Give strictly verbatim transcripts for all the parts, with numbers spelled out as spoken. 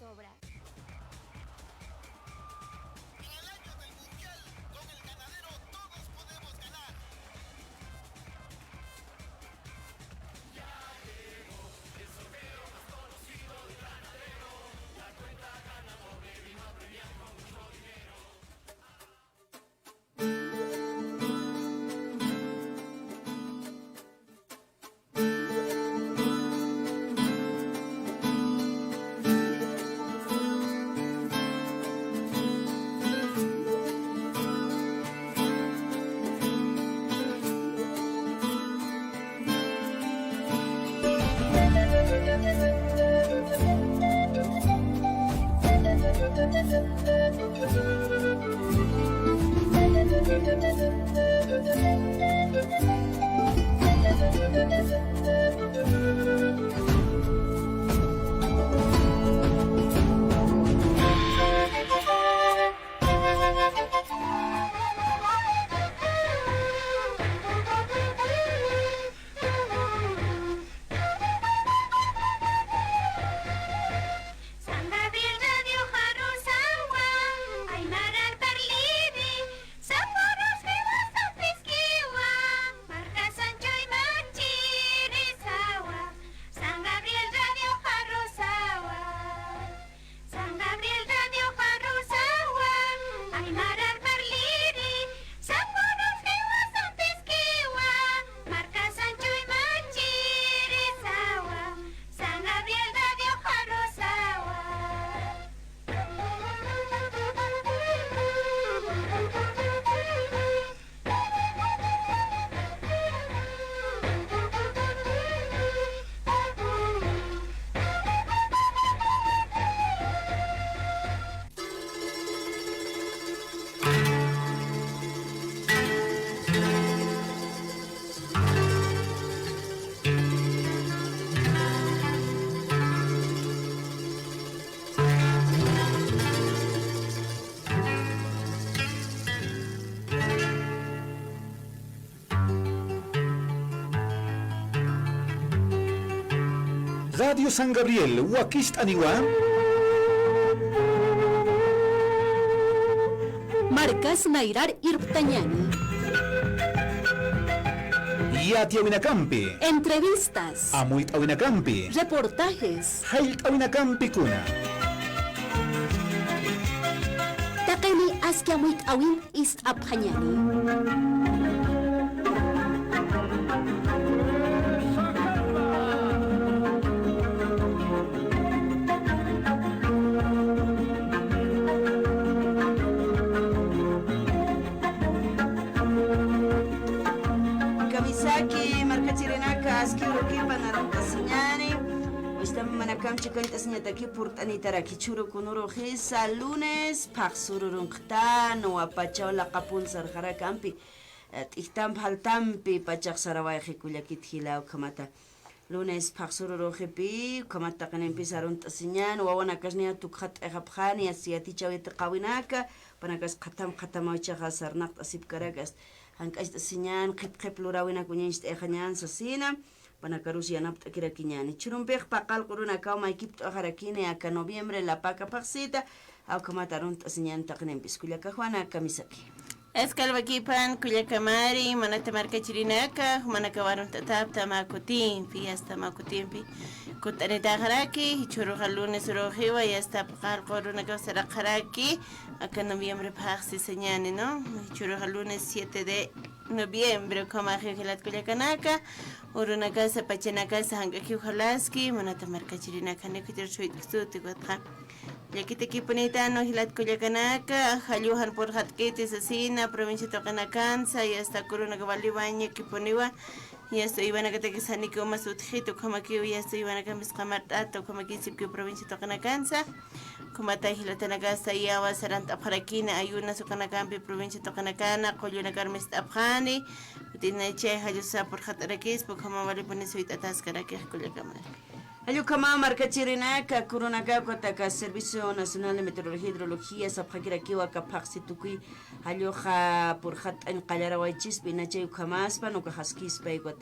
Para el año del Mundial, con el ganadero todos podemos ganar. San Gabriel Radio Jarrosawa, aymara parliri, sapurus viwasa piskiwa, markasan chuyman chirisawa, San Gabriel Radio Jarrosawa. San Gabriel Radio Jarrosawa, aymara parliri, sapurus viwasa piskiwa, markasan chuyman chirisawa, San Gabriel Radio Jarrosawa. Radio San Gabriel, wakist'aniwa. Markas nayrar irptañani. Yatiyawinakampi. Entrevistas. Amuyt'awinakampi. Reportajes. Jallt'awinakampi kuna. Taqini aski amuyt'awin ist'apxañani. Kamisaki, markachirinaka, aski urukipan arunt'asiñani. Wist'amanakamchi kallt'asiñataki purt'anitaraki churu kunurux jisa lunes, phaxsuru runqtan, wapachaw laqapun sarxarakampi, eh, t'ijtamp jaltampi pachax sarawayxi kullakit jila ukhamata. Lunes phaxsuru ruxipi, ukhamat taqinimpis arunt'asiñan, wawanakasniya tukxat t'ixapxani, asiyatichaw yatiqawinaka, panakas qhatam qhatamaw ichaxa sarnaqt'asipkarakas, jank'acht'asiñan, qhip qhip lurawinaka uñañcht'ixañan sasina, panakarus yanapt'akirakiñani. Churumpix paqallq urunakaw maykipt'axarakini aka noviembre lapaka phaxsita, ukhamat arunt'asiñan taqinimpis kullaka Juana kamisaki. Escalvakipan, kullaka Mari, munata markachirinaka, jumanakaw arunt'atapxta mä kutimpi, yasta mä kutimpi. Kutt'anitaxaraki, jichhüruxa lunes uruxiwa, yasta paqallq urunakaw saraqxaraki, aka noviembre phaxsi sañani, ¿no? Jichhüruxa lunes siete de noviembre, ukhamaxiw jilat kullakanaka, urunakasa, pachanakasa, jank'akiw jalaski, munata markachirinaka, janiw khitir suyt'ksuti, ukatxa. Llakitakipunitanu jilat kullakanaka, jalluw jan purxatkiti sasina, provincia tuqinakansa, yasta urunaka wali wañakipuniwa, yasta uywanakatakis janiki umas utjita, ukhamakiw yasta uywanakampis qamart'ata, ukhamakiw sipkiw provincia tuqinakansa, ukhamata jilatanakasa, yawa sarant'apxarakini, ayunas ukanakampi, provincia tuqinakana, qullunakar mist'apxani, utina chay jallusa purxat'arakispa, ukhama walipuni suyt'ataskaraki kullakamari. Jallukama markachirinaka, kurunaka, ukataka Servicio Nacional de Meteorología y Hidrología sapxakirakiwa aka phaxsi tukuy jalluxa purxat'añ qallarawaychispi, inachay ukhamaspan, ukax askispa, ukat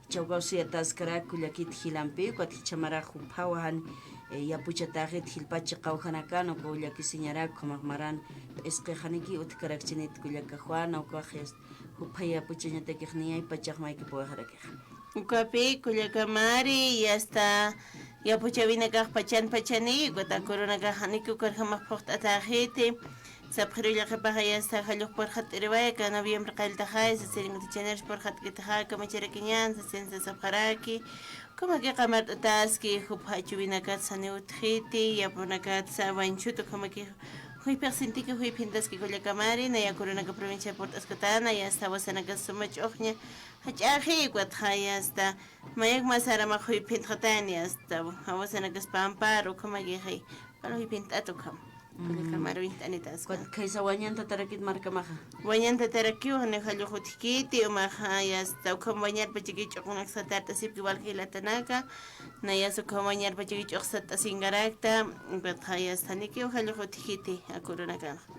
jichhaw kawsayataskarak kullakit jilampi, ukat jichhamarax juphawa jan eh, yapuchataxit jilpachi qawjanakan, ukaw llakisiñarak, ukhamax maran p'isqixaniki utjkarakchinit kullaka Juana, ukax yasta juphay yapuchañatakix niyay pachax maykipuwaxarakixa. Ukapi kullaka Mari, yasta yapuchawinakax pachan pachani, ukat akurunakax janiki ukarjamax phuqt'ataxiti, sapxiru llaqipaxa yasta jallux purxat'iriway, aka noviembre qalltaxay, sasirinkuti chanirus purxatkitaxa, kamacharakiñan, sasin sasapxaraki, Ukhamaki qamart'ataski, jupha chuwinakat sani utjiti, yapunakatsa wañchut ukhamaki juyphix sintiki juyphintaski kullaka Mari, naya akurunaka provincia purt'askatana, yasta wasanakas suma ch'uxña jach'axi, ukatxa yasta mayak masarama juyphintxatani, yasta wasanakas pampar, ukhamakixi. Palo juyphint'at ukham. Kullaka Mari, uñt'anitaska. Ukat khaysa wañantatarakit markamaxa. Wañantatarakiw, janiw jallux utjkiti, umaxa yasta ukham wañarpachaki ch'uxnak satart'asipki walja jilatanaka, nayas ukham wañarpachaki ch'ux satt'asinkarakta, ukatxa yasta janikiw jallux utjkiti, akurunakanaxa.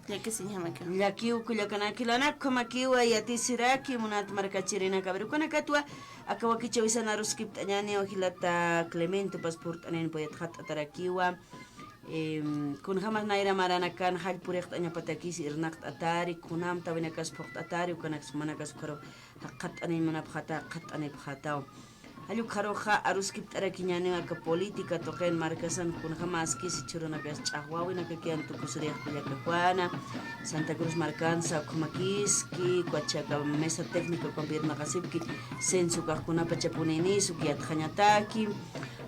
Llakisiñjamakiw. Llakiw kullakanak jilanak, ukhamakiw yatisiraki munat markachirinaka. Pero ukanakatwa, aka wakichawisan aruskipt'añaniw jilata Clemente, upas purt'anin puyatxat'atarakiwa. Em, kunjamas nayra maranakan jall purixt'añapatakis irnaqt'atari, kunam tawinakas phuqt'atari, ukanaks jumanakas ukharu jaqhatt'aniñ munapxata, jaqhatt'anipxataw. Jall ukharuxa aruskipt'arakiñaniw aka política tuqin markasan kunjamaskis jichhürunakas ch'axwäwinakakiyan tukusirix kullaka Juana, Santa Cruz markansa ukhamakiski, ukat aka mesa técnica ukampi irnaqasipki, censo ukax kunapachapunïnis uk yatxañataki,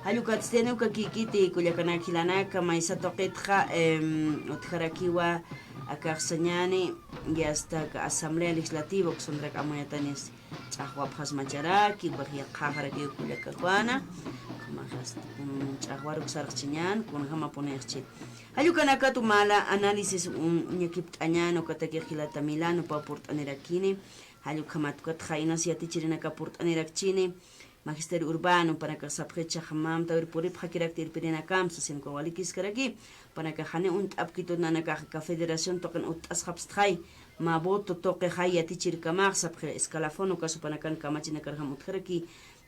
Jall ukatsti, janiw ukakïkiti kullakanak jilanaka, maysa tuqitxa, em, utjarakiwa akax sañani, yasta aka Asamblea Legislativa, uka santrak amuyatanis ch'axwapxasmacharaki, ukax yaqhaxarakiw kullaka Juana, ukhamax yasta, mm, ch'axwaruk sarxchiñan, kunjamapunïxchi. Jall ukanakat mala análisis, mm, uñakipt'añan, ukatakix jilata Milán, jupaw purt'anirakini, jall ukhamat ukatxa inas yatichirinaka purt'anirakchini, Magisterio Urbano, jupanakax sapxicha, mä amtawir puripxakirakta irpirinakam, sasin ukax walikiskaraki, jupanakax janiw uñt'apkitut nanakax aka federación tuqin utt'asxapxstxay, mä voto tuqixay yatichirkamax, sapxi escalafón, ukas jupanakan kamachinakarjam utjaraki,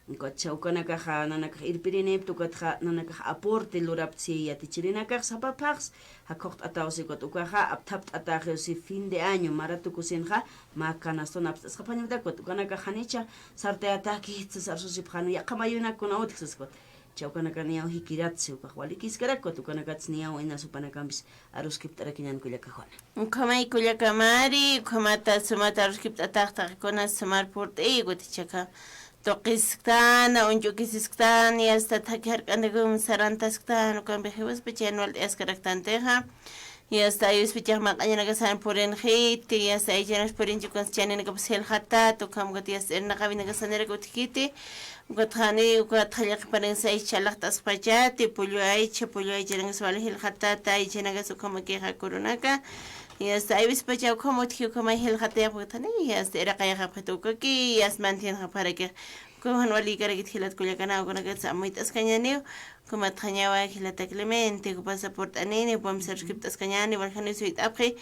ukatxa ukanakaxa nanakax irpirinipta, ukatxa nanakax aporte lurapxta si yatichirinakax, sapa phaxs, jakhuqt'ataw si, ukat ukaxa apthapt'ataxiw si fin de año, mara tukusinxa, mä canastun apst'asxapxañapta, ukat ukanakax janicha, sartayataki, sas arsusipxani, yaqha mayunak kuna utji sas ukat. Chawkanaka niyaw jikiratsi, ukax walikiskaraki, ukat ukanakats niyaw inas jupanakampis aruskipt'arakiñan kullaka Juana. Ukhamay kullaka Mari, ukhamata sumata aruskipt'atax taqikunas sumar purt'iy, ukat jichhakha tuqisktana, uñch'ukisisktana, yasta thakhi jark'antakum sarantasktana, ukampix jiwaspacha yanwalt'ayaskaraktantixa. Yasta aywispachax maq'añanakasan purinxiti, yasta aychanakas purinchi ukansa chaninakapas jilxatat, ukhamkati yasta irnaqawinakasaniraki utjkiti, ukatxa jani, ukatxa llaqipanakas aycha alaxt'asxpachati, pullu aycha, pullu aychanakas wali jilxatata, aychanakas ukhamakixa akurunaka, yasta aywispacha ukham utji, ukhamay jilxatayapxtani, yasta iraqayaxapxit ukaki, yasta manthiyanxapxarakix, ukham jan walïkarakit jilat kullakanaka, ukanakatsa amuyt'askañaniw, Ukhamatxa ñawa jilata Clemente, jupasa purt'anini, jupamsa aruskipt'askañani, waljaniw suyt'apxi,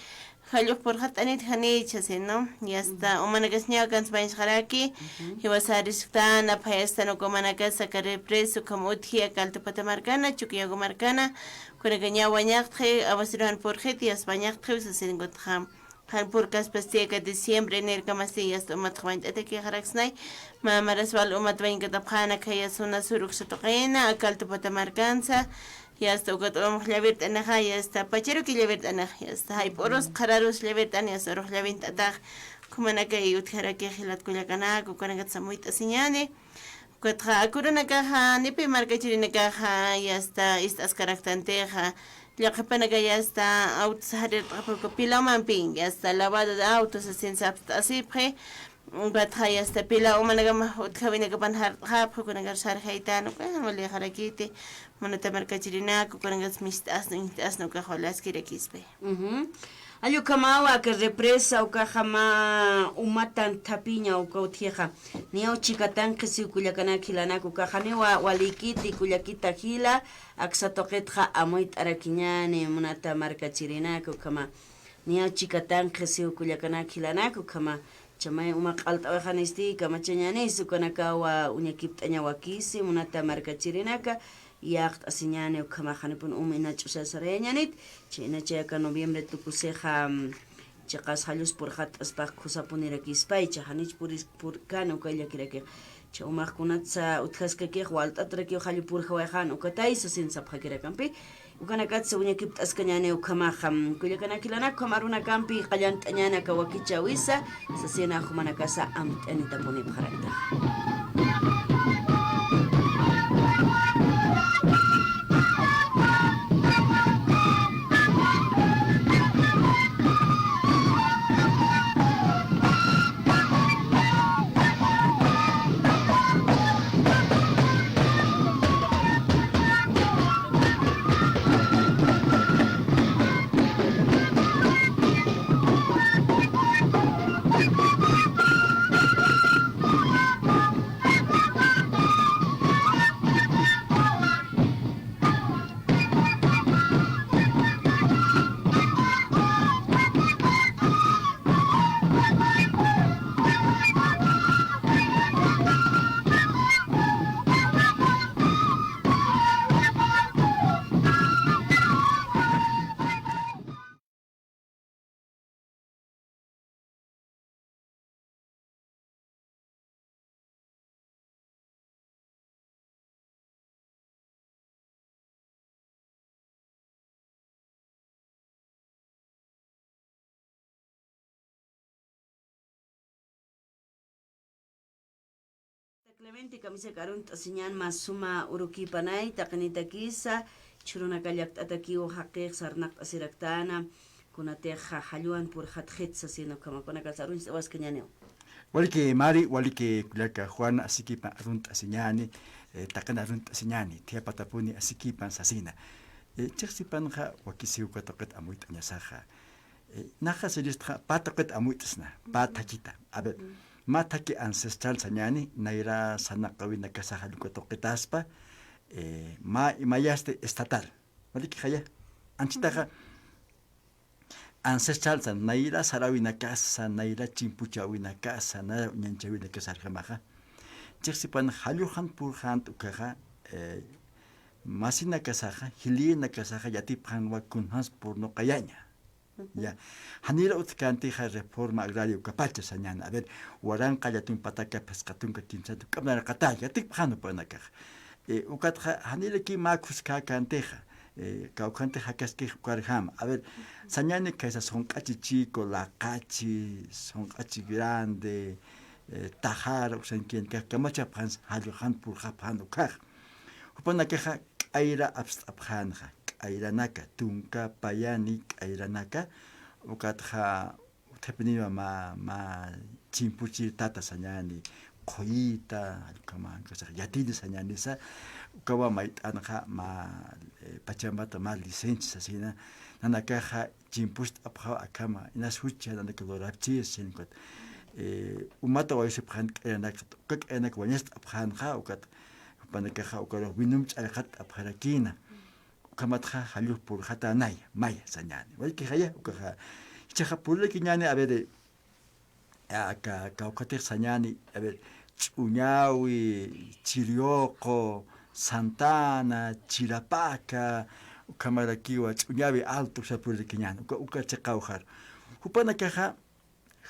jallux purxat'anit janicha, sino, yasta, umanakasiñaw kansa wañsxaraki, jiwasa arisktana, phayastan uka umanakasa aka represa, ukham utji, aka Alto Pata markana, Chukiyawu markana, ukanaka ñaw wañaqtxi, aguacerojan purxit, yasta wañaqtxiw, sasin ukat ukham. Jan purkaspasti aka diciembre, enerkamasti yasta umat wañt'atakixaraksnay. Mä maras wal umat wañkatapxäna khaya zona sur uksa tuqina, aka Alto Pata markansa. Yasta ukat urux llawirt'anixa, yasta pacharuki llawirt'anix, yasta jayp'urus qhararus llawirt'ani, yasta urux llawint'atax. Ukhamanakay utjarakix jilat kullakanaka, ukanakatsa amuyt'asiñani. Ukatxa akurunakaxa, nipi markachirinakaxa, yasta ist'askaraktantixa, llaqhipanaka yasta autos jarirt'apxi uka pila umampi, yasta lavado de autos sasin sapxt'asipxi, ukatxa yasta pila umanakama utjawinakapan jart'apxi, ukanakar sarjaytan, uka jan walïxarakiti, munata markachirinaka, ukanakatsa mist'asna, uñt'asna, ukax wali askirakispi. Ujú. Jall ukhamawa aka represa ukaxa mä umatan thapiña uka utjixa. Niyaw chikatanqhi siw kullakanaka jilanaka ukaxa niwa walïkiti kullakita jila, aksa tuqitxa amuyt'arakiñani munata markachirinaka ukhama. Niyaw chikatanqhi siw kullakanaka jilanaka ukhama. Chamay uma q'alt'awixanisti kamachañanis ukanakawa uñakipt'añawakisi munata markachirinaka. yaqt'asiñäni, ukhamax janipun um inach'usa sarayañänit, chhayna chay aka noviembre tukusixa, mm, chiqas jallus purxatt'aspax khusapunirakïspay, chha janich puris-, purkani uka llakirakix. Chha umax kunatsa utjaskakix walt'atrakiw jallu purxawayxän ukatay sasin sapxakirakampi. Ukanakatsa uñakipt'askañäni ukhamaxa, mm, kullakanakilana ukham arunakampi qallant'añäni aka wakichäwisa, sasina jumanakasa amt'anitapunipxarakta. Clemente, kamisaki arunt'asiñän mä suma urukipanay, taqinitakisa, chhurunaka llakt'atakiw jaqix sarnaqt'asiraktäna, kunatix jalluwan purxatxit sasina ukhama, kunakasa arunch't'awaskañäniw. Waliki Mari, waliki kullaka Juan, asikipan arunt'asiñäni, eh, taqin arunt'asiñäni, thiyapatapuni asikipan sasina. Eh, chiqsipanxa wakisiw uka tuqit amuyt'añasaxa. Eh, naxa siristxa pä tuqit amuyt'sna, pä thakhita. A ver, mä thakhi ancestral sañäni, nayra sarnaqäwinakasa jall uka tuqitaspa, eh, mä imayasti estatal. Walikixaya, anchitaxa, ancestral sa, nayra saräwinakasa, nayra chimpuchäwinakasa, nayra uñanchäwinakasa arjamaxa. Chiqsipan jallu jan purxänt ukaxa, eh, masinakasaxa, jilïrinakasaxa yatipxänwa kunjams purnuqayaña. Ya. Janira utjkäntixa reforma agraria ukapacha sañäni. A ver, waranqa llatun pataka phisqa tunka kimsa tunka k'amnaraqata, yatipxän jupanakaxa. Eh, ukatxa, janiraki mä khuskakäntixa, eh, kawkhantix jakaskix ukarjama. A ver, sañäni kaysa Sunq'achi Chico, Laqachi, Sunq'achi Grande, eh, Tajara, uksankiyankax kamachapxänsa, jallu jan purxapxän ukhaxa. Jupanakaxa k'ayra apst'apxänxa, k'ayranaka, tunka payani k'ayranaka, ukatxa, utjapiniwa mä, mä chimpuchir tata sañäni, qhuyita, jall ukhama, yatini sañänisa, ukawa mayt'anxa mä, eh, pachamata mä licencia sasina, nanakaxa chimpust'apxaw akhama, inas jucha nanaka lurapchir sasina ukat, eh, umata wayusipxän k'ayranaka, uka k'ayranaka wañast'apxänxa, ukat, jupanakaxa ukarux vinum ch'allxatt'apxarakïna. Ukhamatxa jalluw purxatänaya, maya sañäni. Walikixaya, ukaxa, jichhaxa purirakiñäni, a ver, eh, aka, kawkhatix sañäni, a ver, Ch'uñawi, Chirioqo, Santana, Chirapaka, ukhamarakiwa, Ch'uñawi Alto, uksa purirakiñäni, uka, uka chiqaw jar. Jupanakaxa,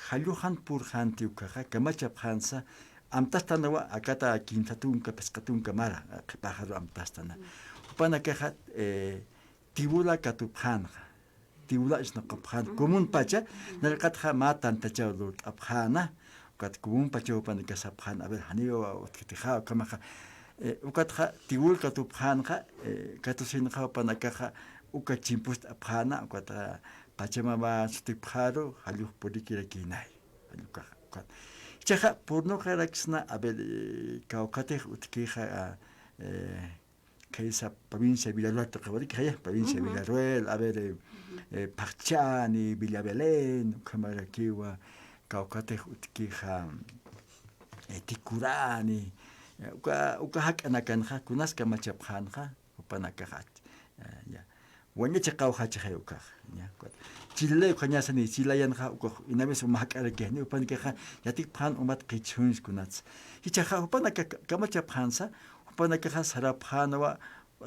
jallu jan purxänti ukaxa, kamachapxänsa, amtastanawa, akata kimsa tunka, phisqa tunka mara, qhipaxaru amtastana. Jupanakaxa, eh, tiwula katupxänxa, tiwula isnaqapxän, común pacha, nayraykatxa mä tantachaw lurt'apxäna, ukat común pacha jupanakax sapxän, a ver, janiwa utjkitixa, ukhamaxa, eh, ukatxa tiwul katupxänxa, eh, katusinxa jupanakaxa, uka chimpust'apxäna, ukatxa, Pachamama sutipxaru, jallux purikirakïnay. Jall ukaxa, ukat. Jichhaxa, purnuqaraksna, a ver, eh, kawkhatix utjkixa, eh, khaysa provincia Villarroel tuqiwarikixaya, provincia Villarroel, a ver, eh, eh, Phaxchani, Villa Belén, ukhamarakiwa, kawkhatix utjkixa, eh, Tikurani, eh, uka, uka jak'anakanxa, kunas kamachapxänxa, jupanakaxa, eh, ya. Wañachiqaw jachixay ukaxa, ya. Chililay ukhañasani, chililayanxa ukax, una vez uma jak'arakixni, jupanakaxa, yatipxän umat qichhunsi kunats. Jichhaxa, jupanaka ka-, kamachapxänsa, jupanakaxa sarapxänwa,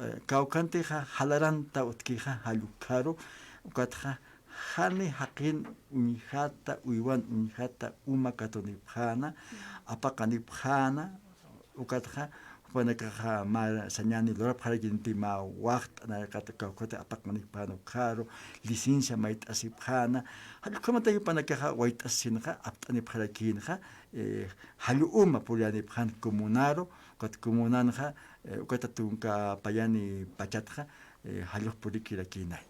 eh, kawkhantixa jalaranta utjkixa jall ukkharu, ukatxa jani jaqin uñjata, uywan uñjata uma katunipxäna, apaqanipxäna, ukatxa jupanakaxa mä sañäni lurapxarakinti mä waxt'a nayraqata kawkhati apaqanipxäna ukkharu, licencia mayt'asipxäna, jall ukhamatay jupanakaxa wayt'asisinxa apt'anipxarakïnxa, eh, jall uma puriyanipxän comunaru, ukat comunanxa, eh, ukata tunka payani pachatxa, eh, jallux purikirakïnay.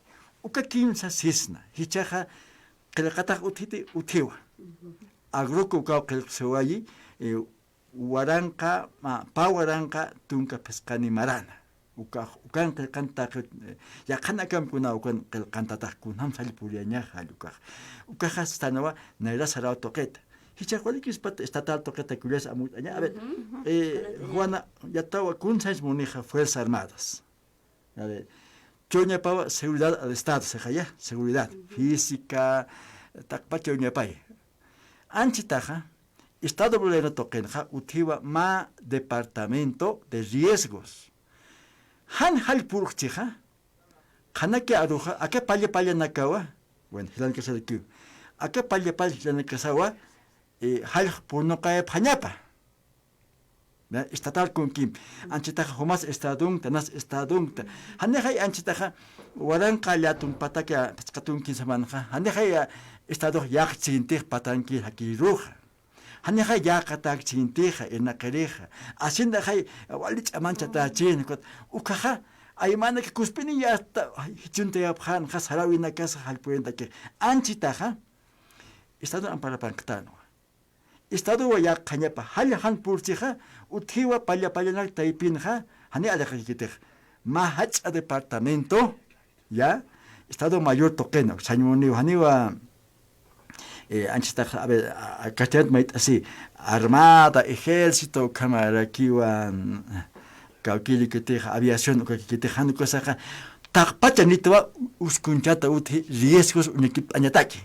Uka kimsa sisna, jichhaxa qillqatax utjiti utjiwa. Agroco ukaw qillqsiwayi, eh, waranqa, ma, pä waranqa tunka phisqani marana. Uka, ukan qillqan taqi, eh, yaqhan akampi kuna ukan qillqantatax kunjam sall puriyañax jall ukax. Ukaxa sanawa nayra saraw tuqita. Jichhax walikispat estatal tuqita kullasa amuyt'aña. A ver, eh, Juana, yatiwa kun sañs munixa Fuerzas Armadas. A ver, chawñapawa seguridad al Estado, sixaya, seguridad física, taqpa chawñapay. Anchitaxa, Estado Bolivariano tuqinxa utjiwa mä departamento de riesgos. Jan jall purkchixa, qhanaki aruxa, aka palla pallanakawa, bueno, jilanakasarakiw, aka palla palla jilanakasawa, eh, jallx punuqayapxañapa. ¿Ya? Estatal kunkim. Anchitaxa jumas estadunta, nas estadunta. Janixay anchitaxa waranqa llätun pataka phisqa tunkin samanxa. Janixay, ah, estadux yaqchintix patankir jakiruxa. Janixay yäqatäkchintixa, irnaqirixa. Haciendaxay wali ch'amanchatächin, ukat ukaxa, aymanaki kuspini yasta, ay, jichuntayapxänxa, saräwinakasa jall puriyantakix. Anchitaxa, estadun amparapanktänwa. Estadowa yaqhañapa, jall jan purkchixa, utjiwa palla pallanak taypinxa, jani aliqakikitix. Mä jach'a departamento, ya, Estado Mayor tuqina, sañ muniw, janiwa, eh, anchitax, a ver, a, a, castellanot mayt'asi, Armada, Ejército, ukhamarakiwa, mm, kawkïrikitix, aviación, ukakikitix, jan ukasaxa, taqpacha nitwa uskunchata utji, riesgos uñakipt'añataki.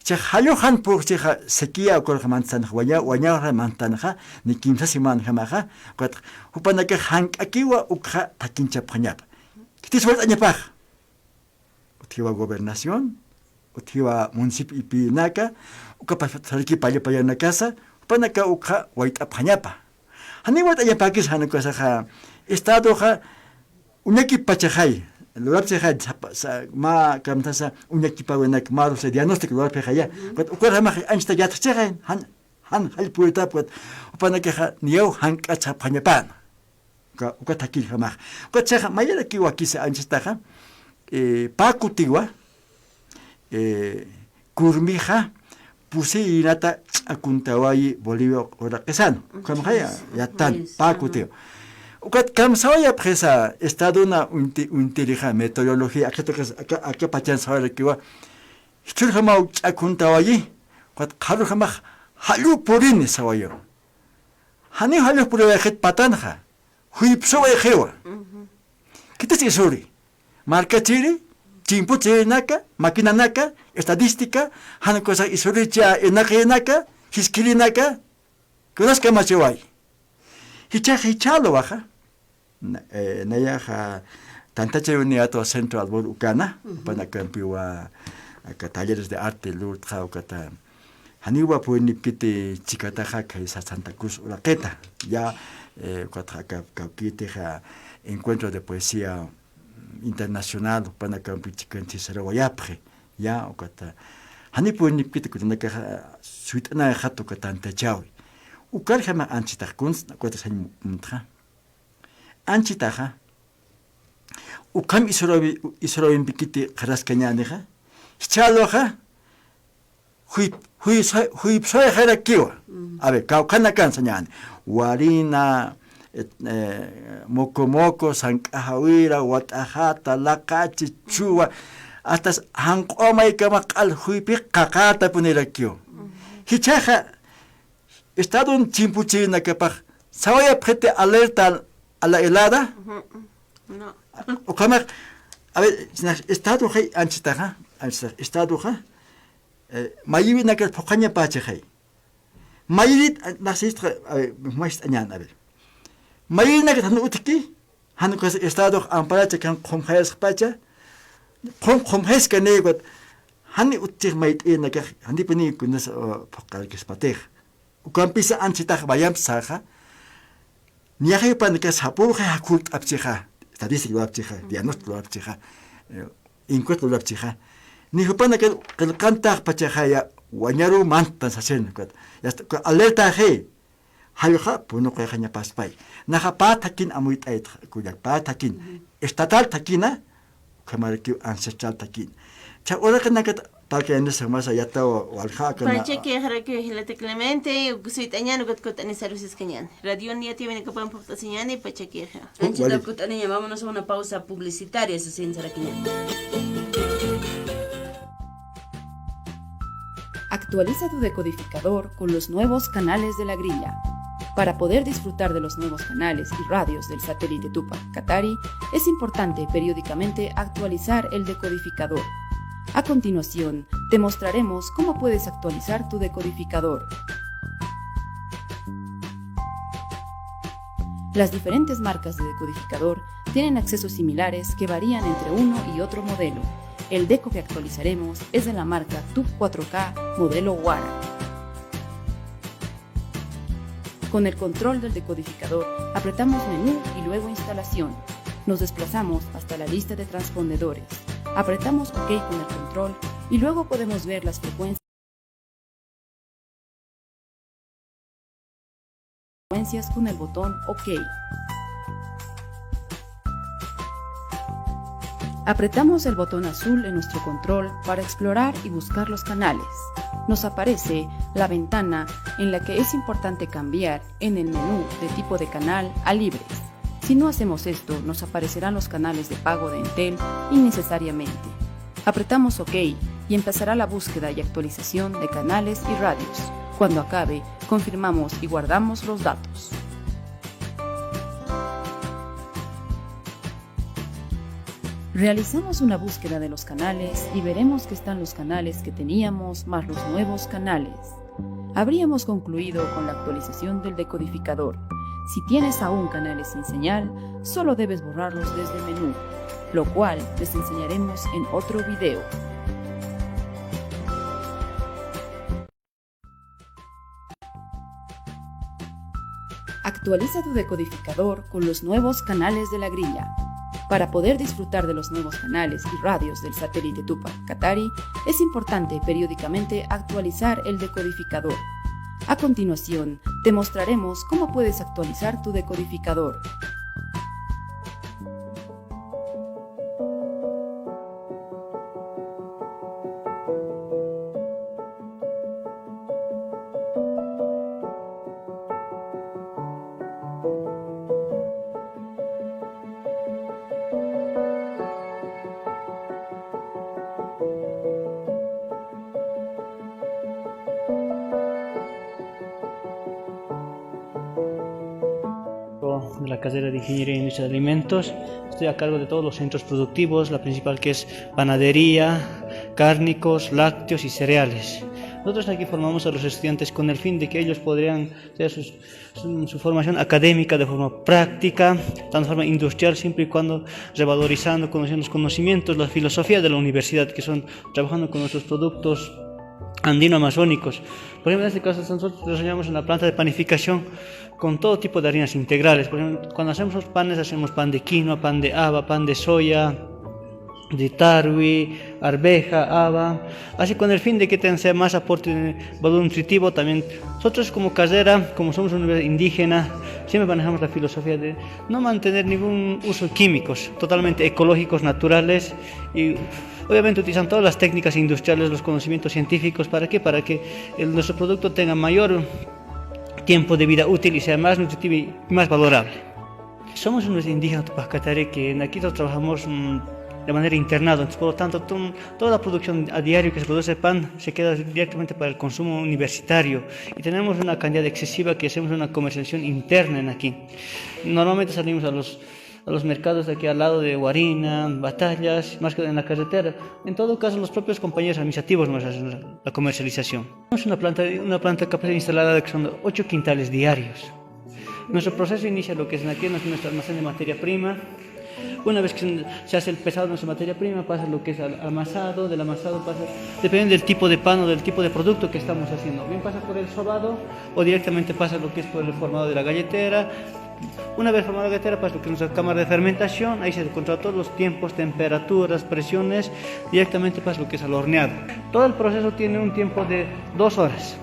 Chiqa jallux jan purkchixa sequía ukarux mantanxa, waña-, wañawxa mantanxa, ni kimsa semanjamaxa, ukat jupanakax jank'akiwa ukxa thakinchapxañapa. Khitis walt'añapax. Utjiwa gobernación, utjiwa municipio ipinaka, uka pa-, sariki palla pallanakasa, jupanaka ukxa wayt'apxañapa. Janiw wayt'añapäkis jan ukasaxa, estadoxa, uñakipachaxay, lurapchixay, sapa-, sa-, mä kamsasa uñakipäwinak, mä ruse diagnóstico lurapxixaya. Ukat ukarjamax anchita yatxchixay, jan, jan jall puritaw, ukat jupanakaxa niyaw jank'achapxañapäna. Uka, uka thakiljamax. Ukat chiqa, mayarakiw wakisi anchitaxa, eh, pä kutiwa, eh, kurmixa, pusi irinata ch'akuntawayi Bolivia uraqisan. Ukhamaxay yattan, pä kutiwa. Ukat kamsawayapxisa estadona uñti-, uñtirixa meteorología, aka tuqis, aka, aka pachan sawayarakiwa. Jichhürjamaw ch'akuntawayi, ukat qharürjamax jallu purini sawayaw. Janiw jallux puriwayxit patanxa. Juypsuwayxiwa. Khitis isuri. Markachiri, chimpuchirinaka, maquinanaka, estadística, jan ukasax isuricha irnaqirinaka, jiskirinaka, kunas kamachiway. Jichhax jichhäluwaxa, na-, eh, nayaxa tantachawiniyätwa Centro Albor ukana, jupanakampiwa, aka talleres de arte lurtxa ukata, janiwa purinipkiti chikataxa khaysa Santa Cruz uraqita. Ya, eh, ukatxa aka kawkïtixa Encuentro de Poesía Internacional, jupanakampi chikanchis sarawayapxi. Ya, ukata, jani purinipkiti kutanakaxa suyt'anayxat uka tantachäwi. Ukarjamax anchitax kuns, ukata sañ muntxa. Anchitaxa, ukham isurawi-, isurawimpikiti qharaskañänixa, jichhäluxa, juyp-, juysa-, juypsawayxarakiwa. A ver, kawkhanakan sañäni. Warina, eh, eh, mokomoko, sank'ajawira, wat'ajata, laqachi, chuwa, hasta s-, janq'u maykama q'al juypix qaqätapunirakiwa. Jichhaxa, Estadon chimpuchirinakapax, sawayapxiti alerta a la helada. Ujú. No. Ukhamax, a ver, sinax estado jay anchitaxa, anchitax estadoxa, eh, mayïwinakat phuqhañapächixay. Mayïrit, a, nax sistxa, a ver, mayst'añän, a ver. Mayïrinakat jan utjki, Jan ukas estadox amparacha kan qhumxayasxpacha, qhum qhumxayaskanï ukat, jani utjix mayt'inakax, janipuni kunas, uh, phuqharkispatix. Ukampisa anchitax wayamp saxa, niyaxa jupanakas sapüxi jakhullt'apchixa, estadística lurapchixa, diagnóstico lurapchixa, eh, encuesta lurapchixa. Ni jupanakas qillqantaxpachaxaya, wañaruw mantan sasin, ukat. Ya está, uka alertaxi. Jallqa, punuqixañapaspay. Naxa pä thakin amuyt'aytxa, kullak, pä thakin. Ujú. Estatal thakina, ukhamarakiw ancestral thakin. Chha uraqinakat parlkañäni sumasa yatiw walja akana. Pachakixarakiw jilata Clemente, suyt'añäni, ukat kutt'ani sarusiskañäni. Radion yatiyawinakapan phuqt'asiñäni, pachakixa. Anchita kutt'aniña, vámonos a una pausa publicitaria, sasin sarakiñäni. Actualiza tu decodificador con los nuevos canales de la grilla. Para poder disfrutar de los nuevos canales y radios del satélite Tupac Katari, es importante periódicamente actualizar el decodificador. A continuación, te mostraremos cómo puedes actualizar tu decodificador. Las diferentes marcas de decodificador tienen accesos similares que varían entre uno y otro modelo. El deco que actualizaremos es de la marca Tub cuatro K modelo Wara. Con el control del decodificador, apretamos menú y luego instalación. Nos desplazamos hasta la lista de transpondedores. Apretamos OK con el control y luego podemos ver las frecuencias con el botón OK. Apretamos el botón azul en nuestro control para explorar y buscar los canales. Nos aparece la ventana en la que es importante cambiar en el menú de tipo de canal a libres. Si no hacemos esto, nos aparecerán los canales de pago de Entel innecesariamente. Apretamos OK y empezará la búsqueda y actualización de canales y radios. Cuando acabe, confirmamos y guardamos los datos. Realizamos una búsqueda de los canales y veremos que están los canales que teníamos más los nuevos canales. Habríamos concluido con la actualización del decodificador. Si tienes aún canales sin señal, solo debes borrarlos desde el menú, lo cual les enseñaremos en otro video. Actualiza tu decodificador con los nuevos canales de la grilla. Para poder disfrutar de los nuevos canales y radios del satélite Tupac Katari, es importante periódicamente actualizar el decodificador. A continuación, te mostraremos cómo puedes actualizar tu decodificador. De la carrera de Ingeniería e Industria de Alimentos. Estoy a cargo de todos los centros productivos, la principal que es panadería, cárnicos, lácteos y cereales. Nosotros aquí formamos a los estudiantes con el fin de que ellos podrían hacer sus, su, su formación académica de forma práctica, tanto de forma industrial, siempre y cuando revalorizando, conociendo los conocimientos, la filosofía de la universidad, que son trabajando con nuestros productos andino-amazónicos. Por ejemplo, en este caso nosotros desarrollamos una planta de panificación con todo tipo de harinas integrales. Por ejemplo, cuando hacemos los panes, hacemos pan de quinoa, pan de haba, pan de soya, de tarwi, arveja, haba. Así con el fin de que tenga más aporte de valor nutritivo también. Nosotros como carrera, como somos una universidad indígena, siempre manejamos la filosofía de no mantener ningún uso de químicos, totalmente ecológicos, naturales y obviamente utilizan todas las técnicas industriales, los conocimientos científicos. ¿Para qué? Para que el, nuestro producto tenga mayor tiempo de vida útil y sea más nutritivo y más valorable. Somos unos indígenas Tupac Katari que en aquí trabajamos, mm, de manera internado, entonces, por lo tanto, to-, toda la producción a diario que se produce pan se queda directamente para el consumo universitario y tenemos una cantidad excesiva que hacemos una comercialización interna en aquí. Normalmente salimos a los a los mercados de aquí al lado de Huarina, Batallas, más que en la carretera. En todo caso, los propios compañeros administrativos nos hacen la, la comercialización. Es una planta, una planta capacidad instalada de que son ocho quintales diarios. Nuestro proceso inicia lo que es aquí, nuestro, nuestro almacén de materia prima. Una vez que se, se hace el pesado de nuestra materia prima, pasa lo que es al amasado, del amasado pasa, depende del tipo de pan o del tipo de producto que estamos haciendo. Bien pasa por el sobado o directamente pasa lo que es por el formado de la galletera. Una vez formada la galletera, pasa lo que es nuestra cámara de fermentación, ahí se controla todos los tiempos, temperaturas, presiones, directamente pasa lo que es al horneado. Todo el proceso tiene un tiempo de dos horas.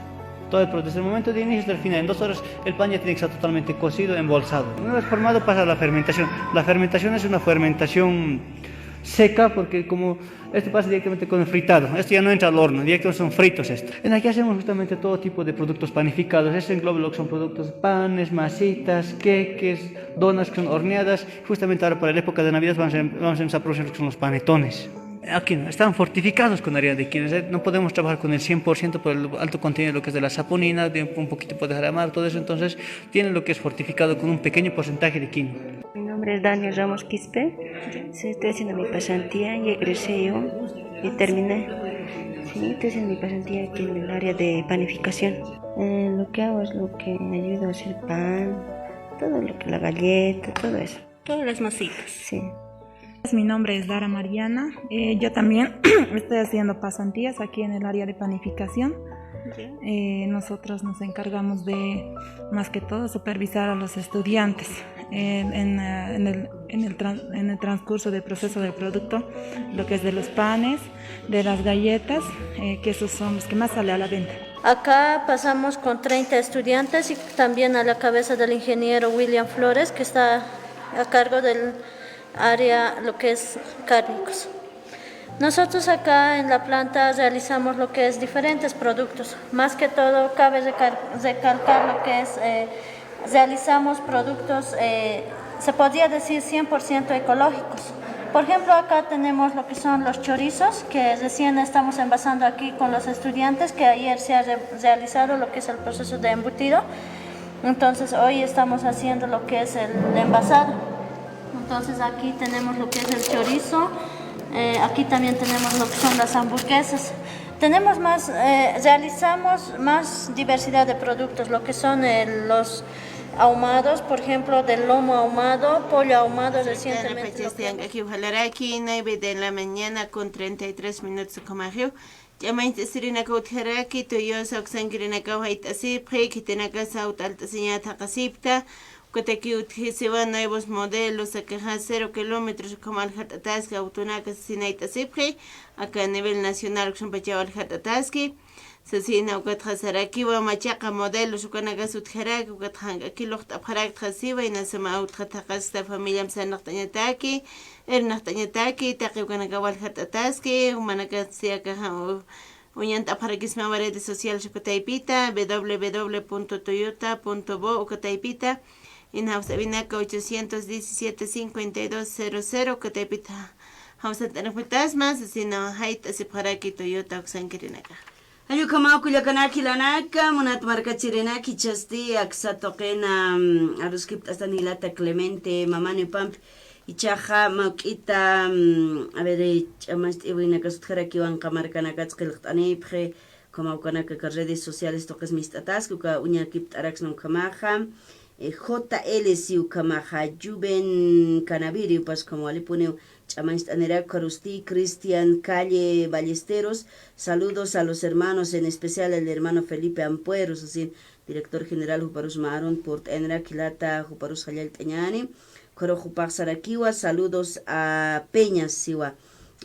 Todo el proceso, desde el momento de inicio hasta el final, en dos horas el pan ya tiene que estar totalmente cocido, embolsado. Una vez formado pasa a la fermentación. La fermentación es una fermentación seca porque como esto pasa directamente con el fritado, esto ya no entra al horno, directamente son fritos estos. En aquí hacemos justamente todo tipo de productos panificados, esto engloba lo que son productos, panes, masitas, queques, donas que son horneadas. Justamente ahora para la época de Navidad vamos a, vamos a empezar a producir lo que son los panetones. Aquí no, están fortificados con harina de quinoa. No podemos trabajar con el cien por ciento por el alto contenido de lo que es de la saponina, de un poquito puede dejar amar, todo eso. Entonces, tienen lo que es fortificado con un pequeño porcentaje de quinoa. Mi nombre es Daniel Ramos Quispe. Sí, estoy haciendo mi pasantía y egresé yo. Y terminé. Sí, estoy haciendo mi pasantía aquí en el área de panificación. Eh, lo que hago es lo que ayudo a hacer pan, todo lo que la galleta, todo eso. Todas las masitas. Sí. Mi nombre es Dara Mariana. Eh, yo también estoy haciendo pasantías aquí en el área de panificación. Ya. Eh, nosotros nos encargamos de, más que todo, supervisar a los estudiantes, eh, en, eh, en el, en el tran-, en el transcurso del proceso del producto, lo que es de los panes, de las galletas, eh, que esos son los que más sale a la venta. Acá pasamos con treinta estudiantes y también a la cabeza del ingeniero William Flores, que está a cargo del área, lo que es cárnicos. Nosotros acá en la planta realizamos lo que es diferentes productos. Más que todo, cabe recal-, recalcar lo que es, eh, realizamos productos, eh, se podría decir, cien por ciento ecológicos. Por ejemplo, acá tenemos lo que son los chorizos, que recién estamos envasando aquí con los estudiantes, que ayer se ha re-, realizado lo que es el proceso de embutido. Entonces, hoy estamos haciendo lo que es el envasado. Entonces, aquí tenemos lo que es el chorizo, eh, aquí también tenemos lo que son las hamburguesas. Tenemos más, eh, realizamos más diversidad de productos, lo que son, eh, los ahumados, por ejemplo, del lomo ahumado, pollo ahumado, recientemente lo que hemos... Nueve de la mañana con treinta y tres minutos, ukhamaxiw. Ch'amañcht'asirinaka utjaraki, Toyota uksankirinakaw jayt'asipxi, khitinakasa awt'alt'asiña thaqasipta, ukataki utjisiwa nuevos modelos, akaxa cero kilómetros ukham aljat'ataski, awtunaka sasin jayt'asipxi, aka nivel nacional uksampachaw aljat'ataski, sasina ukatxa sarakiwa machaqa modelos ukanakas utjaraki, ukatxa jank'aki luqt'apxarakta siwa, inasama awtxa thaqaskta familiam sarnaqt'añataki, irnaqt'añataki, taqi ukanakaw aljat'ataski, jumanakasti akaxa u-, uñant'apxarakismawa redes sociales uka taypita, www punto toyota punto bo uka taypita, inawsawinaka ochocientos diecisiete cincuenta y dos cero cero uka taypita. Jawsant'anakpitasma, sasina jayt'asipxaraki Toyota uksankirinaka. Jall ukhamaw kullakanaka jilanaka, munat markachirinaka, jichhasti aksa tuqina, mm, aruskipt'astan jilata Clemente Mamani Pampi, jichhaxa mä juk'ita, mm, a ver, eh, ch'amacht'iwinakas utjarakiwa, qamarakanakats qillqt'anipxi, ukhamaw ukanaka aka redes sociales tuqis mist'ataski, uka uñakipt'araksna ukhamaxa, eh, J L C ukhamaxa, Juven Canaviri, upas ukham walipuniw ch'amacht'anirak, ukharusti Cristian Calle Ballesteros, saludos a los hermanos, en especial al hermano Felipe Ampuero, sasin, director general, juparus mä arun purt'anirak jilata, juparus jallallt'añäni, ukharux jupax sarakiwa, saludos a Peñas siwa.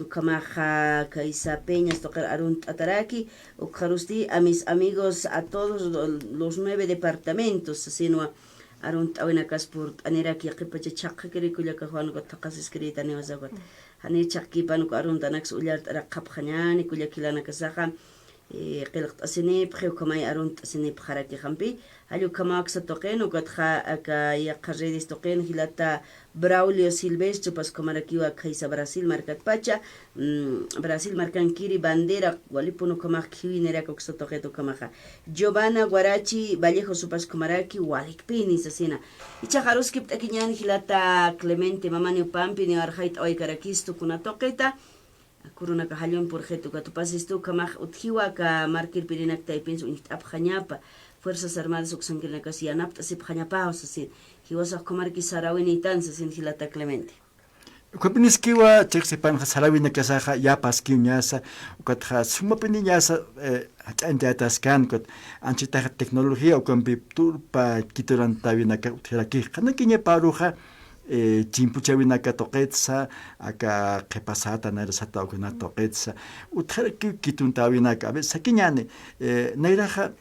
Ukhamaxa kaysa Peñas tuqir arunt'ataraki, ukxarusti a mis amigos, a todos lo-, los nueve departamentos, sasinwa arunt'awinakas purt'anirak, yaqhipacha chhaqhakiri kullaka Juan, ukat thaqhasiskirïtaniwa sasa ukat. Jani chhaqkipan uka arunt'anaksa ullart'arakxapxañäni, kullak jilanakasaxa, eh, qillqt'asinipxi, ukhamay arunt'asinipxarakixampi, jall ukhamaw aksa tuqin, ukatxa aka yaqha redes tuqin, jilata Braulio Silvestre, upas ukhamarakiwa khaysa Brasil markatpacha, mm, Brasil markankiri bandera, walipun ukhamax khiwiniraka uksa tuqit ukhamaxa. Giovanna Guarachi Vallejos, upas ukhamaraki walikpini sasina. Jichhax aruskipt'akiñäni jilata Clemente Mamani Pampi, niw arxayt'awaykarakistux kuna tuqita. Kurunaka jallun purxit ukat, upasistu ukhamax utjiwa aka markirpirinak taypinsa uñjt'apxañapa. Fuerzas Armadas uksankirinakax yanapt'asipxañapaw sasin, jiwasax ukhamaraki sarawinïtan sasin jilata Clemente. Ukapiniskiwa chiqsipanxa sarawinakasaxa yapaskiw ñasa, ukatxa sumapiniñasa, eh, jach'añtaytaskan, ukat anchitaxa tecnología ukampi turpa kiturantäwinaka utjaraki. Qhanakiñaparuxa, eh, chimpuchäwinaka tuqitsa, aka qhipasata, nayrasata ukana tuqitsa, utjaraki kituntäwinaka. A ver, sakiñäni, eh, nayraxa,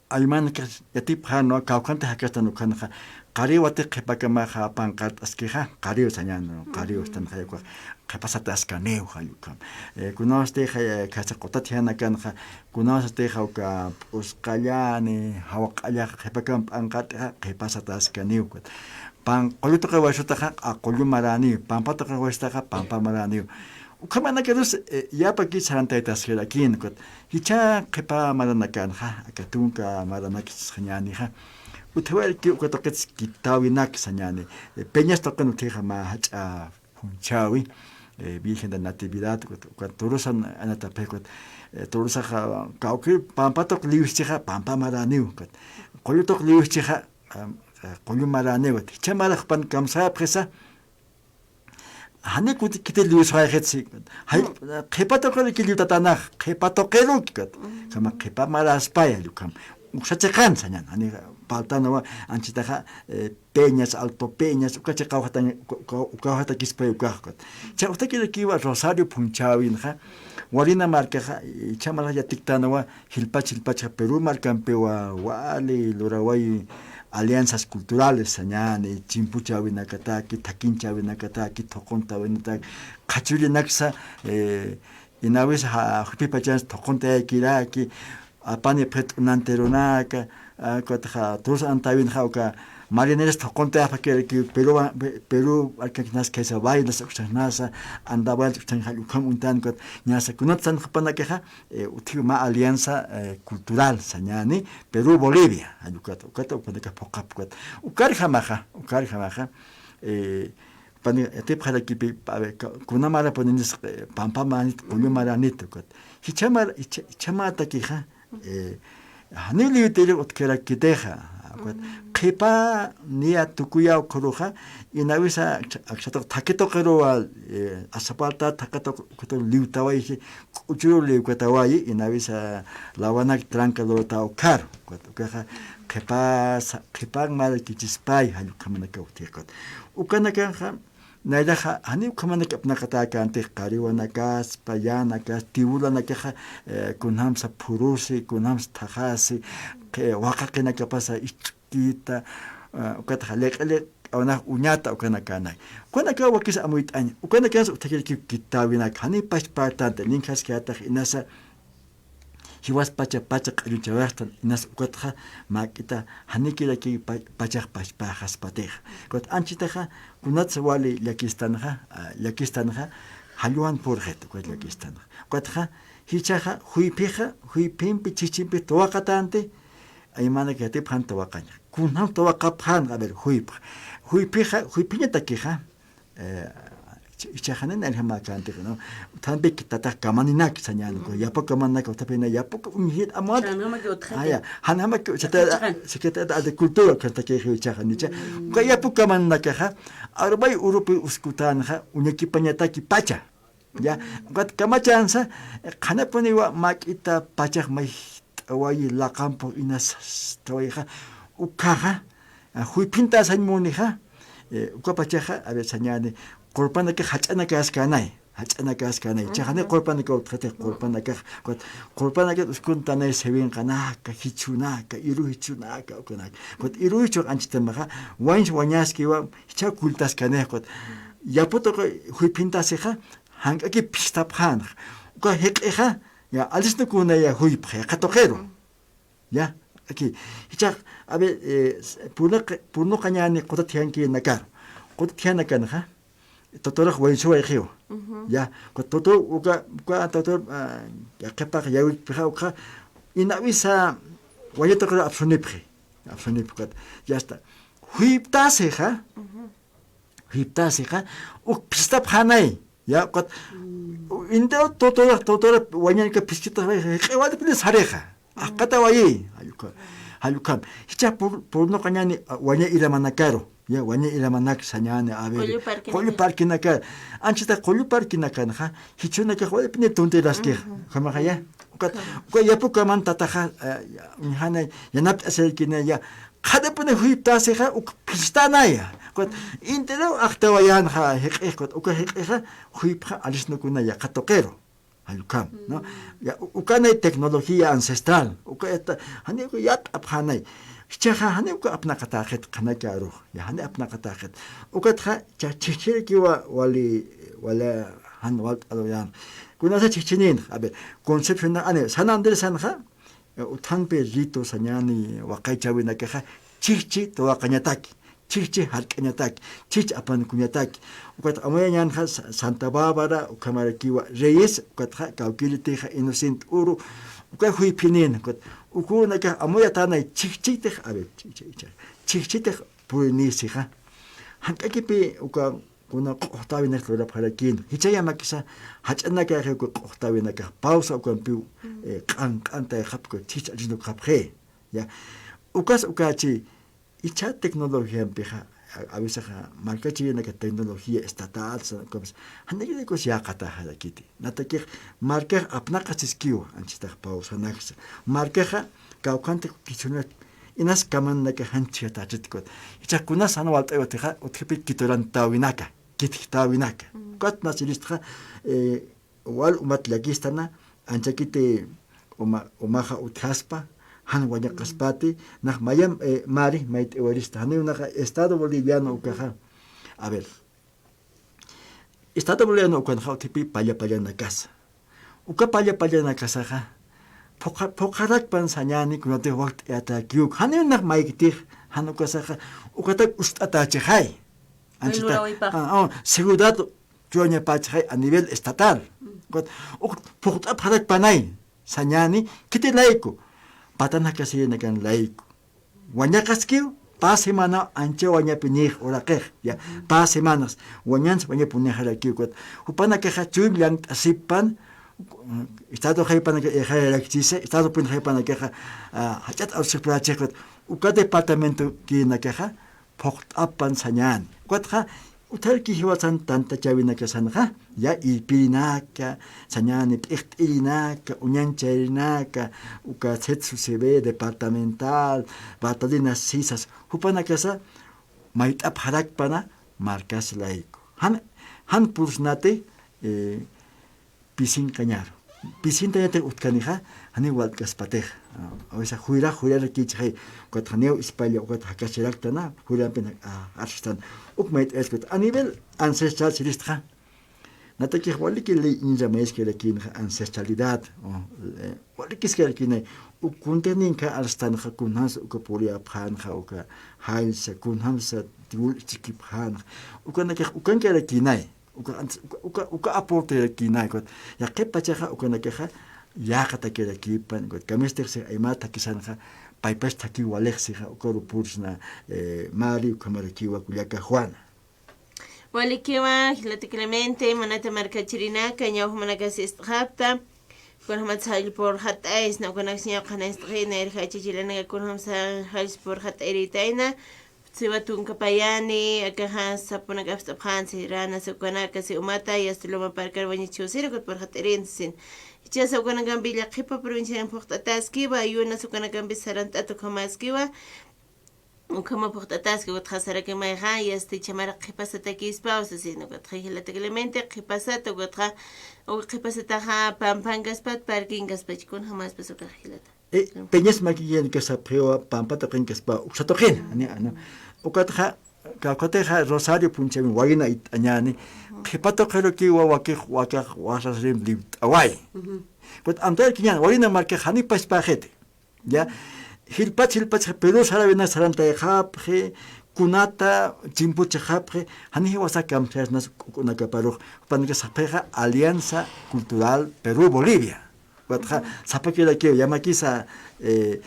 aymanakax yatipxänwa, kawkhantix jakastan ukhanxa, qariwatix qhipakamaxa panqart'askixa, qariw sañäni, qariw ustanxa, ukax qhipasataskaniw jall ukham. Eh, kunawstixa, eh, khasa qutatjanakanxa, kunawstixa uka p'usqallani, jawq'allaxa qhipakam panqart'ixa, qhipasataskaniw ukat. Pan, qullu tuqi waysutaxa, a, qullu maraniw, pampa tuqi waysutaxa, pampa maraniw. Ukhamanakarus, eh, yapaki sarantaytaskirakïn, ukat. Jichha qhipa maranakanxa, aka tunka maranakis sañänixa. Utjawayaraki uka tuqits kitäwinak sañäni. Eh, peñas tuqin utjixa mä jach'a phunchhäwi, eh, Virgen de Natividad, ukat, ukat turusan anatapxi, ukat, eh, turusaxa kawkïr pampa tuq liwschixa, pampa maraniw, ukat. Qullu tuq liwschixa, am, eh, qullu maraniw, ukat. Jichha mara jupan kamsayapxisa, jani kuti, kiti liwswayxitsi. Jay, mm, qhipa tuqiraki liwtatänxa, qhipa tuqiruki, ukat. Mm. Ukhama qhipa maraspay, jall ukham. Uksa chiqan sañäni, jani parltänwa, anchitaxa, eh, Peñas, Alto Peñas, uka chiqawjata, uka, uka, ukawjatakispay ukax, ukat. Jichha utakirakiwa Rosario phunchhäwinxa, Warina markaxa, jichha marax yatiktänwa, jilpach, jilpachxa Perú markampiwa wali luraway alianzas culturales sañäni, chimpuchäwinakataki, thakinchäwinakataki, thuquntäwinataki, qhachullinaksa, eh, inawisa ja-, jupipachansa thuquntayakiraki, apanipxi t'unantirunaka, a, ukatxa turus antäwinxa uka marineras thuquntayapxakiraki, Perú, Perú markakinas khaysa bailas uksanasa, andabaylas uksan jall ukham uñtän, ukat, ñasa kunat sanxapanakaxa, eh, utjiw mä alianza, eh, cultural sañäni, Perú, Bolivia, jall ukat, ukat, ukanakax phuqhap ukat. Ukarjamaxa, ukarjamaxa, eh, pani, yatipxarakipi, a ver, ka-, kuna marapunïnis, eh, pampa maranit, qullu maranit, ukat. Jichha mar-, jichha, jichha maratakixa, eh, janiw liwtiri utjkirakitixa, ukat. Mm. Qhipa niya tukuyaw ukhuruxa, inawisa aksa-, aksa tuq thaqhi tuqiruwa, eh, asfalta thaqhi tuq-, ukhutu liwtawayji, k'uchuru liwkatawayi, inawisa lawanak tranca lurataw ukharu, ukat. Ukaxa qhipa sa-, qhipan marakichispay, jall ukhamanakaw utjki, ukat. Ukanakanxa, nayraxa, janiw ukhamanaki apnaqatäkänti, qariwanakas, payanakas, tiwulanakaxa, eh, kunjamsa phurusi, kunjamsa thaqhasi, qhi-, waqaqinakapasa ich'kita, eh, ukatxa liq'i liq'i awinaka uñata, ukanakänak. Ukanakaw wakis amuyt'añ, ukanakansa utjakiraki kitäwinak, janiw pachpartanti, ninkhaskätax inasa, jiwas pacha, pacha q'alluchawayxtan, inas ukatxa, mä k'ita, janikiraki pa-, pachax pachpäxaspatixa. Ukat anchitaxa, kunatsa wali llakistanxa, a, llakistanxa, jalluwan purxit, ukat llakistanxa. Ukatxa, jichhaxa, juyphixa, juyphimpi, chichimpi tuwaqatänti, aymanak yatipxän tuwaqañxa. Kunjam tuwaqapxän, a ver, juypx. Juyphixa, juyphiñatakixa, eh, icha-, ichaxanin nayrajamäkänti, ¿no? Utjampi tatax kamaninak sañäni, uka yapu kamaninak utjapina, yapu ka-, uñjit amot. Jan jamaki utjxati. Aya, jan jamaki utjxati, Utjxati. Secretaría de Agricultura, uka takixi ichaxan, icha. Mm. Uka yapu kamaninakaxa, arumay urupi uskutänxa, uñakipañataki pacha. Ya, ukat kamachansa, qhanapuniwa mä k'ita pachax mayjt'awayi, laqampu inas thawayixa, ukhaxa, a, juyphinta sañ munixa, eh, uka pachaxa, a ver, sañäni, qurpanakax jach'anakäskänay, jach'anakäskänay, jichhax jani qurpanakaw utjxati, qurpanakax, ukat, qurpanakax uskuntanay siwinqanaka, jichhunaka, iru jichhunaka, ukanaka. Ukat iru jichhux anchitamaxa, wañs wañaskiwa, jichhaw kulltaskänay, ukat, yapu tuqi juyphintasixa, jank'aki phistapxänxa. Uka jiq'ixa, ya, alisnukunaya juypxa, yaqha tuqiru. Ya, aquí. Jichhax, a ver, eh, s-, purnuq-, purnuqañäni qutatjiyankïnakaru. Qutatjiyanakanxa, tuturax wañsuwayxiw. Ya, uka tutu, uka, uka tutu, ah, ya qhipax yawikpixa, uka, inawisa, waña tuqiru apsunipxi. Apsunipxi, ukat. Ya está. Juyptasixa, juyptasixa, uk phistapxänay. Ya, ukat, entero tutura, tutura, wañanka phiskita, jiq'iwalipini sarixa. Ajqatawayi, jall Jall ukham. Jichhax pur-, purnuqañäni, a, waña iramanakaru. Ya, waña iramanak sañäni, a ver. Qullu parkinaka. Qullu parkinaka. Anchhita qullu parkinakanxa, jichhürunakax walipuni tuntiraskix. Ujú. Ukhamaxa ya. Ukat, uka yapukaman tataxa, eh, ya, uñjani, yanapt'asirkini ya. Qharipuni juyptasixa, uk phistänaya. Ukat, ujú, intiru ajtawayänxa, jiq'ix, ukat, uka jiq'ixa, juypxa, alisnukuna yaqha tuqiru. Jall ukham, ¿no? Mm. Ya, u-, ukanay tecnología ancestral, uka esta, jani uka yat'apxänay. Jichhaxa, jani uka apnaqatäxit qhanaka arux, ya, jani apnaqatäxit. Ukatxa, cha-, chhijchhirikiwa wali, wala, jan walt'aruyan. Kunasa chhijchhinin, a ver, Concepción, ani, San Andrés sanxa, eh, utjampi rito sañäni waqaychäwinakaxa, chhijchhi tuwaqañataki, chhijchhi jark'añataki, chhijchhi apankuñataki. Ukat amuyañänxa Sa-, Santa Bárbara, ukhamarakiwa Reyes, ukatxa kawkïritixa Inocente Oro, uka juyphinin, ukat ukunakax amuyatänay chhijchhitix, a ver, chhijchhi, chhijchhi, chhijchhitix purinisixa. Jank'akipï uka kuna q'uxtäwinak lurapxarakïn. Jichha yamakisa, jach'anakaxi uka q'uxtäwinakax pausa ukampiw, mm, eh, q'an, q'antayxapxi, chhijchhi alisnukxapxi. Ya. Ukas ukachi, jichha tecnologiampixa, a, a veces, a, markachirinaka tecnología estatal, sa-, ukampis, janirikus yäqataxarakiti. Natakix, markax apnaqasiskiwa, anchhitax pausanaksa. Markaxa, kawkhanti kikisunak, inas kamanakax jan chhijatachit ukat. Jichhax kunas jan walt'aywatixa, utjipi kiturantäwinaka, kitjtäwinaka. Mm. Ukat nasiristxa, eh, wal umat llakistana, anchhakiti uma, umaxa utjaspa, jan wañaqaspati, nax mayam, eh, mari, mayt'awarista. Janiw naxa Estado Boliviano ukaxa. A ver. Estado Boliviano ukanxa utjipi palla pallanakasa. Uka palla pallanakasaxa, phuqha-, phuqharakpan sañäni kunatix wakt'ayatäkiw uka. Janiw nax maykitix, jan ukasaxa, ukatak ust'atächixay. Anchhita, lurawaypax. Ah, ah, seguridad chuyañapächixay a nivel estatal. Mm. Ukat, ukat phuqt'apxarakpanay, sañäni, khiti layku, patan jakasirinakan layku. Wañaqaskiw, pä semana ancha wañapinïx uraqix, ya, pä semanas, wañans wañapunïxarakiw, ukat, jupanakaxa chuyma llank'asippan, estado jaypanakax ixayarakchisa, estado pun jaypanakaxa, ah, jach'at arusiqpurachix, ukat, uka departamentokirinakaxa, phuqt'appan sañäni. Ukatxa, utjarki jiwasan tantachäwinakasanxa, ya, irpirinaka, sañäni p'iqt'irinaka, uñancharinaka, uka CETSUCB departamental, Bartolina Sisas, jupanakasa, mayt'apxarakpana, markas layku. Jan, jan pursnati, eh, pisinkañaru. Pisintañatix utjkanixa, janiw walt'kaspatix. A, a veces juyra, juyrarakïchixay, ukat janiw ispalla, ukat jakasiraktana, juyrampin, a, arxistan. Uk mayt'ayaspat. A nivel ancestral siristxa. Natakix waliki ley inra mayskarakinxa ancestralidad. O, eh, walikiskarakinay. Uk kuntininka arstanxa kunjamsa uka puriyapxänxa, uka jallsa, kunjamsa tiwul ichikipxänxa. Ukanakax ukankarakinay. Uka, uka, uka, uka aporterakinay, ukat. Yaqhip pachaxa, ukanakaxa, yäqatakirakipan, ukat. Kamistix si aymar thakhisanxa, paypas thakhiw walix sixa, ukaru pursna, eh, Mari, ukhamarakiwa kullaka Juana. Walikiwa, jilata Clemente, munata markachirinaka, ña jumanakasa ist'xapxta, kunjamatsa jall purxataysa, ukanaksa ña qhanañcht'xina, irjachi chilanaka, kunjamsa jall purxatayrïtayna, siwa tunka payani, akaxa sapunak apst'apxänsa, ränasa ukanaka, si umata, yasta luma parkar wañichusiri, ukat purxatayrïnsa sin. Jichhasa ukanakampi llaqhipa provincianan phuqt'ataskiwa, yunasa ukanakampi sarant'at ukhamaskiwa, ukhama phuqt'ataski, ukatxa saraki mayxa, yasta jichha marak qhipasatakispaw, sasin, ukatxa jilata Clemente, qhipasata, ukatxa, uka qhipasataxa, pampan kaspat, parkin kaspachi, kunjamaspas ukax jilata. Eh, peñas makiyan kasapxiwa, pampa tuqin kaspa, uksa tuqin, ani, ano. Ukatxa, kawkatixa Rosario punchawin wayna it'añani, qhipa tuqirukiwa wakix, wakax, wasasrim limt'away. Ujú. Ukat amtayarkiñan, wayna markax jani paspaxiti. Ya, jilpach, jilpach, Perú sarawina sarantayxapxi, kunata, chimpuchixapxi, jani jiwasa kamsayasnas k'ukunakaparux, jupanakax sapxixa Alianza Cultural Perú Bolivia. Ukatxa, sapakirakiw, yamakisa, eh,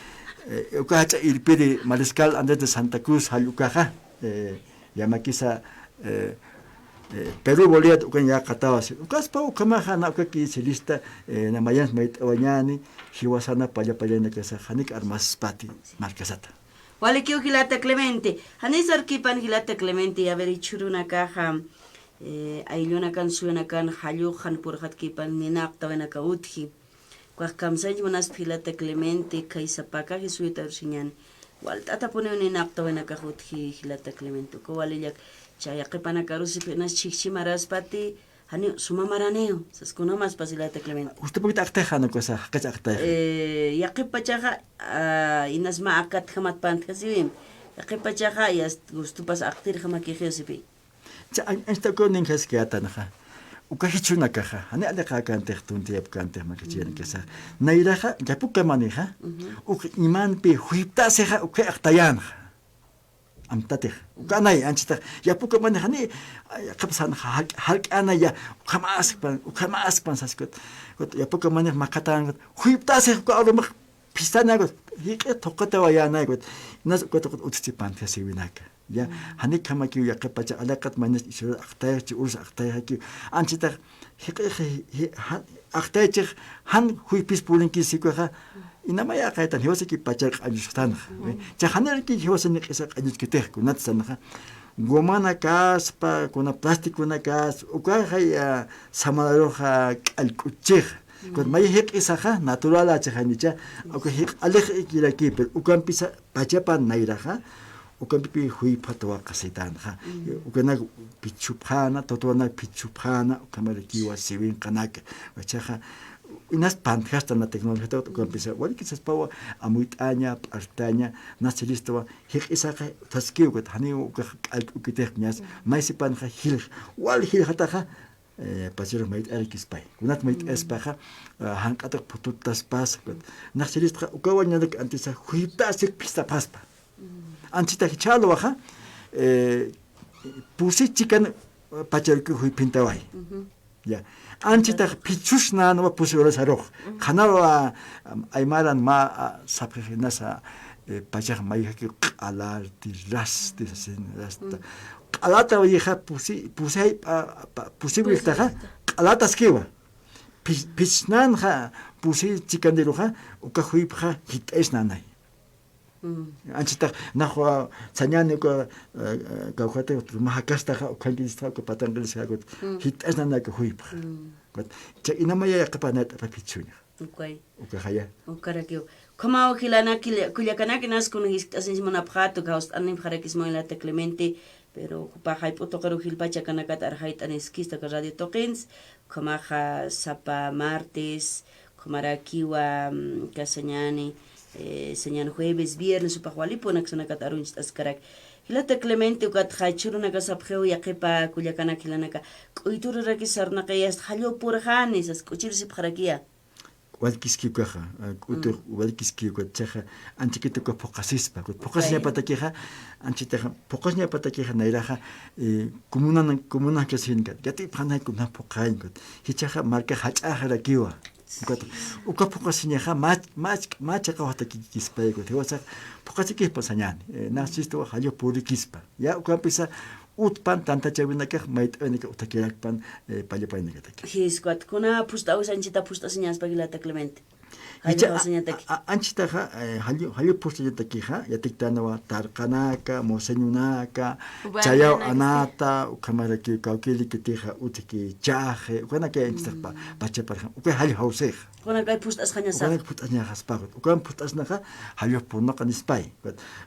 eh, uka jach'a irpiri Mariscal Andrés de Santa Cruz, jall ukaxa, eh, yamakisa, eh, eh, Perú Bolívar ukan yäqatawa si. Ukaspa ukhamaxa na ukaki si lista, eh, na mayans mayt'awañäni, jiwasana palla pallanakasax janik armaspati markasata. Walikiw jilata Clemente. Janis arkipan jilata Clemente, a ver, jichhürunakaxa, eh, ayllunakan suyunakan jallux jan purxatkipan ninaqtawinaka utji. Ukax kamsañch munaspa jilata Clemente, kay sapakaji suyuta ursiñäni. Walt'atapuniw ninaqtawinakax utji jilata Clemente. Uka walillak, cha yaqhipanakarusi inas chhijchhi maraspati, janiw suma maraniw, sas kunjamaspas jilata Clemente. Justo poquito aqtayxa, ¿no? Cosa, jaqich aqtayxa. Eh, yaqhip pachaxa, ah, inas mä akatjamat pantjasiwim. Yaqhip pachaxa, ya gustupas aqtirjamakixi sipi. Cha, an-, anchita ukaw ninkhaskätanxa. Uka jichhürunakaxa, jani aliqäkantix, tuntiyapkantix, markachiyanakasax. Nayraxa, yapukamanixa, uk imanpi juyptasixa, uka aqtayänxa. Amtatix, uka anay, anchitax, yapukamanixa, ni, ay, qhapsanxa, jalk-, jalk'anaya, ukhamaskpan, ukhamaskpan saskut. Kut, yapukamanix makatänxa, juyptasix uka arumax, phisanaykut, jiq'i thuqatawayänakut. Inas ukat, ukat utjchi pantjasiwinaka. Ya, janikhamakiw yaqhip pacha aliqat maynas isura aqtayxchi, urus aqtayxakiw. Anchitax, jiq'i, ji-, ji-, jan, aqtaychix, jan juyphis purinkisi ukaxa, inamaya aqaytan, jiwasaki pachar q'añusktanxa. Cha janiraki jiwasa niq'isa q'añuskitix, kunatsanxa. Gomanakaspa, kuna plasticonakas, ukaxa ya, samanaruxa k'allk'uchix. Kuna may jiq'isaxa, naturalachixanicha, uka jiq'alix ikiraki, pero ukampisa pachapan nayraxa, ukampipi juyphatawa qasitanxa. Ukanak phichhupxäna, tutuwanak phichhupxäna, ukhamarakiwa siwinqanaka. Wachaxa, inas pantjasta na tecnología, ukampisa, wali quizás pawa, amuyt'aña, p'artaña, na silistawa, jiq'isaxa, utjaskiw, ukat, janiw ukax k'allk'ukitix, ñas, maysipanxa, jilx, wal jilxataxa, eh, pacharux mayt'arakispay. Kunat mayt'aspaxa, ah, janq'atax phututaspas, nax chiristxa, ukawañanak antisa, juyptasik phistapaspa. Anchitax jichhäluwaxa, eh, pusi chikan, eh, pacharuki juyphintaway. Ya. Anchitax phichhusnänwa pusi urasarux. Qhanawa, am, aymaran mä, ah, sapxixinasa, eh, pachax mayjaki q'alarti, rasti, sasin, rasta. Q'alatawayixa pusi, pusi, pa, pa, pusi wirtaxa, q'alataskiwa. Phis-, phisnanxa, pusi chikandiruxa, uka juypxa, jit'aysnanay. Anchitax, naxwa, sañani uka, eh, eh, kawjati, maja kastaxa, ukhankiristaxa, uka patanqiristaxa, jit'aysnanay uka juypxa. Cha inamaya yaqhipanata, pa phichhuña. Ukay. Ukajaya. Ukarakiw. Ukhamaw jilanaka, kullakanak inas kuna jiskt'asiñs munapxäta, uka jawst'anipxarakisma jilata Clemente, pero jupax jayp'u tuqiru jilpachakanakat arxayt'aniskista uka radio tuqins, ukhamaxa sapa martes, ukhamarakiwa, mm, uka sañani, eh, sañan jueves, viernes, jupax walipunaksunakat aruñcht'askarak. Jilata Clemente, ukat jichhürunaka sapxiw yaqhipa kullakanak jilanaka, k'uyturirakis sarnaqiyasta, jallu purxani, sas k'uchir sipxarakiya. Walkiskiw ukaxa, ah, k'utu, walkiskiw ukat chaxa, anchikita uka phuqasispa, ukat phuqasiñapatakixa, anchitaxa, phuqasiñapatakixa nayraxa, eh, comunan, comunan kasinkat, yatipxanay kuna phuqañ, ukat, jichhaxa marka jach'axarakiwa, ukat, uka phuqasiñaxa, mach, mach, machaqawatakikispay, ukat, jiwasax, phuqasikispa sañani, eh, naxchistawa jallu purikispa, ya, ukampisa, utpan tantachawinakax mayt'awinakax utjakirakpan, eh, pallapayinakataki. Jiskwat, kuna phust'awisañchita phust'asiñaspa jilata Clemente. Jichha, a, a, anchitaxa, eh, jallu, jallu phust'añatakixa, yatiktanawa tarqanaka, moseñonaka, chayaw anata, ukhamaraki kawkïrikitixa, utjki chaje, ukanaka anchitax pa, pachaparxa, uka jallu jawsixa. Kunakay phust'asxañasax. Ukanak phust'asxañaxaspa, ukan phust'asnaxa, jallux purnaqa nispay.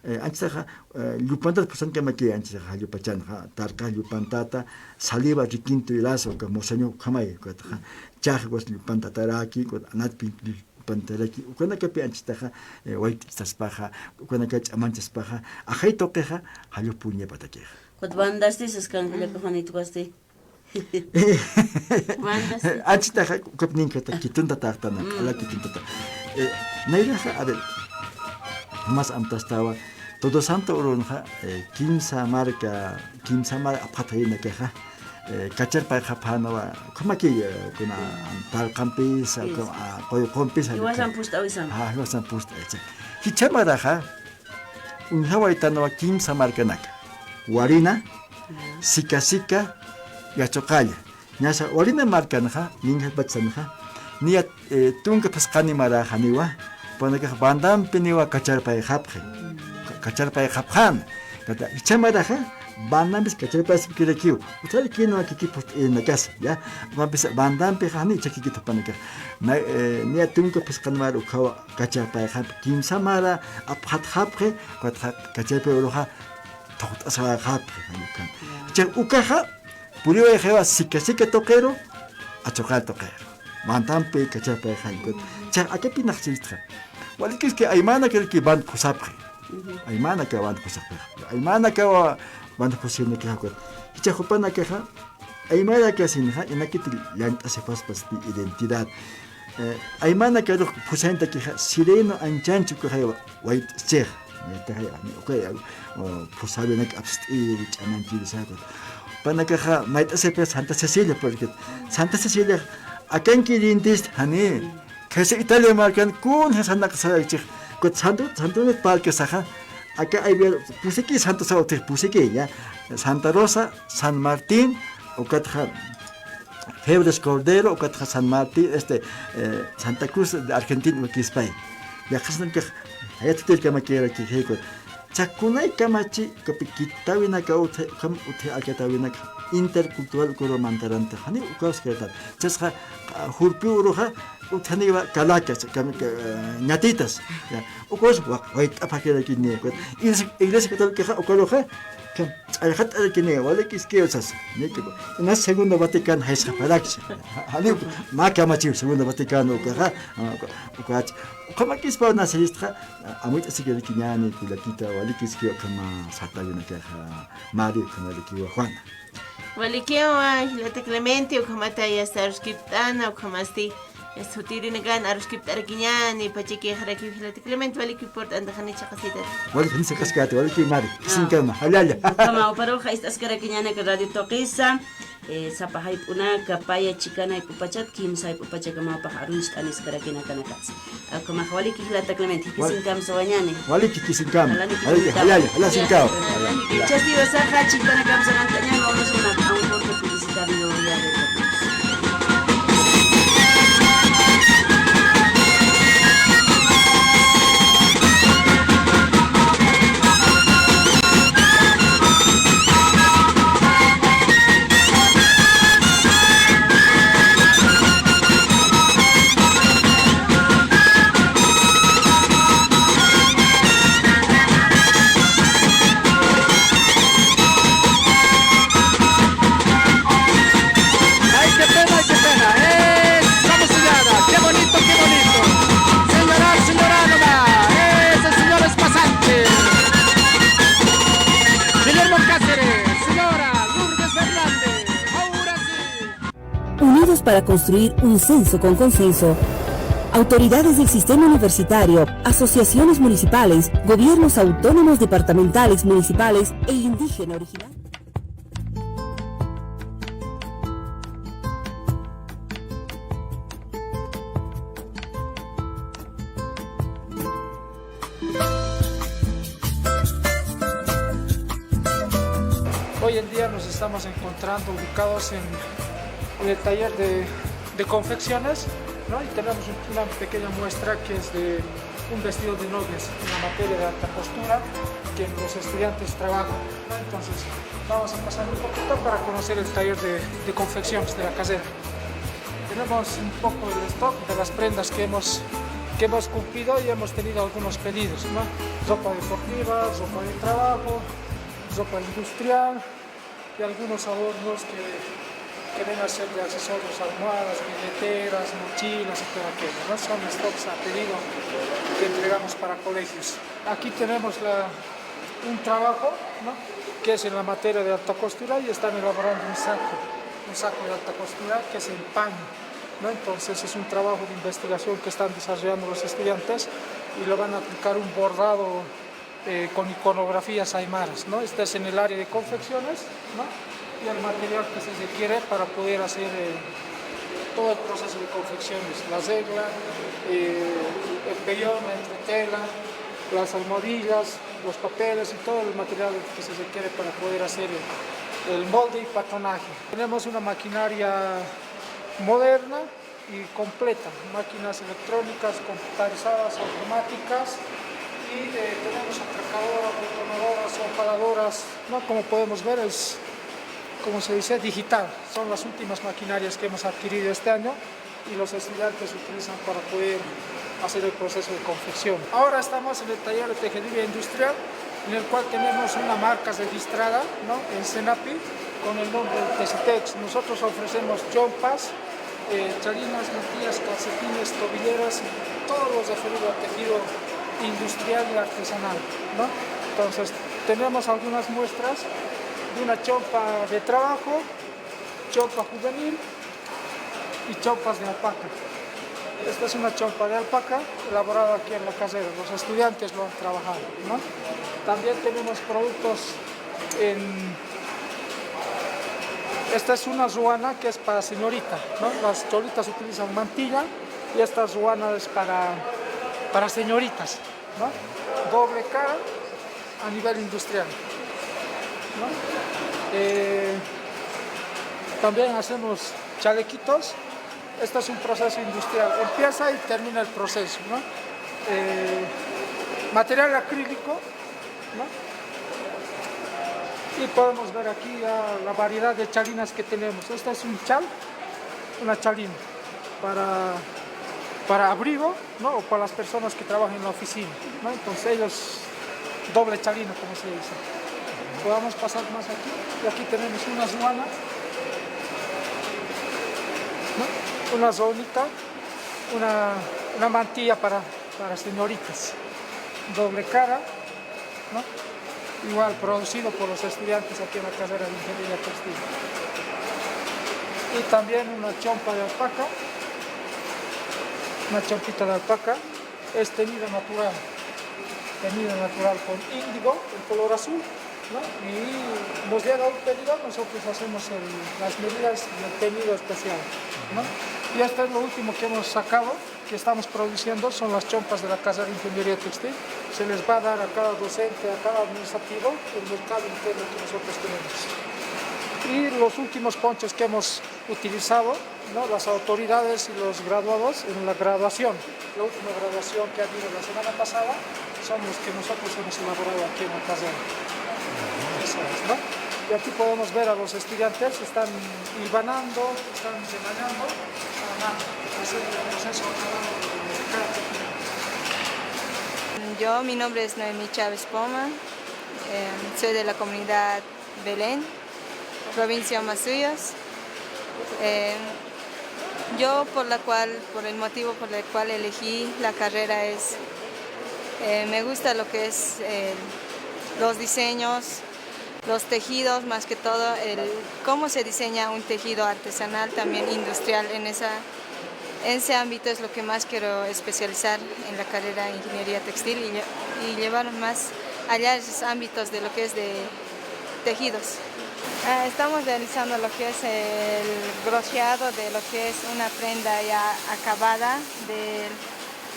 Eh, anchitaxa, eh, llupantat phusankamaki, anchitaxa, jallupachanxa, tarqa llupantata, saliva requinto y lazo, uka moseño ukhamay, ukataxa, chaje ukas llupantataraki, ukat anatpi llupantataraki, ukanakapi anchitaxa, eh, wayt'istaspaxa, ukanaka ch'amanchaspaxa, ajay tuqixa, jallux purñapatakixa. Ukat bandasti saskan, kullaka Juanito, ukasti. Anchitaxa, ukap ninkhata, kitunta taqtana, q'ala kitunta taq. Eh, nayraxa, a ver, mas amtastawa, Todo Santo urunxa, eh, kimsa marka, kimsa marka apxatayinakaxa, eh, kacharpayxapxänawa, ukhamaki, eh, kuna, tarqampisa, ukham, ah, quyqumpisa, jiwasan phust'awisan. Ah, jiwasan phust'awisan. Jichha maraxa, uñjawaytanwa kimsa markanaka. Warina, Sika Sika, Yachuqalla. Ñasa Warina markanxa, ninjapachsanxa, niya, eh, tunka phisqani maraxaniwa, jupanakax bandampiniwa kacharpayxapxi. Ka-, kacharpayxapxan. Kata, jichha maraxa, bandampis kacharpayxapxirakiw. Utjarkiniwa kiki phuqt'irinakas, ya. Jupanpis bandampixa jani jichha kikit jupanakax. Na, eh, niya tunka phisqani mara ukhawa kacharpayxapxi. Kimsa mara apxatxapxi, ukatxa kacharpay uruxa thuqt'asawayxapxi, jani ukan. Ya. Jichha ukaxa, puriwayxiwa sika sika tuqiru, achuqar tuqiru. Bandampi kacharpayxañkut. Jichha akapinakchiristxa. Walikiski aymanakiraki band phusapxi. Aymanakawa band phusapxi. Aymanakawa band phusirinakixa ukat. Jichha jupanakaxa, aymarakasinxa, inakiti llañt'asipaspasti identidad. Eh, aymanakarux phusañatakixa, sireno anchanch ukaxay wayt'schixa. Maytaxay, ani, ukay, o, phusawinak apst'iri, ch'amanchiri sakat. Jupanakaxa, mayt'asipxi Santa Cecilia, porque Santa Cecilia, akanki rintisti, jani. Khaysa Italia markan, kunja sanaqasaraychix. Ukat Santo, Santo Parque saxa, aka ay ver, pusiki Santo Sautix, pusiki, ya. Santa Rosa, San Martín, ukatxa, Febres Cordero, ukatxa San Martín, este, eh, Santa Cruz de Argentina, ukispay. Yaqhasnakax, jayat sutirkamakiraki, jayku. Jichha kunay kamachi, ukapi kitawinaka utji, ukham utji alkatawinaka, intercultural ukaru mantaranta, jani ukaws kaytan. Jichhasxa, ah, jurpi uruxa, utjaniwa calaca, kam-, ka-, ñatitas. Ya, ukaws wa-, wayt'apxakirakini, ukat. Iglesia, Iglesia Católicaxa, ukaruxa, kam-, Ch'allxat'arakini, walikiskiw sas. Inas Segundo Vaticano jaysxaparakchi. Ja-, jani mä kamachiw Segundo Vaticano ukaxa, ah, uka-, ukach. Ukhamakispaw nasiristxa, ah, amuyt'asikirakiñäni, kullakita, walikiskiw ukhama sartawinakaxa, Mari, ukhamarakiwa Juana. Walikiwa, jilata Clemente, ukhamata yasta aruskipt'ana, ukhamasti, yasta sutirinakan aruskipt'arakiñäni, pachakixarakiw jilata Clemente, walikiw purt'antaxa janicha qasitat. Walik janicha qaskäti, walikiw Mari, kisinkama, jallalla. Ukhama, uparuxa ist'askarakiñänaka Radio Tuqisa, eh, sapa jayp'unaka, paya chikana jayp'u pachat, kimsa jayp'u pachakamapxa arunchit'aniskarakinakanakatsa. Ukhamax waliki jilata Clemente, wal-, kisinkam sawañäni. Waliki kisinkam. Jalani, waliki, kisinkam. Jallalla, jallalla, sinkaw. Jallalla. Chasti wasaxa, chikpana kamsarantañäni, vamos a una, a un corte publicitario, ya regresamos. Ay, qué pena, ay, qué pena. Eh, vamos, señora. Qué bonito, qué bonito. Señora, señora, nomás. Ese señor es pasante. Guillermo Cáceres, señora Lourdes Fernández. Ahora sí. Unidos para construir un censo con consenso. Autoridades del sistema universitario, asociaciones municipales, gobiernos autónomos departamentales, municipales e indígena original. Hoy en día nos estamos encontrando ubicados en, en el taller de, de confecciones, ¿no? Y tenemos un, una pequeña muestra que es de un vestido de novias, una materia de alta costura que los estudiantes trabajan, ¿no? Entonces, vamos a pasar un poquito para conocer el taller de, de confecciones de la casera. Tenemos un poco el stock de las prendas que hemos, que hemos cumplido y hemos tenido algunos pedidos, ¿no? Ropa deportiva, ropa de trabajo, ropa industrial y algunos adornos que, que ven a ser de accesorios, almohadas, billeteras, mochilas y todo aquello, ¿no? Son stocks a pedido que entregamos para colegios. Aquí tenemos la, un trabajo, ¿no? Que es en la materia de alta costura y están elaborando un saco, un saco de alta costura que es en paño, ¿no? Entonces es un trabajo de investigación que están desarrollando los estudiantes y lo van a aplicar un bordado, eh, con iconografías aymaras, ¿no? Este es en el área de confecciones, ¿no? Y el material que se requiere para poder hacer, eh, todo el proceso de confecciones, la regla, eh, el vellón, la entretela, las almohadillas, los papeles y todo el material que se requiere para poder hacer, eh, El molde y patronaje. Tenemos una maquinaria moderna y completa, máquinas electrónicas, computarizadas, automáticas, y, eh, tenemos atracadoras, detonadoras, opaladoras, ¿no? Como podemos ver, es, como se dice, digital. Son las últimas maquinarias que hemos adquirido este año y los estudiantes utilizan para poder hacer el proceso de confección. Ahora estamos en el taller de tejeduría industrial, en el cual tenemos una marca registrada, ¿no? En Senapi, con el nombre de Tesitex. Nosotros ofrecemos chompas, eh, chalinas, mantillas, calcetines, tobilleras y todo lo referido al tejido industrial y artesanal, ¿no? Entonces, tenemos algunas muestras de una chompa de trabajo, chompa juvenil y chompas de alpaca. Esta es una chompa de alpaca elaborada aquí en la carrera. Los estudiantes lo han trabajado, ¿no? También tenemos productos en... Esta es una ruana que es para señorita, ¿no? Las cholitas utilizan mantilla y esta ruana es para, para señoritas, ¿no? Doble cara a nivel industrial, ¿no? Eh, también hacemos chalequitos. Este es un proceso industrial. Empieza y termina el proceso, ¿no? Eh, material acrílico, ¿no? Y podemos ver aquí ya la variedad de chalinas que tenemos. Este es un chal, una chalina para, para abrigo, ¿no? O para las personas que trabajan en la oficina, ¿no? Entonces ellos doble chalina, como se dice. Podemos pasar más aquí. Y aquí tenemos una ruana, ¿no? Una ruanita, una, una mantilla para, para señoritas. Doble cara, ¿no? Igual producido por los estudiantes aquí en la carrera de Ingeniería Textil. Y también una chompa de alpaca, una chompita de alpaca, es teñido natural, teñido natural con índigo, el color azul, ¿no? Y nos llega un pedido, nosotros hacemos el, las medidas y el teñido especial, ¿no? Y esto es lo último que hemos sacado, que estamos produciendo, son las chompas de la carrera de Ingeniería Textil. Se les va a dar a cada docente, a cada administrativo, el mercado interno que nosotros tenemos. Y los últimos ponchos que hemos utilizado, ¿no? Las autoridades y los graduados en la graduación. La última graduación que ha habido la semana pasada son los que nosotros hemos elaborado aquí en la carrera. Eso es, ¿no? Y aquí podemos ver a los estudiantes, están hilvanando, están rebañando a mano, haciendo el proceso acabado de cada técnica. Yo, mi nombre es Noemí Chávez Poma, eh, soy de la comunidad Belén, provincia Omasuyos. Eh, yo por la cual, por el motivo por el cual elegí la carrera es, eh, me gusta lo que es eh, los diseños, los tejidos, más que todo el cómo se diseña un tejido artesanal, también industrial en esa en ese ámbito es lo que más quiero especializar en la carrera de ingeniería textil y, lle- y llevar más allá esos ámbitos de lo que es de tejidos. Ah, estamos realizando lo que es el brocheado de lo que es una prenda ya acabada de,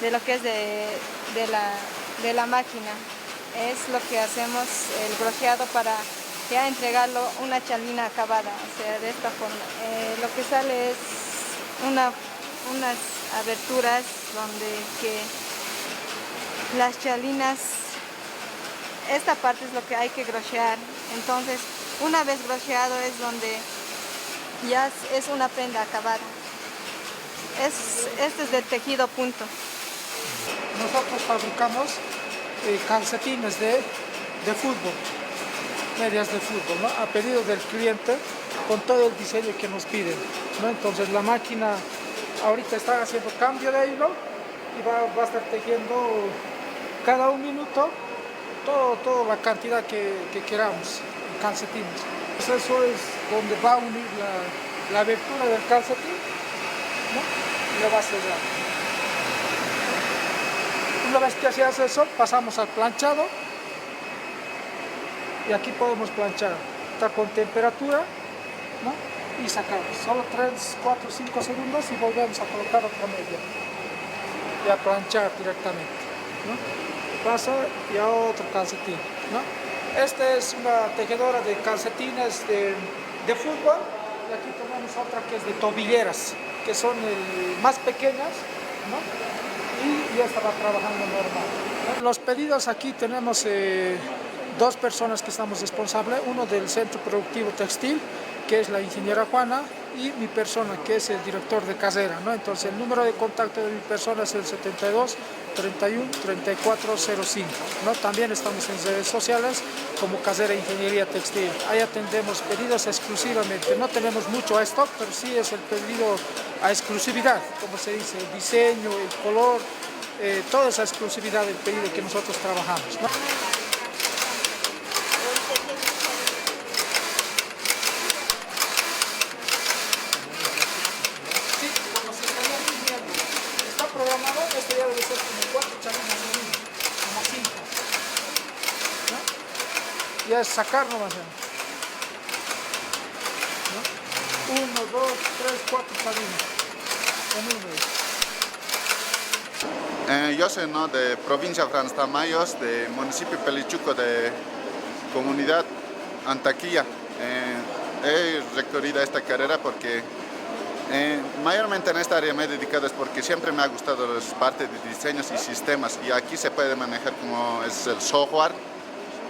de lo que es de, de la, de la máquina. Es lo que hacemos el brocheado para ya entregarlo una chalina acabada, o sea, de esta forma. Eh, lo que sale es una, unas aberturas donde que las chalinas, esta parte es lo que hay que brochear. Entonces, una vez brocheado es donde ya es, es una prenda acabada. Es, este es del tejido punto. Nosotros fabricamos eh, calcetines de, de fútbol, medias de fútbol, ¿no? A pedido del cliente, con todo el diseño que nos piden, ¿no? Entonces la máquina ahorita está haciendo cambio de hilo y va, va a estar tejiendo cada un minuto todo, toda la cantidad que, que queramos, calcetines. Pues eso es donde va a unir la, la abertura del calcetín, ¿no? Y lo va a cerrar. Una vez que se hace eso, pasamos al planchado. Y aquí podemos planchar. Está con temperatura, ¿no? Y sacamos. Solo tres, cuatro, cinco segundos y volvemos a colocar otra media. Y a planchar directamente, ¿no? Pasa y a otro calcetín, ¿no? Esta es una tejedora de calcetines de, de fútbol. Y aquí tenemos otra que es de tobilleras, que son el, más pequeñas, ¿no? Y ya estaba trabajando normal, ¿no? Los pedidos aquí tenemos eh, dos personas que estamos responsables, uno del Centro Productivo Textil, que es la ingeniera Juana, y mi persona, que es el director de carrera, ¿no? Entonces, el número de contacto de mi persona es el setenta y dos, treinta y uno, treinta y cuatro cero cinco, ¿no? También estamos en redes sociales como Carrera Ingeniería Textil. Ahí atendemos pedidos exclusivamente. No tenemos mucho a stock, pero sí es el pedido a exclusividad, como se dice, el diseño, el color, eh, toda esa exclusividad del pedido que nosotros trabajamos, ¿no? Sí, como se estaría imprimiendo. Está programado, esto ya debe ser como cuatro chavinas, como cinco. ¿No? Ya es sacar nomás, ¿eh? ¿No? Uno, dos, tres, cuatro chavinas. En uno. Eh, yo soy, ¿no?, de provincia Franz Tamayo, de municipio Pelichuco, de comunidad Antaquilla. Eh, he recorrido esta carrera porque eh, mayormente en esta área me he dedicado es porque siempre me ha gustado las partes de diseños y sistemas, y aquí se puede manejar como es el software,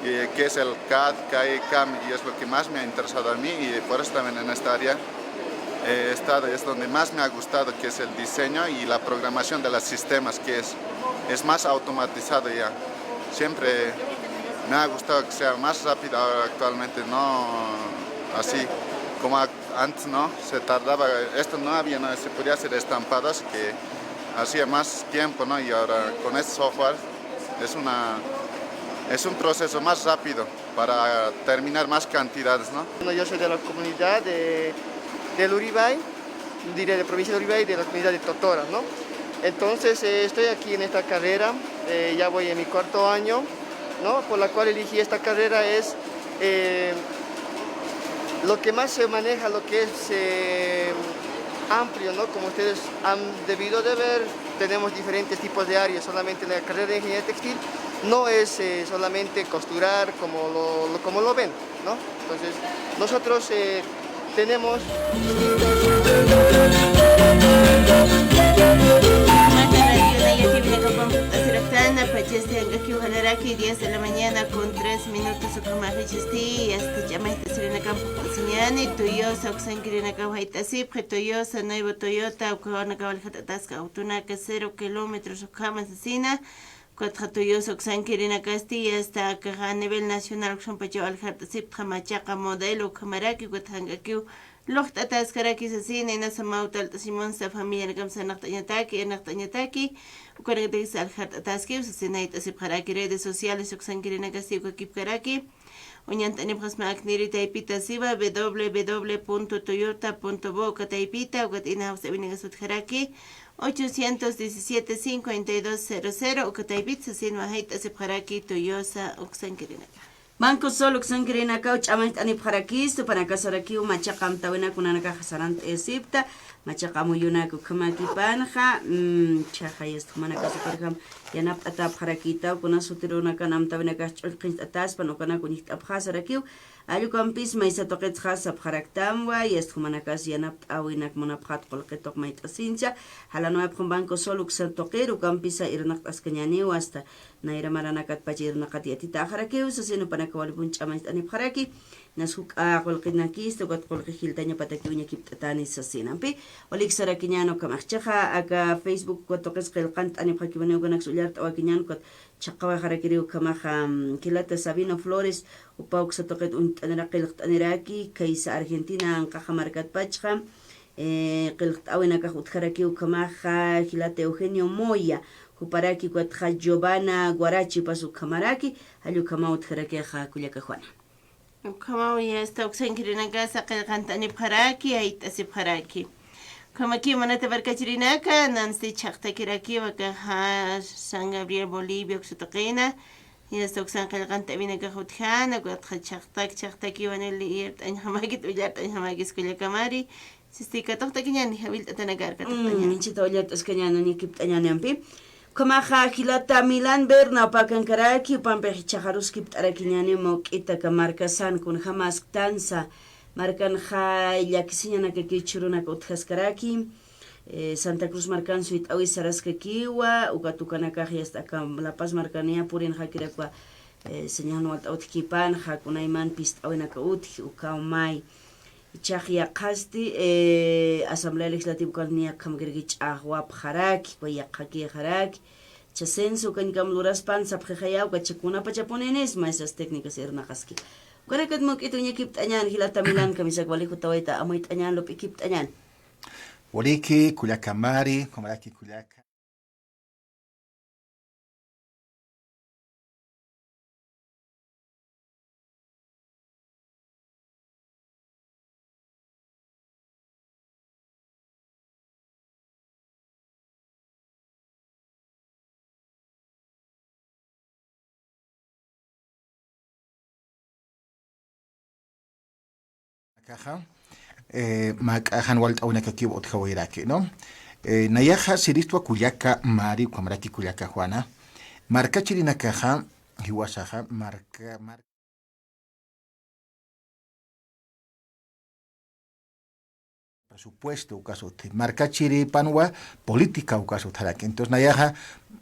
eh, que es el cad, cad, cam, y es lo que más me ha interesado a mí, y por eso también en esta área eh, he estado, es donde más me ha gustado, que es el diseño y la programación de los sistemas, que es, es más automatizado ya. Siempre me ha gustado que sea más rápido ahora actualmente, no así como ac- antes, ¿no? Se tardaba, esto no había, ¿no? Se podía hacer estampado, así que hacía más tiempo, ¿no? Y ahora con este software es una, es un proceso más rápido para terminar más cantidades, ¿no? Bueno, yo soy de la comunidad de, de Luribay, diré de provincia de Luribay, de la comunidad de Totora, ¿no? Entonces, eh, estoy aquí en esta carrera, eh, ya voy en mi cuarto año, ¿no? Por la cual elegí esta carrera es, eh, lo que más se maneja, lo que es, eh, amplio, ¿no? Como ustedes han debido de ver, tenemos diferentes tipos de áreas, solamente la carrera de ingeniería textil no es, eh, solamente costurar como lo, lo- como lo ven, ¿no? Entonces, nosotros, eh, tenemos Pachasti ankakiw jalaraki, diez de la mañana con tres minutos, ukhamax jichhasti, yasta ch'amayt'asirinakampux p'asiñäni, Toyosa uksankirinakaw jayt'asipxi, Toyosa, Nuevo Toyota, ukhawanakaw aljat'ataska autonaka cero kilómetros ukhama sasina, ukatxa Toyosa uksankirinakasti, yasta akaxa a nivel nacional uksampachaw aljat'asipxi, Machaqa modelo ukhamaraki, ukatxa ankakiw luqt'ataskaraki sasina, inasa mawtalt'asimunsa familianakamp sarnaqt'añataki, irnaqt'añataki, ukanakatakis aljart'ataskiw sasina jayt'asipxaraki, redes sociales uksankirinakasti ukakipkaraki, uñant'anipxasma akniri taypita siwa, w w w punto toyota punto bo uka taypita, ukat ina jawst'awinakas utjaraki, ochocientos diecisiete, cincuenta y dos cero cero, uka taypita sasinwa jayt'asipxaraki Toyosa uksankirinaka. Banco Sol uksankirinakaw ch'amacht'anipxarakis, jupanakasarakiw machaqa amtäwinak kunanakax sarant'ayasipta, machaqa amuyunak ukhamakipanxa, mm, chhaxa yasta jumanakasa, por ejemplo, yanapt'atäpxarakïtaw, kunas sutirunakan amtäwinakax ch'ullqhiñcht'ataspan, ukanak uñjt'apxasarakiw, jall ukampis maysa tuqitxa sapxaraktamwa, yasta jumanakas yanapt'äwinak munapxät qullqi tuq mayt'asincha, jalanwayapxam Banco Sol uksa tuqir, ukampisa irnaqt'askañäniw, hasta nayra maranakatpacha irnaqat yatitäxarakiw sasin, jupanakaw walipun ch'amacht'anipxaraki, inas juk'a qullqinakista, ukat qullqi jiltañapatakiw uñakipt'atäni sasin. Ampi, walik sarakiñäni ukhamax. Chiqa aka Facebook uka tuqis qillqant'anipxakiwaniw, ukanaksa ullart'awakiñäni, ukat chhaqhawaxarakiriw ukhamaxa, mm, jilata Sabino Flores, jupaw uksa tuqit uñt'aniraki, qillqt'aniraki, khaysa Argentina anqaxa markatpachxa, eh, qillqt'äwinakax utjarakiw ukhamaxa, jilata Eugenio Moya, juparaki ukatxa Giovanna Guarachipas ukhamaraki, jall ukhamaw utjarakixa kullaka Juana. Ukhamaw yasta uksankirinakasa qillqant'anipxaraki, jayt'asipxaraki. Ukhamakiw munata markachirinaka, nansti chhaqtakirakiw akaxa San Gabriel Bolivia uksa tuqina, yasta uksan qillqant'awinakax utjäna, ukatxa chhaqtak, chhaqtakiw anil iyart'añjamäkit, ullart'añjamäkis kullakamari, sisti katuqtakiñäni, jawillt'atanakar katuqtañäni. Mm, inchita ullart'askañäni, uñakipt'añäni ampi. Ukhamaxa jilata Milán Berna upakankaraki, upampix jichhaxaruskipt'arakiñäni mawk'ita aka markasan kunjäm asktansa, markanxa llakisiñanakakiw chhurunaka utjaskaraki, eh, Santa Cruz markan suyt'äwis saraskakiwa, ukat ukanakax yasta aka La Paz markaniya purinxakirakwa, eh, señal walt'awtkipanxa, kunayman pist'äwinaka utji, ukaw may. Jichhax yaqhasti, eh, Asamblea Legislativa ukan niya akhamakiraki ch'axwapxaraki, uka yaqhakïxaraki. Jichha censo ukañkam luraspan sapxixaya, uka jichha kunapachapuninis maestras técnicas irnaqaski. Ukanakat mawk'it uñakipt'añän, jilata Milán, kamisaki wali jutawayta amuyt'añän, lup'ikipt'añän. Waliki, kullaka Mari, ukhamaraki kullaka. Akaxa, eh, mä k'axan walt'äwinakakiw utjawayraki, ¿no? Eh, nayaxa siristwa kullaka Mari, ukhamaraki kullaka Juana, markachirinakaxa, jiwasaxa, marka, mar- presupuesto ukasut, markachiripanwa política ukasut jaraki. Entonces, nayaxa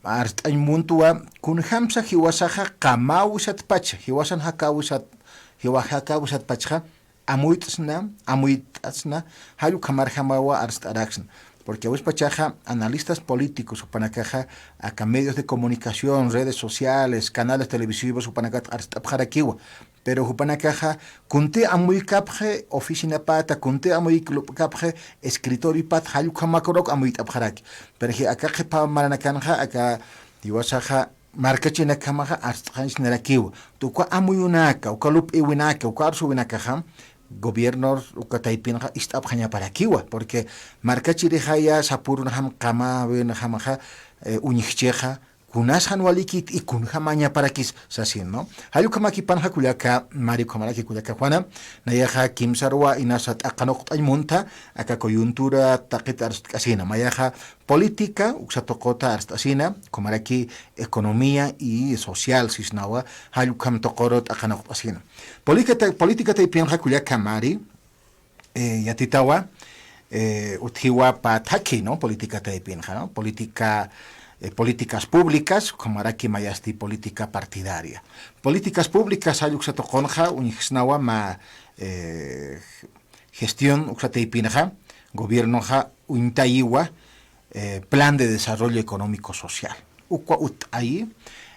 arst'añ muntwa, kunjamsa jiwasaxa qamäwisatpacha, jiwasan jakäwisat, jiwa jakäwisatpachxa, amuyt'sna, amuyt'asna, jall ukhamarjamawa arst'araksna. Porque awispachaxa analistas políticos jupanakaxa, aka medios de comunicación, redes sociales, canales televisivos jupanakat arst'apxarakiwa. Pero jupanakaxa, kunti amuykapxi oficinapata, kunti amuykapxi escritoriopat, jall ukhamakaruk amuyt'apxaraki. Pero ji aka qhipa maranakanxa, aka jiwasaxa, markachirinakhamaxa arst'xañsnarakiwa. Uka amuyunaka, uka lup'iwinaka, uka arsuwinakaxa, gobierno uka taypinxa ist'apxañaparakiwa, porque markachirixaya sapürunjam qamäwinjamaxa, eh, uñjchixa, kunas jan walikit y kunjamañaparakis sasin, ¿no? Jall ukhamakipanxa kullaka Mari, ukhamaraki kullaka Juana, nayaxa kimsarwa inasa t'aqanuqt'añ munta, aka coyuntura taqit arstk'asina, mayaxa política, uksa tuquta arst'asina, ukhamaraki economía y social sisnawa, jall ukham tuquru t'aqanuqt'asina. Política, política taypinxa kullaka Mari, eh, yatitawa, eh, utjiwa pä thakhi, ¿no? Política taypinxa, ¿no? Política, eh, políticas públicas, ukhamaraki mayasti política partidaria. Políticas públicas jall uksa tuqunxa, uñjsnawa mä, eh, gestión uksa taypinxa, gobiernoxa uñtayiwa, eh, plan de desarrollo económico social. Ukwa utt'ayi,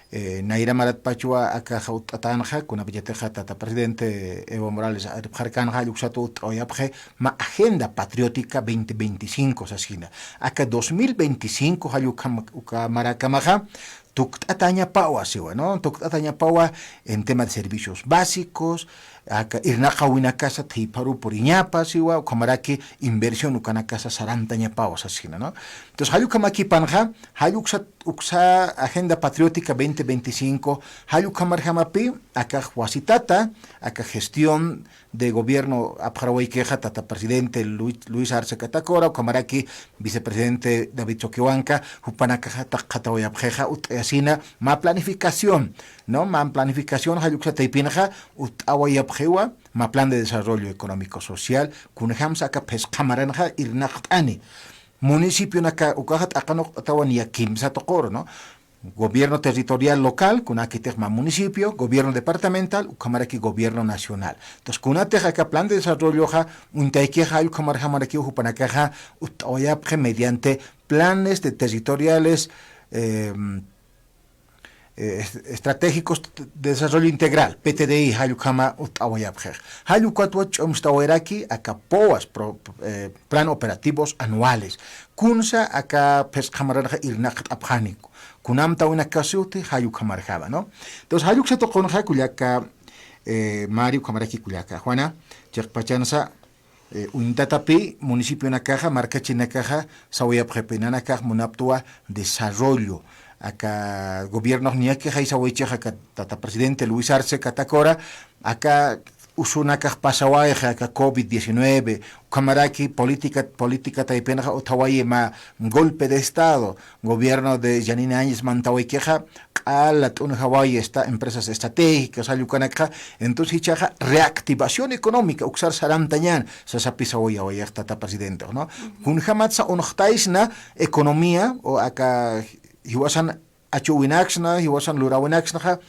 eh, nayra maratpachwa akaxa utt'atanxa, kunapachatixa tata presidente Evo Morales arpxarkanxa, jall uksat utt'awayapxi mä agenda patriótica veinte veinticinco sasina. Aka dos mil veinticinco jall ukham-, uka marakamaxa, tukt'atañapawa siwa, ¿no? Tukt'atañapawa en tema de servicios básicos, aka irnaqawinakasa thiypharu puriñapa siwa, ukhamaraki inversión ukanakasa sarantañapawa sasina, ¿no? Entonces, jall ukhamakipanxa, jall uksa, uksa Agenda Patriótica veinte veinticinco, jall ukhamarjamapi, aka wasitata, aka gestión de gobierno apxarawaykixa tata presidente Luis, Luis Arce Catacora, ukhamaraki vicepresidente David Choquehuanca, jupanakaxa taqatawayapxixa utt'ayasina mä planificación, ¿no? Mä planificación jall uksa taypinxa utt'awayapxiwa, mä plan de desarrollo económico social, kunjamsa aka phisqa maranxa irnaqt'ani. Municipionaka ukaxa t'aqanuqt'atawan niya kimsa tuquru, ¿no? Gobierno territorial local, kunakitix mä municipio, gobierno departamental, ukhamaraki gobierno nacional. Entonces, kunatix aka plan de desarrolloxa, uñtaykixa jall ukhamarjamarakiw jupanakaxa, utt'awayapxi mediante planes de territoriales, em, eh, est-, estratégicos de desarrollo integral, P T D I, jall ukhama utt'awayapxix. Jall ukatwa ch'umstawayraki, aka poas, pro-, eh, plan operativos anuales. Kunsa aka phisqa maranxa irnaqt'apxani, kunamtawinakasuti jall ukhamarjama, ¿no? Entonces, jall uksa tuqunxa kullaka, eh, Mari, ukhamaraki kullaka Juana, chiqpachansa, eh, uñtatapi, municipionakaxa, markachinakaxa, sawayapxipi, nanakax munaptwa desarrollo. Aka gobiernox niyakixay sawaychixa aka tata presidente Luis Arce Catacora, aka usunakax pasawayxa aka covid diecinueve, ukhamaraki política, política taypinxa uthawayi mä golpe de Estado, gobierno de Janine Áñez mantawaykixa, q'ala t'unjawayi esta empresas estratégicas, jall ukanakxa, entonces jichhaxa reactivación económica, uksar sarantañän, sasapisawayawayax tata presidente, ¿no? Kunjamatsa unxtaysna economía, o aka jiwasan achuwinaksna, jiwasan lurawinaksnaxa,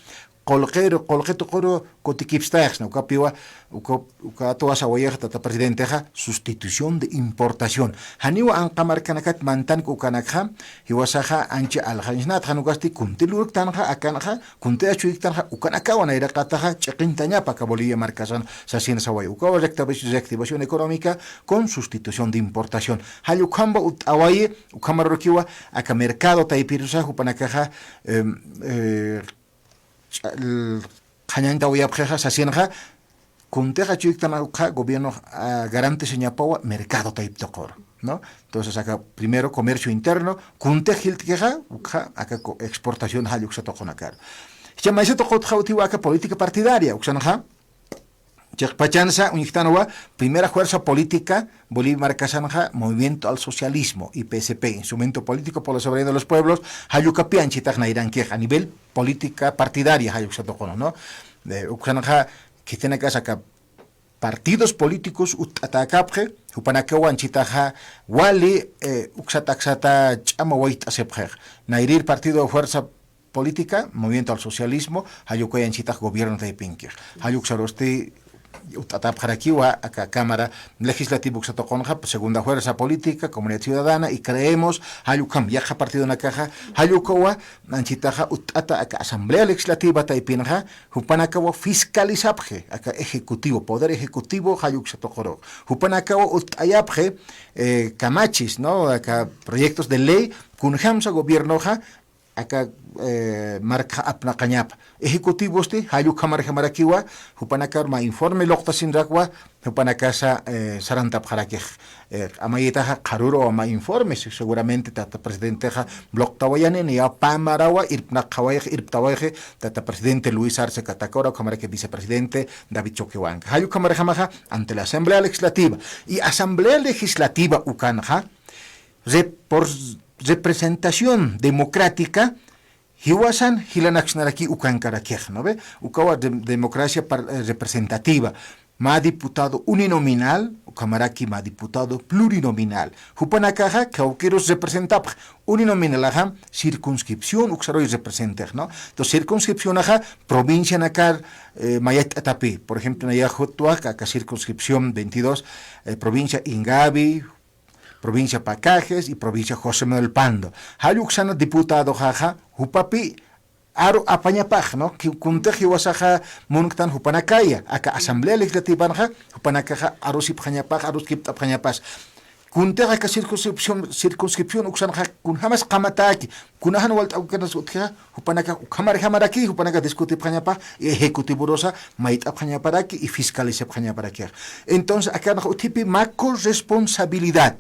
qullqiru, qullqi tuquru kutikipstayaxsna, ukapiwa, uka, uka tuwasawayax tata presidentexa, sustitución de importación. Janiwa anqa markanakat mantank ukanakxa, jiwasaxa anchi alxañsnat, jan ukasti kunti lurktanxa, akanxa, kunti achuyktanxa, ukanakawa nayraqataxa, ch'iqintañapa aka Bolivia markasan, sasin saway. Ukawa reactiva-, reactivación económica con sustitución de importación. Jall ukhamba utt'awayi, ukhamarukiwa, aka mercado taypirusa, jupanakaxa, em, eh, ch'a-, l-, qhañantawayapxixa, sasinxa, kuntix achuyktan ukxa gobierno, ah, garantizañapawa mercado tayp tuquru, ¿no? Entonces, aka primero comercio interno, kuntix jilt'kixa, ukxa, aka co-, exportación jall uksa tuqunakar. Jichha maysa tuqutxa utjiwa aka política partidaria, uksanxa, chiqpachansa, uñjktanwa, primera fuerza política, Bolivia markasanxa, Movimiento al Socialismo, I P S P, Instrumento Político por la Soberanía de los Pueblos, jall ukapi anchitax nayrankix, a nivel política partidaria, jall uksa tuqunu, ¿no? Eh, uksanxa, khitinakas aka partidos políticos utt'atäkapxi, jupanakawa anchitaxa wali, eh, uksat aksata ch'ama wayt'asipxix. Nayrïr partido Fuerza Política, Movimiento al Socialismo, jall ukay anchitax gobierno taypinkix. Jall uksarusti utt'atäpxarakiwa, aka Cámara Legislativa uksa tuqunxa, segunda fuerza política, Comunidad Ciudadana, y Creemos, jall ukham, yaqha partidonakaxa, jall ukawa, anchitaxa utt'ata aka Asamblea Legislativa taypinxa, jupanakawa fiscalizapxi, aka ejecutivo, poder ejecutivo, jall uksa tuquru. Jupanakawa utt'ayapxi, eh, kamachis, ¿no? Aka proyectos de ley, kunjamsa gobiernoxa, aka, eh, markxa apnaqañapa. Ejecutivosti, jall ukhamarjamarakiwa, jupanakar mä informe luqtasinrakwa, jupanakasa, eh, sarantapxarakix. Eh, amayitaxa qharüruwa mä informes, seguramente tata presidentexa bloqtawayani, niya pamarawa, irpnaqawayxi, irptawayxi, tata presidente Luis Arce Catacora, ukhamaraki vicepresidente David Choquehuanca. Jall ukhamarjamaxa ante la Asamblea Legislativa. Y Asamblea Legislativa ukanxa, rep-, por representación democrática, jiwasan jilanaksnaraki ukankarakix, ¿no ve? Ukawa de-, democracia par-, eh, representativa. Mä diputado uninominal, ukhamaraki mä diputado plurinominal. Jupanakaxa, kawkirus representapx, uninominalaxa, circunscripción, uksaruy representix, ¿no? Entonces, circunscripcionaxa, provincianakar, eh, mayacht'atapi. Por ejemplo, nayax jutwa, aka circunscripción veintidós, eh, provincia Ingavi, provincia Pacajes y provincia José Manuel Pando. Jall uksana diputadoxaxa, jupapi aru apañapax, ¿no? Ki-, kuntix jiwasaxa munktan jupanakaya, aka Asamblea Legislativanxa, jupanakaxa arusipxañapax, aruskipt'apxañapas. Kuntix aka circunscripción, circunscripción uksanxa, kunjamas qamataki, kunajan walt'awkanas utjixa, jupanaka ukhamarjamaraki, jupanaka discutipxañapax, y ejecutivorusa mayt'apxañaparaki, y fiscalizapxañaparaki. Entonces, akanxa utjipi mä corresponsabilidad,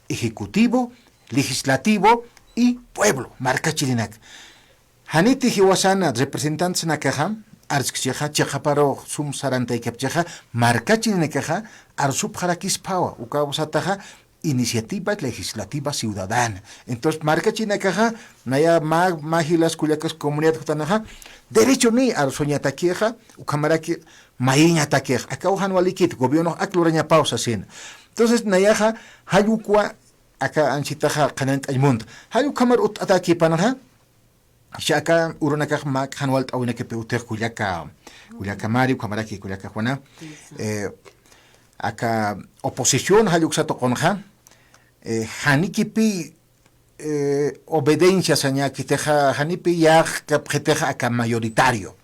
ejecutivo, legislativo y pueblo, markachirinak. Janiti jiwasana representantesnakaxa, arskchixa, chiqaparu sum sarantaykapchixa, markachirinakaxa, arsupxarakispawa, ukawsataxa, iniciativa legislativa ciudadana. Entonces, markachirinakaxa, naya mä, mä jilas kullakas comunidad jutanaxa, derecho ni arsuñatakixa, ukhamaraki mayiñatakixa, akaw jan walikit, gobierno ak lurañapaw sasin. Entonces, nayaxa, jall ukwa, aka anchitaxa qhanant'añ munta. Jall ukhamar utt'atakipanxa, aka urunakax mä jan walt'awinakapi utjix kullaka, kullaka Mari, ukhamaraki kullaka Juana. Eh, aka oposición jall uksa tuqunxa, eh, janikipi, eh, obediencia sañakitixa, janipi yäqkapxitixa aka mayoritario.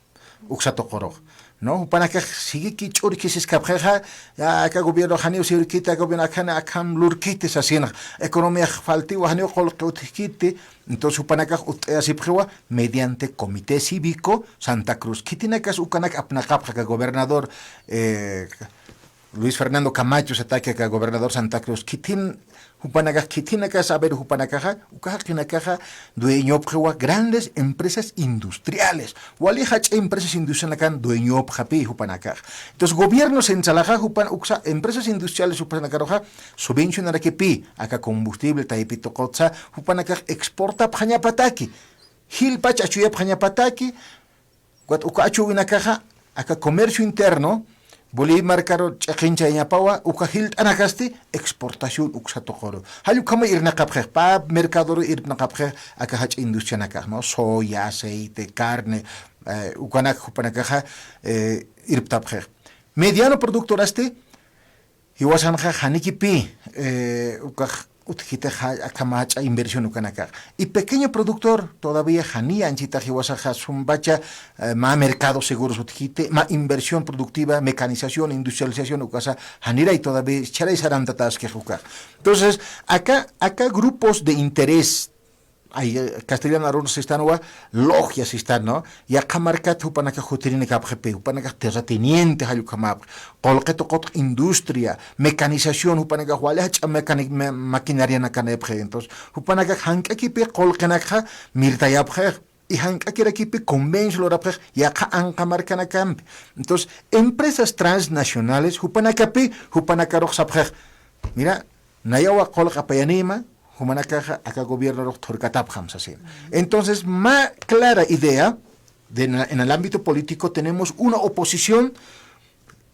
Uksa tuqurux, ¿no? Jupanakax siguiki ch'urkisiskapxixa, ya, aka gobierno janiw sirvikiti, aka gobierno akham, akham lurkiti sasinxa, economía faltiwa, janiw qullqi utjkiti, entonces jupanakax utt'ayasipxiwa mediante Comité Cívico Santa Cruz. Khitinakas ukanak apnaqapxa aka gobernador, eh, Luis Fernando Camacho sataki aka gobernador Santa Cruz, khitin, jupanakax, khitinakas, a ver, jupanakaxa, uka jaqinakaxa dueñopxiwa grandes empresas industriales. Wali jach'a empresas industriales kan dueñopxapi jupanakax. Entonces, gobierno centralaxa, jupan uksa empresas industriales jupanakaruxa subvencionarakipï, aka combustible taypi tuqutsa, jupanakax exportapxañapataki. Jilpach achuyapxañapataki, ukat uka achuwinakaxa, aka comercio interno, Bolivia markaru ch'iqinchayañapawa, uka jilt'anakasti exportación uksa tuquru. Jall ukhamay irnaqapxix, pä mercadoru irnaqapxix, aka jach'a industrianakax, ¿no? Soya, aceite, carne, eh, ukanak jupanakaxa, eh, irptapxix. Mediano productorasti, jiwasanxa janikipï, eh, ukax utjkitix akham jach'a inversión ukanakax. Y pequeño productor todavía janiy anchitax jiwasaxa sumpacha, eh, mä mercado seguros utjkiti, mä inversión productiva, mecanización, industrialización ukasa janiray todavía charay sarantatäskix ukax. Entonces, aka, aka grupos de interés, ay, eh, castellano arun sistanwa, logia sistan, ¿no? Yaqha markat jupanakax jutirinakapxipi, jupanakax terrateniente jall ukhamapxi, qullqi tuqutx industria, mecanización, jupanakax wali jach'a mecanic-, me-, maquinarianakanipxi. Entonces, jupanakax jank'akipï qullqinakxa mirtayapxix, y jank'akirakipi convenio lurapxix yaqha anqa markanakampi. Entonces, empresas transnacionales, jupanakapï, jupanakarux sapxix, mira, nayawa qullqi apayanïma, jumanakaxa aka gobiernorux thurkatapxam sasi. Entonces, mä clara idea de en, en el ámbito político tenemos una oposición,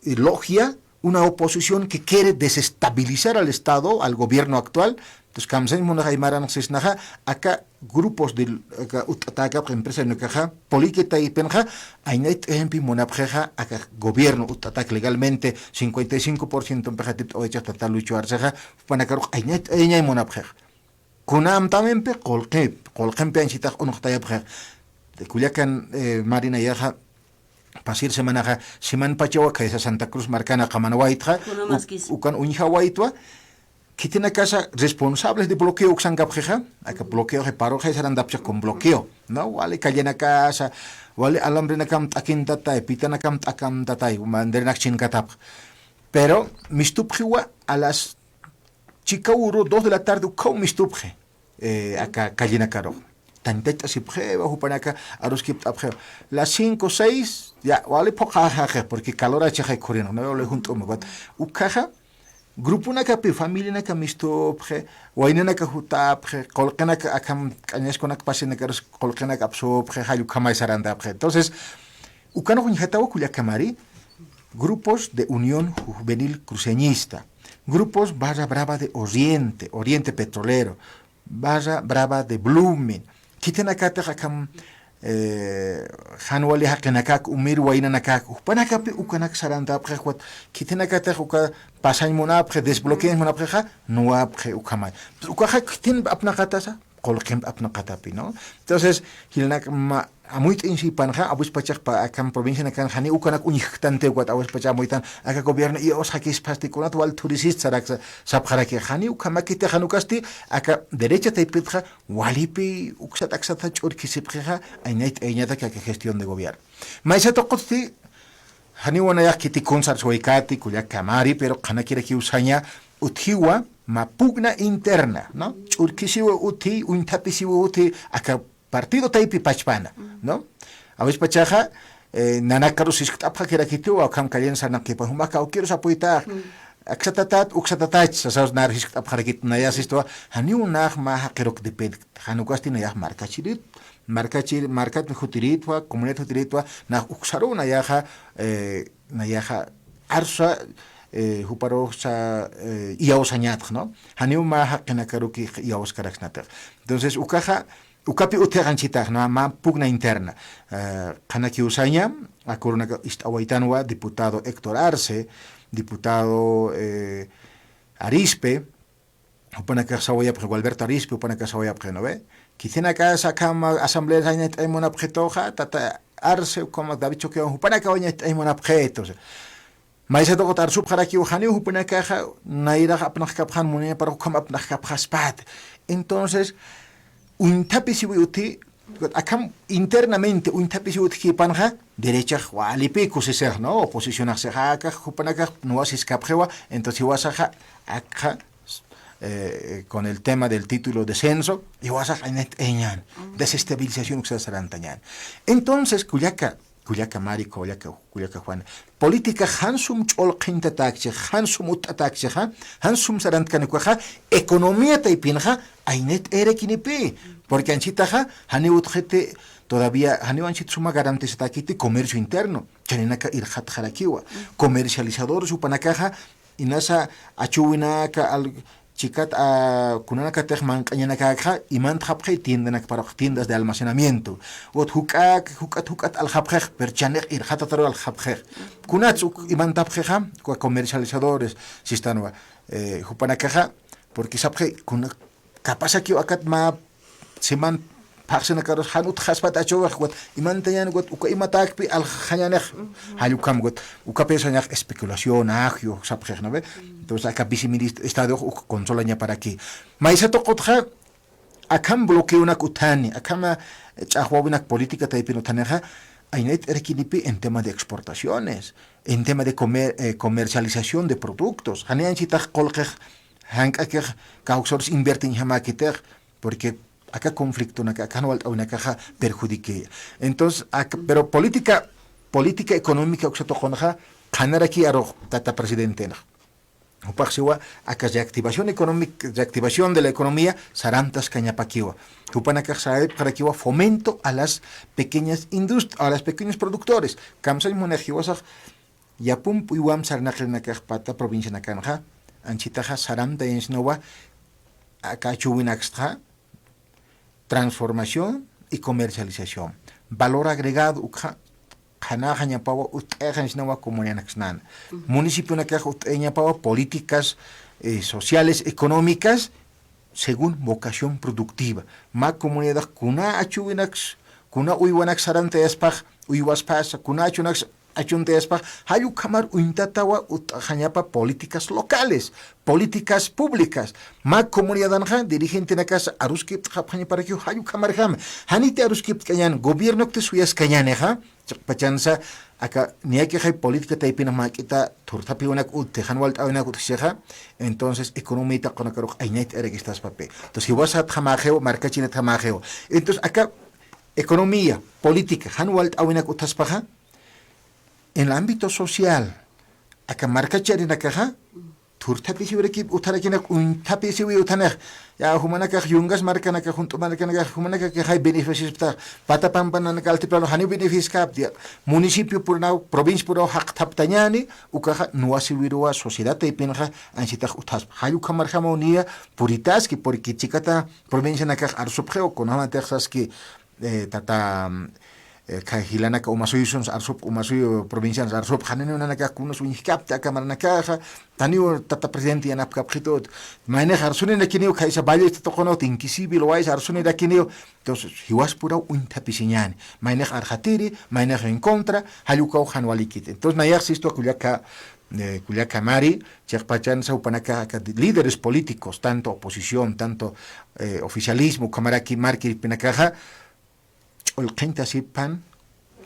eh, logia, una oposición que quiere desestabilizar al Estado, al gobierno actual. Entonces, kamsañ munax aymaranx sisnaxa, aka grupos de, aka utt'atäkapx empresarianakaxa, política taypinxa, aynacht'ayampi munapxixa, aka gobierno utt'atak legalmente cincuenta y cinco por ciento mpixa tipt'awaychax tata Lucho Arcexa, jupanakarux aynacht'ayañay munapxixa. Kuna amtamimpi qullqip, qullqimpi anchitax unuqtayapxix. Kullakan, eh, Marina, yaxa, pasir semanaxa, siman pachawa khaysa Santa Cruz markana qamanawaytxa, Kuna u-, maskis. Ukan uñjawaytwa, khitinakasa responsables de bloqueo uksankapxixa, aka bloqueo, qhiparuxa sarantapxix con bloqueo, ¿no? Wali callenakasa, wali alambrenakam t'akintatay, pitanakam t'akamtatay, banderanak chinkatapx. Pero, mistupxiwa a las chika uru, dos de la tarde, ukhaw mistupxi, eh, aka callenakarux. Tantacht'asipxiwa, jupanaka aruskipt'apxiwa. Las cinco, seis, ya, wali phuqaxaxi, porque calor achaxay khurinx, ¿no? Wali junt'umi, ukat. Ukhaxa, gruponakapi, familianaka mistupxi, waynanaka jutapxi, qullqinaka akham k'añaskunak pasinakarus qullqinaka apsupxi, jall ukhamay sarantapxi. Entonces, ukanux uñjatawa kullakamari, grupos de Unión Juvenil Cruceñista, grupos Barra Brava de Oriente, Oriente Petrolero, Barra Brava de Blumen, khitinakatix akham, eh, jan wali jaqinakak, umir waynanakak, jupanakapi ukanak sarantapxix ukat, khitinakatix uka pasañ munapxi, desbloqueañ munapxixa, nuwapxi ukhamay. Ukaxa khitin apnaqatasa, qullqimp apnaqatapi, ¿no? Entonces, jilnak ma-, amuyt'añ sipanxa, awispachax pa akan provincianakan jani ukanak uñjktanti ukat, awispachax amuytan, aka gobierno iyawsakispasti kunat wal thurisist sarak sa-, sapxaraki, jani ukhamakiti, jan ukasti, aka derecha taypitxa, walipi uksat aksata ch'urkisipxixa, aynacht'ayañatak aka gestión de gobierno. Maysa tuqutsti, janiwa nayax khitikun sarsuwaykati, kullakamari, pero qhanakirakiw saña utjiwa mä pugna interna, ¿no? Ch'urkisiwa utji, uñthapisiwa utji, aka partido taypi pachpana, ¿no? Awispachaxa, eh, nanakarus jiskt'apxakirakitiwa, ukham callen sarnaqkipa, juma kawkirus apuytax, aksatatat, uksatatach, sasaw nar jiskt'apxarakit, naya sistuwa, janiw nax mä jaqiruk depende, jan ukasti nayax markachirit, markachir, markat jutiritwa, comunidad jutiritwa, nax uksaruw nayaxa, eh, nayaxa arsa, eh, juparuxa, eh, iyawsañatx, ¿no? Janiw mä jaqinakaruki iyawskaraksnatix. Entonces, ukaxa, ukapi utjix anchitax, ¿no? Mä pugna interna. Eh, qhanakiw saña, akurunaka ist'awaytanwa, diputado Héctor Arce, diputado, eh, Arispe, jupanakax sawayapxi, Gualberto Arispe, jupanakax sawayapxi, ¿no ve? Khitinakax akham asamblea sañacht'añ munapxituxa, tata Arce, ukhama David Choquewan, jupanakax wañacht'añ munapxitu. Maysa tuqut arsupxarakiw janiw jupanakaxa, nayrax apnaqkapxan munapxi, ukham apnaqkapxaspati. Entonces, uñthapisiwi utji, Akham internamente uñthapisiw utjkipanxa, derechax walipi kusisix, ¿no? Oposicionaxsix akax, jupanakax nuwasiskapxiwa, entonces jiwasaxa akxa, eh, con el tema del título de censo, jiwasax aynit eñan, desestabilización uksa sarantañan. Entonces, kullaka, kullaka Mari, kullaka, kullaka Juana, política jan sum ch'ulqhintatakchi, jan sum utt'atakchixa, jan sum sarantkanikuxa, economía taypinxa, aynit erakinipi, porque anchitaxa, janiw utjiti, todavía, janiw anchit suma garantizatakiti comercio interno, chaninaka irxatxarakiwa, comercializadores jupanakaxa, inasa achuwinaka, al-, chikat, a, kunanakatix manq'añanakakxa, imantxapxi tiendanakparux, tiendas de almacenamiento. Ot juk'ak, juk'at, juk'at aljapxix, pero chanix irxatatarux aljapxix. Kunats uk imantapxixa, uka comercializadores, sistanwa, eh, jupanakaxa, porque sapxi, kuna, kapasakiw akat mä siman phaxsinakarus jan utjaspat achuwix, ukat imantañan, ukat uka imatakpi aljañanix, jall ukham, ukat ukapisañax especulación, agio, sapxix, ¿no ve? Entonces, aka viceministro, estadux uk controlañaparaki. Maysa tuqutxa, akham bloqueonak uthani, akham, eh, ch'axwawinak política taypin uthanixa, aynit erakinipi en tema de exportaciones, en tema de comer-, eh, comercialización de productos. Jani anchitax qullqix, jank'akix, kawksurus invertiñjamäkitix, porque aka conflictonaka, aka jan walt'äwinakaxa perjudiqueya. Entonces, ak-, pero política, política económica uksa tuqunxa, qhanaraki arux tata presidentenx. Jupax siwa, aka reactivación económica, reactivación de la economía, sarantaskañapakiwa. Jupanakax sarapxarakiwa fomento a las pequeñas indust-, a los pequeños productores. Kamsañ munix jiwasax, yapump uywamp sarnaqinakax pata provincianakanxa, anchitaxa sarantayañsnawa, aka achuwinakstxa, transformación y comercialización. Valor agregado ukxa, qhanaxañapawa, utt'ayañsnawa comunidadanaksnana. Municipionakax utt'ayañapawa políticas, eh, sociales, económicas, según vocación productiva. Mä comunidadax kuna achuwinaks, kuna uywanaks sarantayaspax, uywaspasa, kuna achunaks achuntayaspax, jall ukhamar uñtatawa utt'axañapa políticas locales, políticas públicas. Mä comunidadanxa, dirigentenakas aruskipt'xapxañaparakiw jall ukhamarjama. Janiti aruskipt'kañän, gobiernokti suyaskañänixa, chiqpachansa, aka niyakixay política taypinx mä juk'ita thurthapiwinaka utji, jan walt'äwinaka utjchixa, entonces economía taqinakarux aynit erakistaspapï. Entonces, jiwasatjamäxiw, markachinatjamäxiw. Entonces, aka economía, política, jan walt'äwinaka utjaspaxa, en el ámbito social, aka markacharinakaxa, thurthapisiwirakip utharakinak, uñthapisiwi uthanix. Ya, jumanakax yungas markanakax, junt'u markanakax, jumanakax kixay beneficiasptax, pata pampananaka altiplano janiw beneficiaskapti, ya, municipio purnaw, provincia purnaw jaqthaptañäni, ukaxa nuwasiwiruwa sociedad taypinxa, anchitax uthaspa. Jall ukhamarjamaw niya puritaski, porque chikata provincianakax arsupxiw, kunjamatix saski, eh, tata, mm, eh, kha jilanaka Umasuysuns arsupx, Umasuyu provincians arsupx, janini nanakax kunas uñjkapta aka marnakaxa, taniw tata presidente yanapkapxitut, maynix arsuninakiniw khaysa valle tuqunut, Inquisivi, Loaysa arsunirakiniw, entonces, jiwaspuraw uñthapisiñäni, maynix arxatiri, maynix en contra, jall ukaw jan walikiti. Entonces, nayax sistu kullaka, eh, kullaka Mari, chiqpachansa jupanakax aka líderes políticos, tanto oposición, tanto, eh, oficialismo, ukhamaraki markiripinakaxa, ch'ulqhintasipan,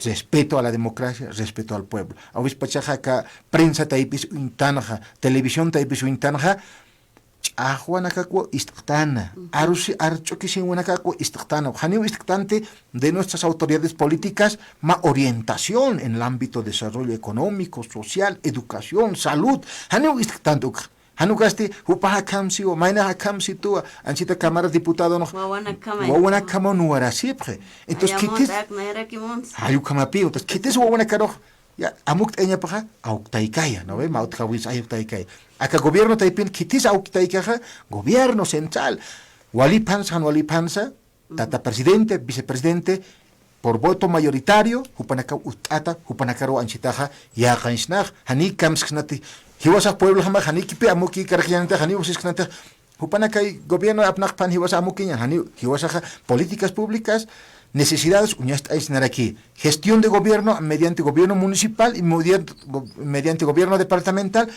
respeto a la democracia, respeto al pueblo. Awispachaxa aka prensa taypis uñtanxa, televisión taypis uñtanxa, ch'axwanakakwa ist'ktana, arusi, arch'ukisiwinakakwa ist'ktana, janiw ist'ktanti de nuestras autoridades políticas, mä orientación en el ámbito de desarrollo económico, social, educación, salud, janiw ist'ktanti ukx. Jan ukasti, jupax akham siwa, maynax akham situwa, anchita Cámara Diputadonx, wawanakama, wawanakama nuwarasipxi. Entonces, khitis, jall ukhamapï, entonces, khitis wawanakarux, ya, amukt'ayañapaxa, awktaykaya, ¿no ve? Mä utjawis, awktaykaya. Aka gobierno taypin, khitis awktaykaxa, gobierno central. Waliphansa, jan waliphansa, tata presidente, vicepresidente, por voto mayoritario, jupanakaw utt'ata, jupanakaruw anchitaxa, yäqañsnax, janiy kamsksnati, jiwasax pueblojamäx, janikipi amuki karjyanti, janiw usisknati, jupanakay gobierno apnaqpan jiwasa amukiña, janiw, jiwasaxa políticas públicas, necesidades uñast'añsnaraki, gestión de gobierno mediante gobierno municipal y mediante, mediante gobierno departamental,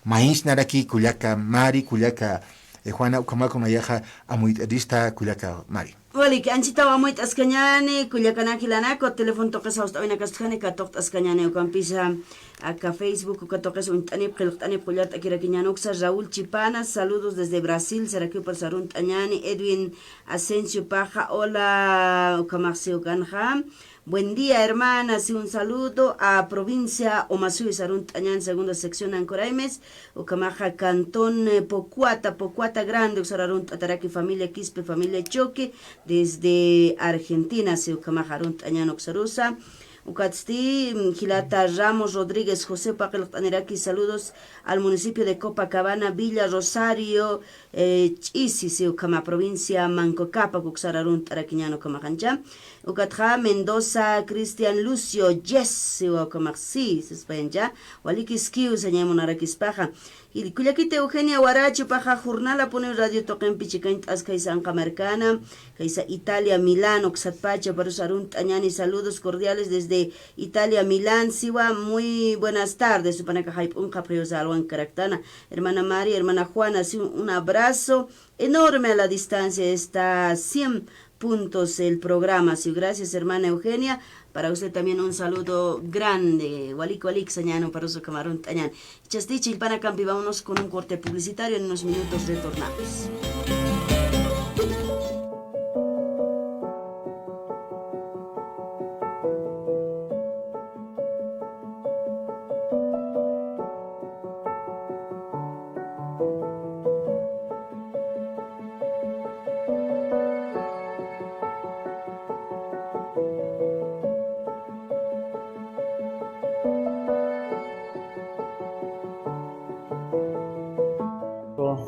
mayiñsnaraki kullaka Mari, kullaka, eh, Juana, ukhamakuna nayaxa amuyt'arista kullaka Mari. Walik, anchitaw amuyt'askañäni, kullakanaka jilanaka, teléfono tuqisa jawst'awinakastxani, katuqt'askañäni ukampisa, aka Facebook uka tuqisa uñt'anip, qillqt'anip, qullart'akirakiñäni uksa Raúl Chipana, saludos desde Brasil, sarakiw parsa arunt'añäni, Edwin Asensio Paja, hola, ukhamax siw ukanxa. Buen día, hermana. Sí, un saludo a provincia Omasuyos, arunt'añäni, segunda sección Ancoraimes, ukhamaxa cantón, eh, Pocuata, Pocuata Grande, uksar arunt'ataraki familia Quispe, familia Choque, desde Argentina, sí, ukhamaxa arunt'añäni uksarusa. Ukatsti, mm, jilata Ramos Rodríguez José, paqillqt'aniraki, saludos al municipio de Copacabana, Villa Rosario, eh, Ch'isi, sí, ukhama provincia Manco Cápac, uksar arunt'arakiñäni ukhamaxa ancha. Ukatxa Mendoza, Cristian Lucio, yes, siwa ukhamax, sí, sispayancha, walikiskiw sañay munarakispaxa. Y kullakita Eugenia Warachu, paxa jornalapuniw radio tuqimpi chikañt'askaysa anqa markana, kaysa Italia, Milán, uksatpacha, parus arunt'añäni, saludos cordiales desde Italia, Milán, siwa, muy buenas tardes, jupanaka jayp'unxa priyosa alwan karaktana, hermana María, hermana Juana, sí, un abrazo enorme a la distancia, está cien puntos el programa. Sí, gracias, hermana Eugenia. Para usted también un saludo grande. Walik, walik, sañäni, para uso camarón tañan. Chasti, chillpanakampi, vámonos con un corte publicitario. En unos minutos retornamos.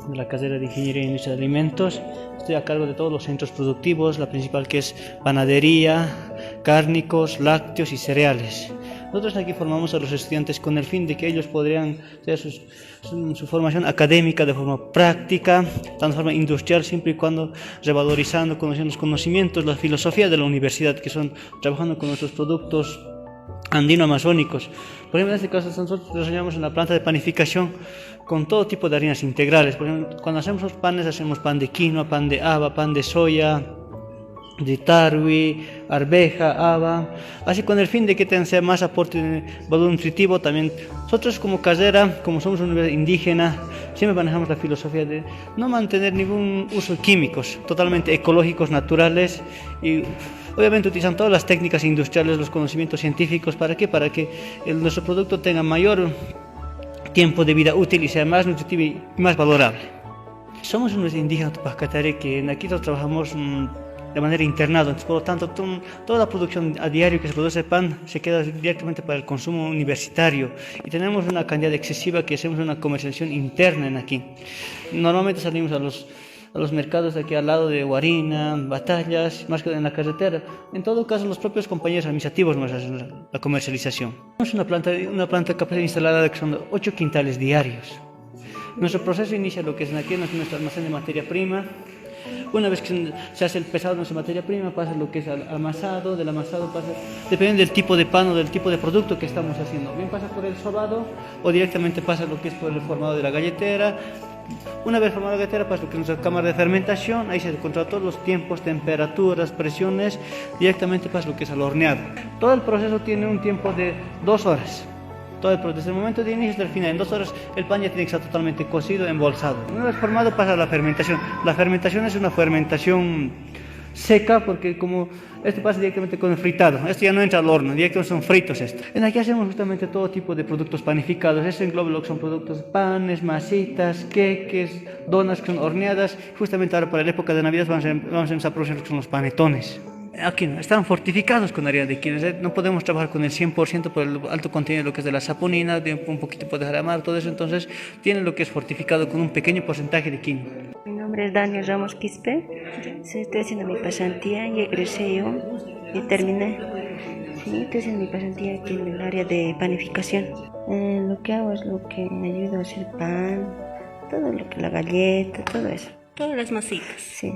De la carrera de Ingeniería en Industria de Alimentos. Estoy a cargo de todos los centros productivos, la principal que es panadería, cárnicos, lácteos y cereales. Nosotros aquí formamos a los estudiantes con el fin de que ellos podrían hacer sus, su, su formación académica de forma práctica, tanto de forma industrial, siempre y cuando revalorizando, conociendo los conocimientos, la filosofía de la universidad, que son trabajando con nuestros productos andino-amazónicos. Por ejemplo, en este caso nosotros desarrollamos una planta de panificación con todo tipo de harinas integrales. Por ejemplo, cuando hacemos los panes, hacemos pan de quinoa, pan de haba, pan de soya, de tarwi, arveja, haba. Así con el fin de que tenga más aporte de valor nutritivo también. Nosotros como carrera, como somos una universidad indígena, siempre manejamos la filosofía de no mantener ningún uso de químicos, totalmente ecológicos, naturales y obviamente utilizan todas las técnicas industriales, los conocimientos científicos. ¿Para qué? Para que el, nuestro producto tenga mayor tiempo de vida útil y sea más nutritivo y más valorable. Somos unos indígenas Tupac Katari que en aquí trabajamos, mm, de manera internado, entonces, por lo tanto, to-, toda la producción a diario que se produce pan se queda directamente para el consumo universitario y tenemos una cantidad excesiva que hacemos una comercialización interna en aquí. Normalmente salimos a los a los mercados de aquí al lado de Huarina, Batallas, más que en la carretera. En todo caso, los propios compañeros administrativos nos hacen la, la comercialización. Es una planta, una planta capaz de instalada de que son ocho quintales diarios. Nuestro proceso inicia lo que es aquí, nuestro, nuestro almacén de materia prima. Una vez que se, se hace el pesado de nuestra materia prima, pasa lo que es al amasado, del amasado pasa, depende del tipo de pan o del tipo de producto que estamos haciendo. Bien pasa por el sobado o directamente pasa lo que es por el formado de la galletera. Una vez formada la galletera, pasa lo que es nuestra cámara de fermentación, ahí se controla todos los tiempos, temperaturas, presiones, directamente pasa lo que es al horneado. Todo el proceso tiene un tiempo de dos horas. Todo el pro-, desde el momento de inicio hasta el final, en dos horas el pan ya tiene que estar totalmente cocido, embolsado. Una vez formado pasa a la fermentación. La fermentación es una fermentación seca porque como este pasa directamente con el fritado. Esto ya no entra al horno, directamente son fritos estos. En aquí hacemos justamente todo tipo de productos panificados. Esto engloba lo que son productos, panes, masitas, queques, donas que son horneadas. Justamente ahora para la época de Navidad vamos a, vamos a empezar a producir lo que son los panetones. Aquí no, están fortificados con harina de quinoa. No podemos trabajar con el cien por ciento por el alto contenido de lo que es de la saponina, de un poquito puede dejar amar, todo eso. Entonces, tiene lo que es fortificado con un pequeño porcentaje de quinoa. Mi nombre es Daniel Ramos Quispe. Sí, estoy haciendo mi pasantía y egresé yo. Y terminé. Sí, estoy haciendo mi pasantía aquí en el área de panificación. Eh, lo que hago es lo que ayudo a hacer pan, todo lo que la galleta, todo eso. Todas las masitas. Sí.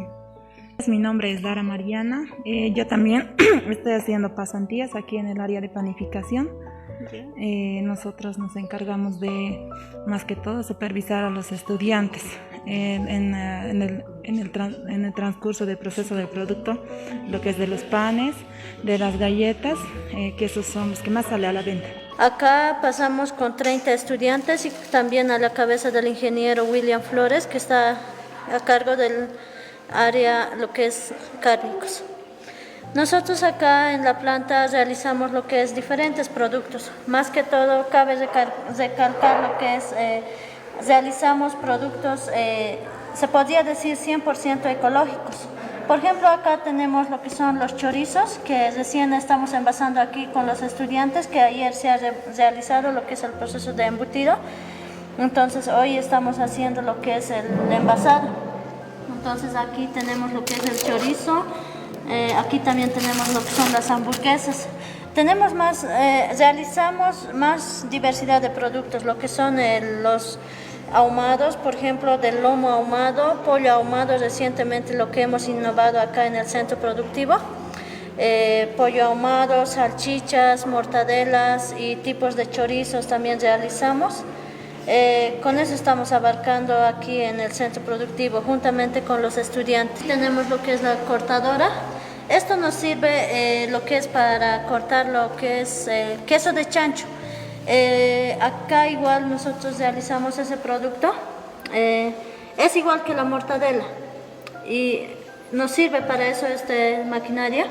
Mi nombre es Dara Mariana. Eh, yo también estoy haciendo pasantías aquí en el área de panificación. Ya. Eh, nosotros nos encargamos de, más que todo, supervisar a los estudiantes. En, en, eh, en el, en el tran-, en el transcurso del proceso del producto, lo que es de los panes, de las galletas, eh, que esos son los que más sale a la venta. Acá pasamos con treinta estudiantes y también a la cabeza del ingeniero William Flores, que está a cargo del área, lo que es cárnicos. Nosotros acá en la planta realizamos lo que es diferentes productos. Más que todo, cabe recal-, recalcar lo que es, eh, realizamos productos, eh, se podría decir, cien por ciento ecológicos. Por ejemplo, acá tenemos lo que son los chorizos, que recién estamos envasando aquí con los estudiantes, que ayer se ha re-, realizado lo que es el proceso de embutido. Entonces, hoy estamos haciendo lo que es el envasado. Entonces, aquí tenemos lo que es el chorizo, eh, aquí también tenemos lo que son las hamburguesas. Tenemos más, eh, realizamos más diversidad de productos, lo que son, eh, los ahumados, por ejemplo, del lomo ahumado, pollo ahumado, recientemente lo que hemos innovado acá en el centro productivo. Eh, pollo ahumado, salchichas, mortadelas y tipos de chorizos también realizamos. Eh, con eso estamos abarcando aquí en el centro productivo, juntamente con los estudiantes. Tenemos lo que es la cortadora. Esto nos sirve, eh, lo que es para cortar lo que es, eh, queso de chancho. Eh, acá igual nosotros realizamos ese producto. Eh, es igual que la mortadela. Y nos sirve para eso esta maquinaria.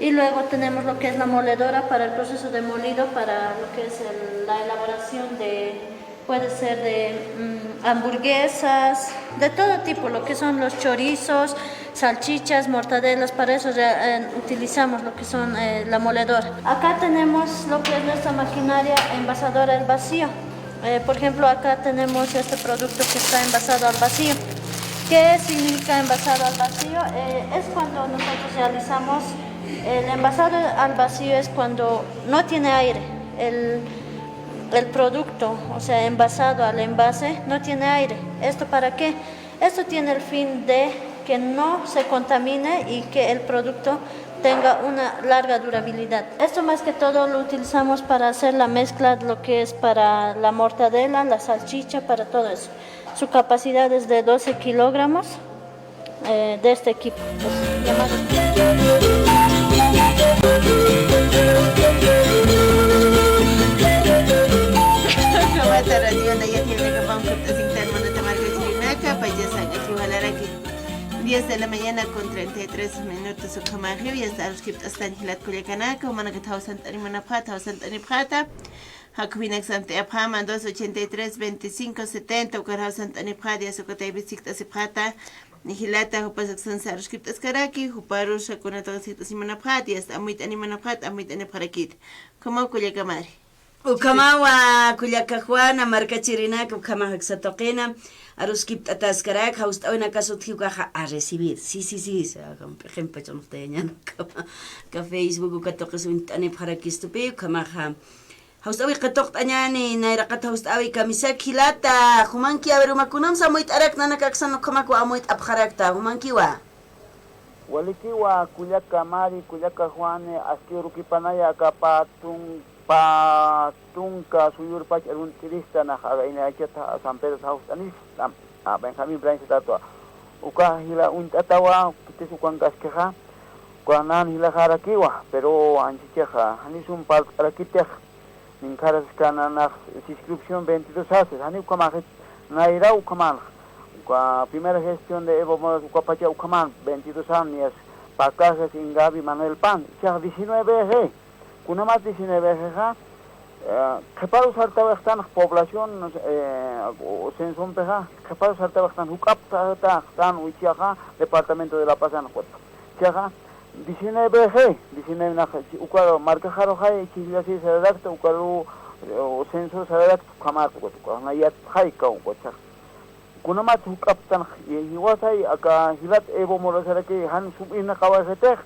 Y luego tenemos lo que es la moledora para el proceso de molido, para lo que es el, la elaboración de, puede ser de, mm, hamburguesas, de todo tipo, lo que son los chorizos, salchichas, mortadelas, para eso ya, eh, utilizamos lo que son, eh, la moledora. Acá tenemos lo que es nuestra maquinaria envasadora al vacío. Eh, por ejemplo, acá tenemos este producto que está envasado al vacío. ¿Qué significa envasado al vacío? Eh, es cuando nosotros realizamos el envasado al vacío, es cuando no tiene aire. El, el producto, o sea, envasado al envase, no tiene aire. ¿Esto para qué? Esto tiene el fin de que no se contamine y que el producto tenga una larga durabilidad. Esto más que todo lo utilizamos para hacer la mezcla, lo que es para la mortadela, la salchicha, para todo eso. Su capacidad es de doce kilogramos, eh, de este equipo. Pues, llamado. Ukhamata radionaya jiwasipxarakipt'asiñäni, munata markachirinaka, paychasa jiwalaraki. Diez de la mañana con treinta y tres minutos, ukhamaxa, ya está, aruskipt'astañ jilat kullakanaka, jumanakata jawsant'animunapxäta, jawsant'anipxäta. Jakhuwinak samt'ayapxäma, dos ochenta y tres, veinticinco setenta, ukar jawsant'anipxäta, ya sukataypis sikt'asipxäta. Jilata, jupas aksansa aruskipt'askaraki, juparus kunatix sikt'asimunapxäta, ya está, amuyt'animunapxäta, amuyt'anipxarakïta. Ukhamaw kullakamari. Ukhamawa, kullaka Juana, markachirinaka, ukhamax aksa tuqina, aruskipt'ataskaraki, jawst'awinakas utji ukaxa a recibir. Sí, sí, sí, o sea, qhimpach uñjtayañäni ukhama, aka Facebook uka tuqis uñt'anipxarakistupi, ukhamaxa. Jawst'äwi qhatuqt'añäni, nayraqat jawst'äwi kamisaki jilata, jumankiwa, a ver, uma kunjams amuyt'arakta, nanaka aksan ukhamakwa amuyt'apxarakta, jumankiwa. Walikiwa, kullaka Mari, kullaka Juani, aski urukipanaya aka pä tung-, pä tunka suyurpach arunt'irista nax, aga inayachat San Pedro jawst'anista, a Benjamín Braña satätwa. Uka jila uñt'atawa, khitis ukankaskixa, uka nan jilaxarakiwa, pero anchichixa, jani sum parlt'arakitix, ninkharaskäna nax inscripción veintidós haces, jani ukhamaxit, nayraw ukhamanx, uka primera gestión de Evo Morales, ukapacha ukhaman, veintidós años, Pacajes, Ingavi, Manuel Pan, ichax diecinueve, kunjamat diecinueve, eh, qhiparu sartawayxtanx población, eh, o censompixa, qhiparu sartawayxtan juk'apxtan, ukaxa, departamento de La Paz, ukaxa, diecinueve, diecinueve nax, uka markaxaruxay, chhijllasi sararakta, ukaru, eh, censo sararakta, ukhamat, uka, uka, na yatxay, uka, uka, ichax. Kunjamat juk'apxtanx, jiwasay, aka jilat Evo Moralesaraki, jan sum irnaqawayxitix,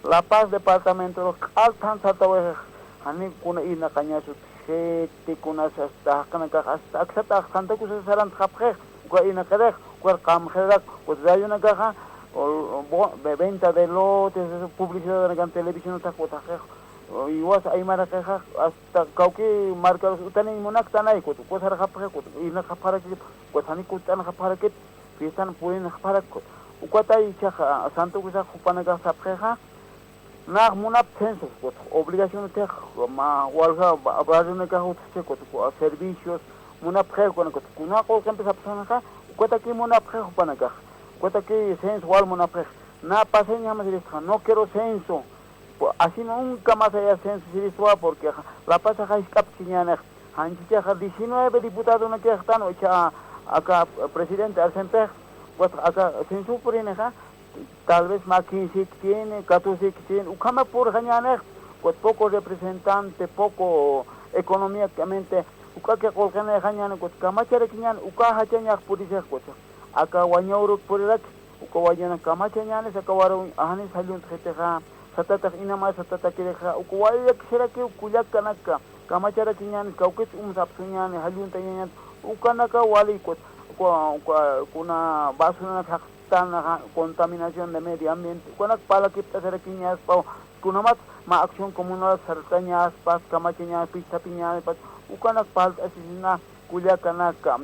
La Paz departamentorux q'al thans sartawayxix, jani kuna irnaqañasut, jiti kunas hasta jaqinakax, hasta aksatax Santa Cruz sarantxapxix, uka irnaqirix, uka qamxirarak, uka radionakaxa, o, bo-, ve-, venta de lotes, eso, publicidad, anakan televisión, uka utjaqix, o, jiwas aymarakixa, hasta kawki markarus utaniñ munaktanay, uka, uka sarxapxix, uka, irnaqxapxarakit, uka, jani kust'anxapxarakit, Fiestan purinxparak, ukat ay ichax, ah, Santo Cruz jupanakax sapxixa, nax munap censo, obligación utjix, ma, walja, ba-, barrionakax utjchi, servicios, munapxix, kuna, kuna qullqimpi sapxinxa, ukataki munapxix jupanakax, ukataki censo wal munapxix, na paseña jamasirisxa, no quiero censo, pu-, así nunca más haya censo siristwa, porque La Pazaxa jisk'apchiñänix, janchichaxa diecinueve diputadonakixtan, ucha, aka presidente Arsenpix, pues aka censo purinixa, tal vez mä quince kichini, catorce kichini, ukhama purxañänix, pues poco representante, poco económicamente, ukaki qullqinixañäni, pues kamacharakiñäni, uka jachañax purisix, pues aka wañawruk puriraki, uka wañana kamachañänis, aka waruw janis jalluntxitixa, satatax inama satatakirixa, uka wali llakisirakiw kullakanaka, kamacharakiñänis, kawkits umsapsuñäni, jalluntañañäni, ukanaka wali, pues, uka, uka, kuna basurana tanaxa, contaminación de medio ambiente, ukanak parlakipt'asirakiñaspaw, kunamat mä acción comunal sartañaspas, kamachañas, pichtapiñaspas, ukanak parlt'asisina kullakanaka,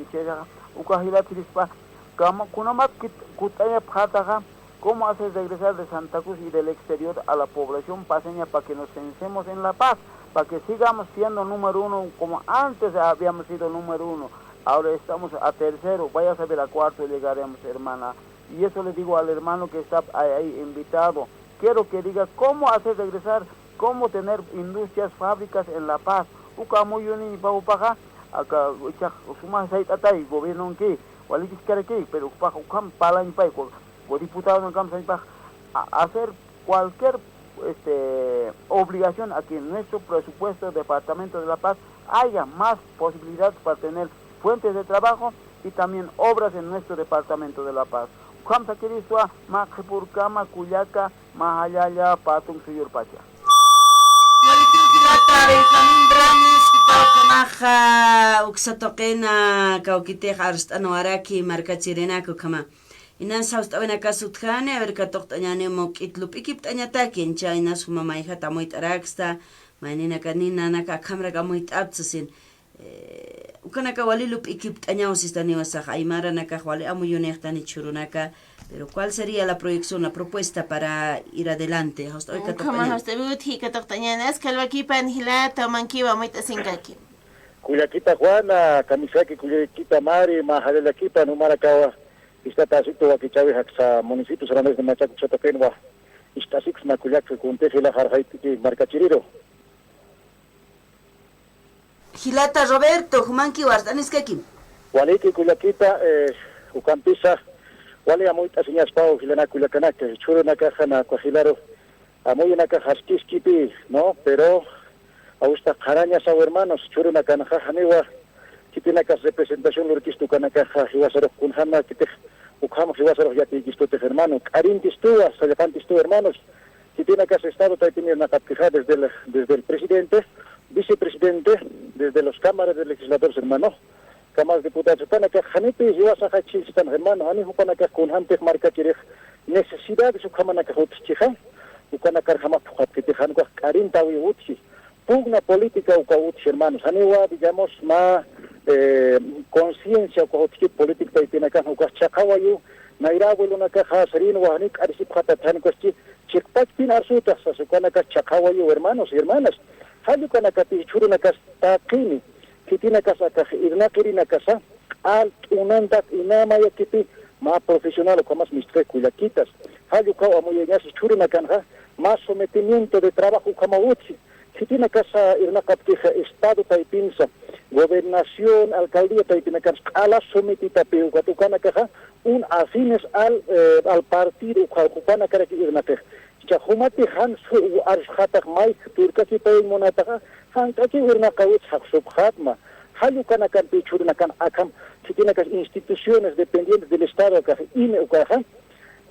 uka jilat sirispa, kama, kunamat kit-, kut'ayapxataxa, cómo hacer regresar de Santa Cruz y del exterior a la población paceña para que nos censemos en La Paz, para que sigamos siendo número uno como antes habíamos sido número uno. Ahora estamos a tercero, vaya a saber a cuarto llegaremos, hermana. Y eso le digo al hermano que está ahí, ahí invitado. Quiero que diga cómo hacer regresar, cómo tener industrias, fábricas en La Paz. Uka amuyuniñpa jupaxa, aka, ichax suma sayt'atay gobiernonki, walikichkaraki, pero jupaxa ukham parlañpay, go-, go diputadonakam sañpax, a-, hacer cualquier, este, obligación a que en nuestro presupuesto departamento de La Paz haya más posibilidades para tener fuentes de trabajo y también obras en nuestro departamento de La Paz. Ukham sakiristwa, mä qhipürkama kullaka, mä jallalla, patung suyurpacha. Walikiw jilata Benjamín Ramos, jilata Benjamín Ramos, uksa tuqina kawkitix arst'anwaraki markachirinaka ukhama. Inas jawst'awinakas utjani, a ver, katuqt'añäni muk'it lup'ikipt'añatakin, cha inas juma mayjat amuyt'araksta, mayninaka, ninanaka akhamrak amuyt'aptsa sin. Eh, ukanaka wali lup'ikipt'añaw sistaniwa sax, aymaranakax wali amuyunixtani jichhürunaka, pero ¿cuál sería la proyección, la propuesta para ir adelante? Jawst'awi katuqt'añäni. Ukhama jawst'awi utji katuqt'añäni, askha alwakipan jilata, jumankiw amuyt'asinkaki. Kullakita Juana, kamisaki kullakita Mari, mä jallallakipan jumarakawa, jist'atasitu wakichäwix aksa municipio San Andrés de Machaca uksa tuqinwa, jist'asiksma kullaka, kuntix jila jarxayt'ki markachiriru. Jilata Roberto, jumankiw arst'aniskakim. Waliki kullakita, eh, ukampisa, wali amuyt'asiñaspaw jilanak kullakanaka, jichhürunakaxa na uka jilaru, amuyunakax askiskipï, ¿no? Pero, awsta qhanañasaw hermanos, jichhürunakanxa janiwa, khitinakas representación lurkistu ukanakaxa, jiwasarux kunjäma, khitix ukham jiwasarux yatiykistu utix hermano, k'arintistuwa, sallqantistuwa hermanos, khitinakas Estado taypin irnaqapkixa desde el, desde el presidente, vicepresidente, desde los cámaras de legisladores, hermano, cámaras de diputados, jupanakax janipi jiwasaxa chhillstan, hermano, jani jupanakax kunjämtix markachirix necesidades ukhamanakax utjchixa, ukanakarjama phuqhapkitix, jan ukax k'arintäwiw utji, pugna política ukaw utji, hermanos, janiwa, digamos, mä, eh, conciencia ukax utji política taypinakan, ukax chhaqhawayiw, nayra abuelonakaxa sarinwa, jani k'arisipxatat, jan ukax chi, chiqpachpin arsutax sasa, ukanakax chhaqhawayiw, hermanos y hermanas. Jall ukanakati jichhürunakas taqini, khitinakas akax irnaqirinakasa, q'al t'unantat inamayakipi, mä profesional ukhamas mistxi kullakitas. Jall ukaw amuyañas jichhürunakanxa, mä sometimiento de trabajo ukhamaw utji. Khitinakasa irnaqapkixa Estado taypinsa, gobernación, alcaldía taypinakansa q'ala sometitapi ukat ukanakaxa, un afines al, eh, al partido ukha, jupanakaraki irnaqix. Jichha jumati jan su-, arsxatax mayj turkakipayañ munataxa, jank'akiw irnaqawit jaqsupxatma. Jall ukanakampi jichhürunakan akham, khitinakas instituciones dependientes del Estado akax, ine ukaxa,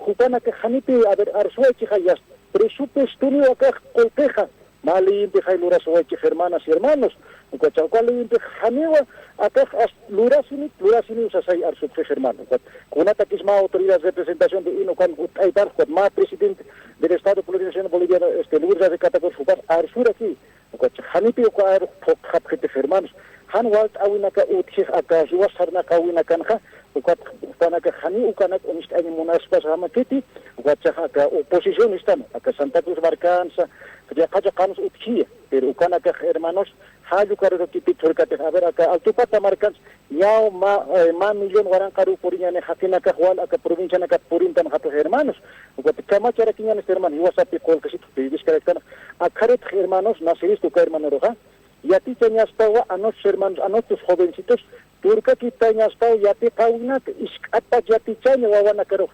jupanakax janipi, a ver, arsuwayichixa, yast presupuestoniw akax qullqixa, Mä leyimpi jay lurasuwaykix hermanas y hermanos. Ukacha uka leyimpi janiwa akax as lurasini, lurasini usasay arsupxix hermano. Ukat kunatakis mä autoridad representación de ino kan ut'aypan, ukat mä presidente del Estado Plurinacional Boliviano, este, Lourdes Aze Catacora, ukat arsuraki. Ukat janipi uka aru phuqxapxitix hermanos. Jan walt'äwinaka utjix aka jiwas sarnaqäwinakanxa, ukat jupanakax janiw ukanak uñst'añ munaspas jamakiti, ukat aka oposición istan, aka Santa Cruz markansa, yaqacha qans utjiya, pero ukanakax hermanos, jall ukarurukipit jurkatix, a ver, aka Altupata markans, ñaw mä, eh, mä millón waranqaruw puriñäni, jaqinakax wal aka provincianakat purintan japix hermanos, ukat kamacharakiñäni, este, hermano, jiwasapi qullqisit periodiskarktan, akharitx hermanos, naceristu uka hermanoruxa, yatichañaspawa, anochos hermanos, anochos jovencitos, turkakiptañaspaw yatiqäwinak, isk'atpach yatichaña wawanakarux.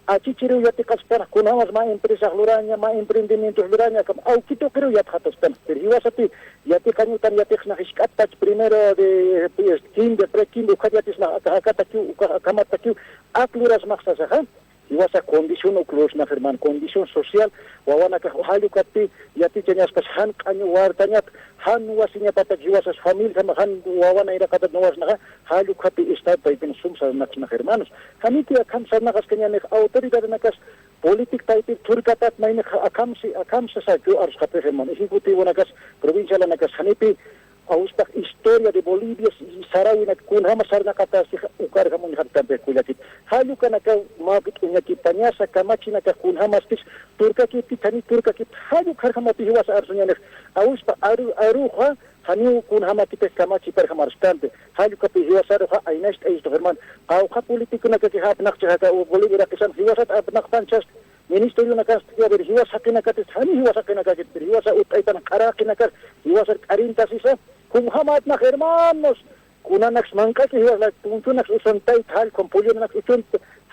Achichiriw yatiqaspan, kunjamas mä empresax luraña, mä emprendimientos luraña, akham awki tuqiriw yatxataspan. Pero jiwasati yatiqañ utan yatiqsnax isk'atpach primero de, pues, kinder, pre-kinder, ukat yatisnax aka, akatakiw, uka, akhamatakiw, ak lurasmax sasaxa. Jiwasa condición uk lurasnax hermano, condición social, wawanakax jall ukatpi yatichañaspas jan q'añu wartañat, jan nuwasiñapatak jiwasas familia, jan wawana iraqatat nuwasnaxa, jall ukatpi Estado taypin sum sarnaqsnax hermanos. Janiti akham sarnaqaskañänix autoridadnakas política taypir thurkatat maynixa akhamsi, akhamsa sakiw arsxapix hermano. Ejecutivonakas, provincialanakas, janipi, awspax historia de Bolivia, saräwinak kunjama sarnaqatasixa ukarjam uñjapktanpix kullakit. Jall ukanakaw mä t'uñakipañasa kamachinakax kunjamaspis turkakipki, jani turkakipki, jall ukarjamapix jiwasa arsuñänix. Awspa aru, aruxa, janiw kunjamakipix kamachiparjam arsktanti. Jall ukapix jiwasaruxa aynacht'ayistu hermano. Qawqha politiconakakix apnaqchix aka Bolivia iraqisan jiwasat apnaqpanchasti. Ministerionakasti, a ver, jiwas jaqinakatis, jani jiwas jaqinakakit, pero jiwasa ut'aytan q'ara jaqinakas, jiwasar k'arintasisa, kunjamatnax hermanos, kunanaks manq'aki jiwas lak punchunaks usan tayta jall, kun pullunaks usan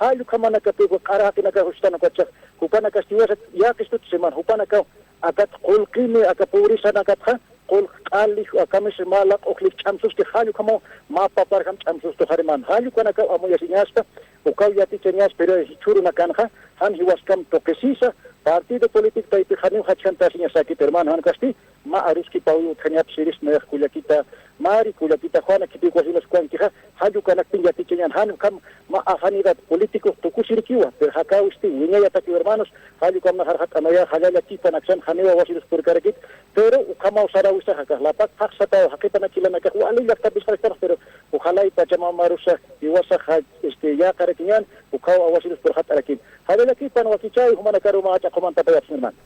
jall, ukhamanakapi q'ara jaqinakas ustan ukachax, jupanakas jiwasa yaqistut siman, jupanakaw akat qullqini, aka pobresanakatxa, qullq q'ali, akamis mä laq'uqlix ch'amsusti, jall ukhamaw mä paparjam ch'amsustu, hermano. Jall ukanakaw amuyasiñaspa, ukaw yatichañas, pero jichhürunakanxa, jan jiwaskam tuqisisa, partido político taypi janiw jachjantasiñasakit, hermano, jan kasti, mä aruskipawi utjañap siris nayax kullakita, Mari, kullakita Juana, khitis wasinas kuwankixa, jall ukanakpin yatichañan, jan ukham mä afanidad político tukusirkiwa, pero jakawisti wiñayatakiw hermanos, jall ukham naxarxat anaya, jallalla kipanaksan, janiwa wasinas purkarakit, pero ukhamaw saräwisaxa, akax lapak phaxsataw, jaqipanakilanakax, wali llaqtapis sarktanx, pero ojalá y Pachamamarusa, jiwasaxa, este, yäqarakiñän, ukhaw awasinas purxatarakin. Jallallakipan wakichay, jumanakaru mä ch'aqumantapayapxi, hermano.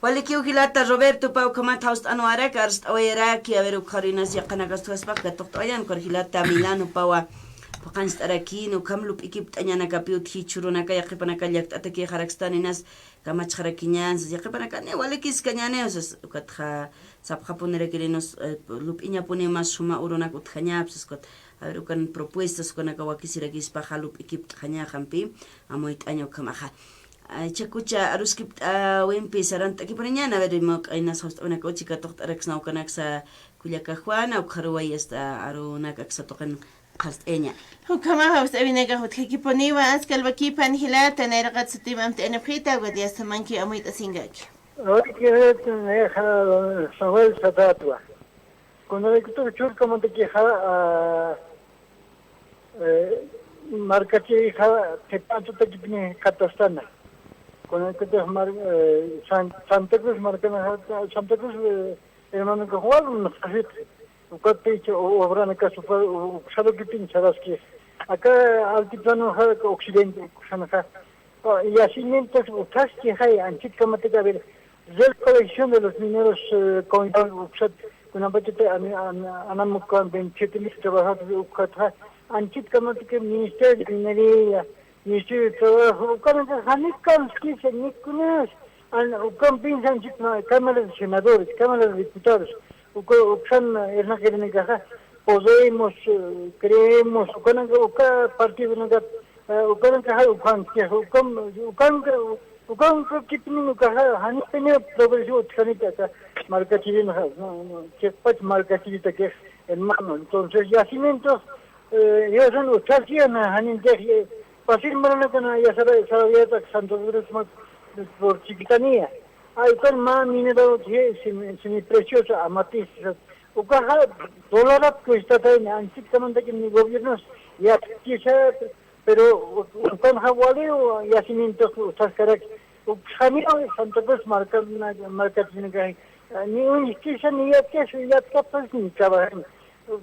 Walikiw jilata Roberto, pä ukhamat jawst'anwarak, arst'awayaraki, a ver, ukxaru inas yaqanakas utjaspa, katuqt'awayan, ukar jilata Milano, pawa, phuqancht'arakini, ukham lup'ikipt'añanakapi utji jichhürunaka, yaqhipanaka llakt'ataki jarakstaninas, kamachxarakiñän, sas, yaqhipanakani, walikiskañäniw, sas, ukatxa, sapxapunirakirinis, eh, lup'iñapuniw mä suma urunak utjañäpis, sas, ukat, a ver, ukan propuestas, ukanaka wakisirakispaxa, lup'ikipt'xañäxampi, amuyt'aña ukhamaxa. Ay, chakucha aruskipt'äwimpi sarant'akipuniñäni, a ver, ima q'aynas jawst'awinaka uchi katuqt'araksna ukanaksa kullaka Juana, ukxaruway asta arunak aksa tuqin qharst'ayañäni. Ukhamax jawst'awinakax utjakipuniwa, aska alwakipan jilata, nayraqat sutim amt'ayanipxita, ukat yasta manki amuyt'asinkaki. Awayki jilata, nayaxa Samuel Satatwa. Kunaraykutux churkamantakixa, ah, eh, markachirixa qhipantatakipni jikxatastana. Kunaraykutux mar-, eh, San-, Santa Cruz markanaxa, Santa Cruz, eh, hermanokax walum naqt'asipxi. Ukatpï icha o-, obranakas upa-, u-, uksarukipiñ saraski. Aka altiplanoxa, aka occidente uksanxa. Ah, yacimientos utjaski jay, anchit kamatak, a ver, recolección de los mineros, eh, con uksat, kunapachati, an-, an-, anam ukan veintisiete mil trabajadores ukatxa, anchit kamatak Ministerio de Minería, Ministerio de Trabajo, ukanaka janiw kamskisa, ni kunas, an-, ukan piensa anchit ma-, Cámara de Senadores, Cámara de Diputados, uka, uksan, eh, irnaqirinakaxa, Podemos, eh, Creemos, ukanaka, uka partidonakat, eh, ukanakaxa, ukan, ukan, ukanka, ukanka kipnin ukaxa, janipiniw progresivo utjanita aka markachirinxa, no, no, chiqpach markachiritakix, hermano. Entonces, yacimientos, eh, yasan utjasiyan, janintix, eh, fácil maranakana yasara, sarayata Santo Andrés ma-, por Chiquitania. Ay, ukan mä mineral utji, simi, simi preciosa, amatista. Ukaxa dólarat cuestatayna, anchhitamantakin ni gobiernos yatkixa, pero ukanxa waliw yacimientos utjaskarak. Ukxaniw Santa Cruz marka, markatinakaxi. Ni uñjkisa, ni yatkisa, yatkapas ni trabajan.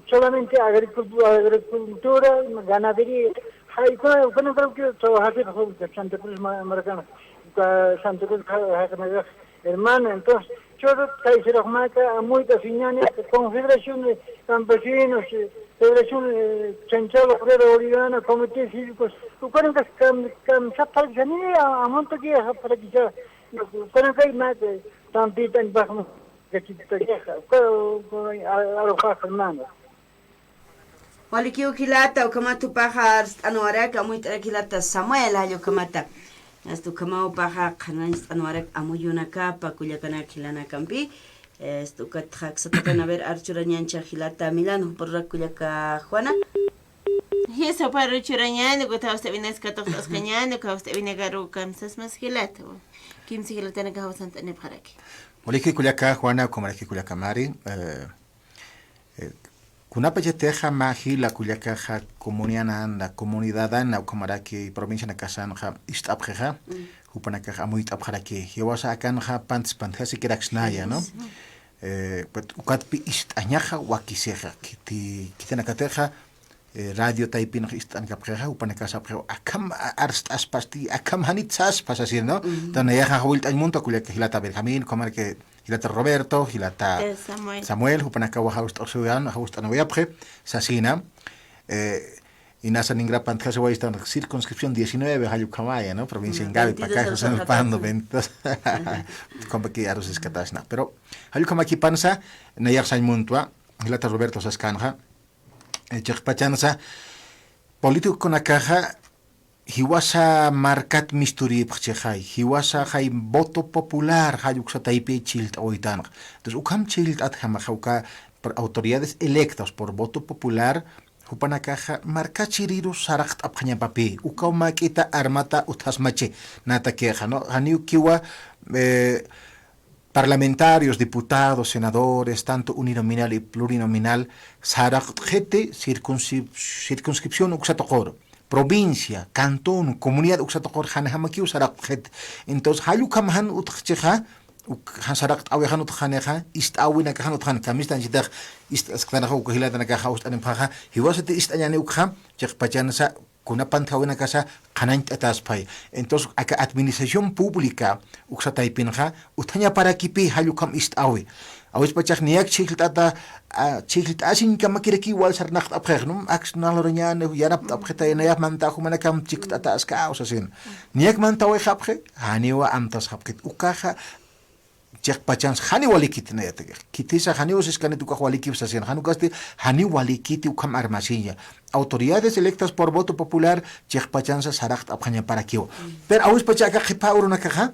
Solamente agricultu-, agricultura, ganadería. Hay, kuna, kuna creo que trabajar Santa Cruz ma-, marcana. Santa Cruz ja-, ja-, hermana, entonces, choro, kayseraq maka, amuyta siñani, Confederación de Campesinos, eh, Federación, eh, Central Obrera Boliviana, Comité Cívico, ukarinkas kam, kam, sapalkisa, ni, a, amonto que sapalkisa, ukarinkas maka, tampitan, bajo, que chita, que, uka, uka, a, a, a, hermano. Walikiw jilata, ukhamat jupaxa arst'anwarak, amuyt'arak jilata Samuel, jall ukhamata. Asta ukhamaw jupaxa qhanañcht'anwarak amuyunakapa, kullakanak jilanakampi. Asta ukatxa aksatakan, a ver, ar churañäncha jilata Milán, juparurak kullaka Juana. Jisa, juparu churañäni, ukat jawst'awinaksa katuqt'askañäni, ukat jawst'awinakaru kamsasmas jilata. Kimsa jilatanakax jawsant'anipxaraki. Waliki kullaka Juana, ukhamaraki kullaka Mari, eh, Eh, kunapachatixa mä jila kullakaxa comunidadana, comunidadana ukhamaraki provincianakasanxa ist'apxixa, mm, jupanakax amuyt'apxaraki, jiwasa akanxa pantis pantjasikiraksnaya, ¿no? Así es. Eh, pues, ukatpi ist'añaxa wakisixa, khiti, khitinakatixa, eh, radio taypinxa ist'ankapxixa, jupanakas sapxixa, akham a-, arst'aspasti, akham janit saspa sasir, ¿no? Mm. Entonces, nayaxa jawillt'añ munta kullaka jilata Benjamín, ukhamaraki jilata Roberto, jilata, eh, Samuel. Samuel, jupanakawa jawst'awsuyapxi, sasina. Eh, inasa ningra pantjasiwaytan circunscripción diecinueve, jall ukhamaya, ¿no? Provincia, mm, Ingavi, veintidós Pacajes, San Juan, veintidós. Ajá. Compa que arusiskatasna. Pero, jall ukhamakipansa, nayax sañ muntwa, jilata Roberto saskanxa, eh, chiqpachansa, políticokunakaxa, jiwasa markat misturipxchixay, jiwasaxay voto popular, jall uksa taypi chhillt'awaytanxa. Entonces, ukham chhillt'atjamaxa uka pr-, autoridades electas por voto popular, jupanakaxa markachiriru saraqt'apxañapapï, ukaw mäk'ita armata utjasmachi, natakixa, ¿no? Janiw kiwa, eh, parlamentarios, diputados, senadores, tanto uninominal y plurinominal, saraqt'xiti circunscrip-, circunscripción uksa tuquru. Provincia, cantón, comunidad uksa tuquru janjamakiw saraqt'xiti. Entonces, jall ukham jan utjchixa, uk-, jan saraqt'äwi jan utjxanixa, ist'äwinakax jan utjxani, kamistan chitax, ist'asktanxa, uka jilatanakaxa, jawst'anipxaxa, jiwasati ist'añäni ukxa, chiqpachansa, kuna pantjawinakasa qhanañt'ataspay. Entonces, aka administración pública uksa taypinxa, utjañaparakipï jall ukham ist'äwi. Awispachax niyak chhijllt'ata, a, chhijllt'asiñkamakirakiw wal sarnaqt'apxix, ¿no? Aks nalurañäni, yanapt'apxitay, nayax mantax jumanakam chikt'ataskaw sasin. Niyak mantawayxapxi, janiwa amtasxapxit. Ukaxa, chiqpachansa janiw walikiti nayatakix. Khitisa janiw siskanit ukax walikip sasin. Jan ukasti janiw walikiti ukham armasiña. Autoridades electas por voto popular chiqpachansa saraqt'apxañaparakiwa. Pero awispacha aka qhipa urunakaxa,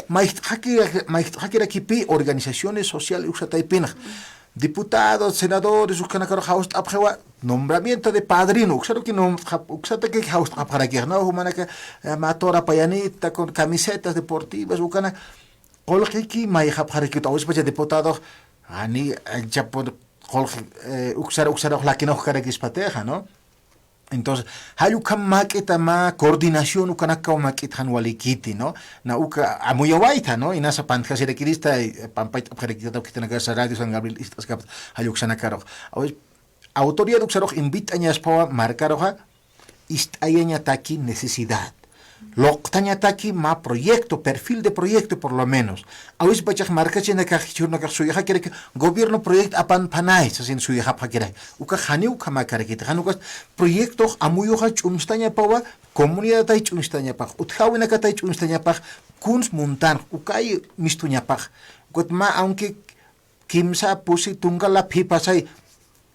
mayjt'xaki-, mayjt'xakirakipï organizaciones sociales uksa taypinxa. Diputados, senadores, ukanakaru jawst'apxiwa, nombramiento de padrino, uksaruki nom-, uksataki jawst'apxarakix, ¿no? Jumanaka, eh, mä tora payanita, con camisetas deportivas, ukana, qullqiki mayjapxarakit, awispacha diputadox, ani, anchapun qullqi, eh, uksar, uksar lakinawjkarakispa tixa, ¿no? Entonces, jall ukham mäk'ita mä coordinación ukanakaw mäk'it jan walikiti, ¿no? Na uka amuyawayta, ¿no? Inasa pantjasirakirista, eh, pampayt'apxarakitata khitinakasa Radio San Gabriel ist'askapta, jall uksanakaru. Awis, autoridad uksarux invitañaspawa markaruxa, ist'ayañataki necesidad. Luqtañataki mä proyecto, perfil de proyecto por lo menos. Awispachax markachinakax, jichhürunakax suyxakiraki, gobierno proyecto apanphanay, sasin suyxapxakiraki. Ukax janiw ukhamäkarakiti, jan ukas proyectox amuyuxa ch'unstañapawa, comunidadtay ch'unstañapax, utjäwinakatay ch'unstañapax, kuns muntanx, ukay mistuñapax. Ukat mä, aunque kimsa pusi tunka laphi pasay,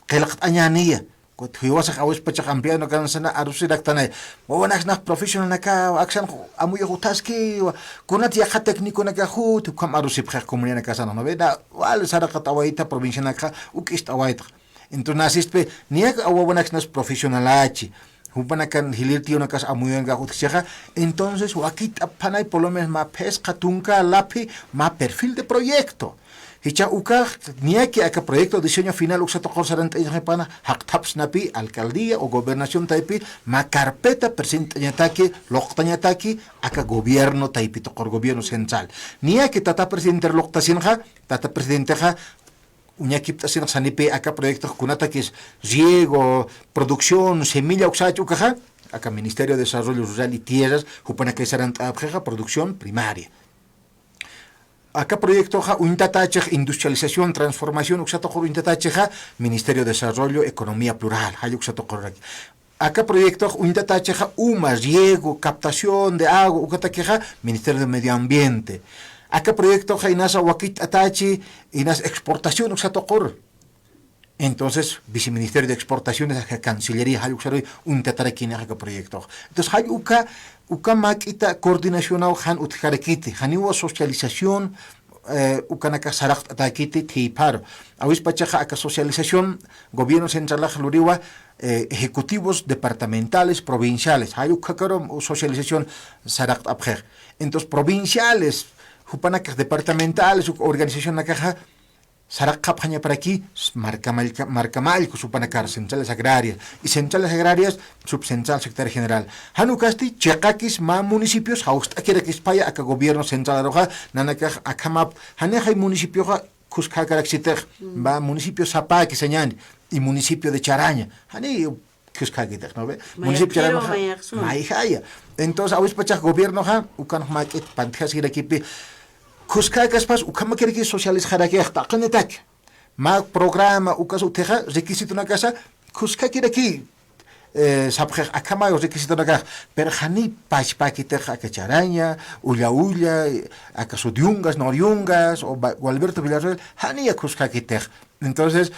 qillqt'añäniya. Kut jiwasax awispachax ampliado nakansa arusiraktanay. Wawanaksnax profesionalnaka, aksan amuyux utjaskiwa. Kunat yaqha técniconaka jut, ukham arusipxix comunidadnakasan, ¿no ve? Na, wal saraqt'awayta provincianakxa, uk ist'awayta. Entonces, nasistpi, niyak wawanaksnax profesionalachi. Jupanakan jilïr tiyunakas amuyunkax utjchixa, entonces wakicht'apxanay por lo menos mä phisqa tunka laphi mä perfil de proyecto. Jichha ukax niyaki aka proyecto diseño final uksa tuqur sarant'añapana jaqthapxsnapi alcaldía o gobernación taypi mä carpeta present'añataki, luqtañataki aka gobierno taypi tuqur gobierno central. Niyaki tata presidenter luqtasinxa, tata presidentexa uñakipt'asinxa sanipi aka proyectox kunatakis riego, producción, semilla uksach ukaxa, aka Ministerio de Desarrollo Rural y Tierras, jupanakay sarant'apxixa producción primaria. Aka proyectoxa uñtatachix industrialización, transformación uksa tuqur uñtatachixa Ministerio de Desarrollo, Economía Plural, jall uksa tuqururaki. Aka proyectox uñtatachixa uma, riego, captación de agua, ukatakixa Ministerio de Medio Ambiente. Aka proyectoxa inasa wakicht'atachi, inas exportación uksa tuqur. Entonces, Viceministerio de Exportaciones, aka Cancillería, jall uksaruy uñtatarakini aka proyectox. Entonces, jall uka, uka mä k'ita coordinacionaw jan utjarakiti, janiwa socialización, eh, ukanakax saraqt'atakiti thiypharu. Awispachaxa aka socialización, gobierno centralax luriwa, eh, ejecutivos departamentales, provinciales, jall ukhakaru socialización saraqt'apxix. Entonces, provinciales, jupanakax departamentales, uk organizacionakaxa, saraqapxañaparaki, markamallka-, markamallku jupanakar, centrales agrarias, y centrales agrarias, subcentral, secretario general. Jan ukasti, chiqakis mä municipios, jawst'akirakispaya aka gobierno central aruxa, nanakax akhamap, janixay municipioxa, khuskakaraksitix, va municipio Sapaki sañani, y municipio de Charaña, jani khuskakitix, ¿no ve? Municipio Charaña, mayjaya. Entonces, awispachax gobiernoxa, ukan mä k'it pantjasirakipi, khuskakaspas, ukhamakiraki socialisxarakix, taqinitaki. Mä programa, ukas utjixa, requisitonakasa, khuskakiraki, eh, sapxix akhamayo requisitonakax, pero jani pachpakitix aka Charaña, Ulla Ulla, aka Sut Yungas, Nor Yungas, o Ba-, Gualberto Villarroel, janiya khuskakitix. Entonces,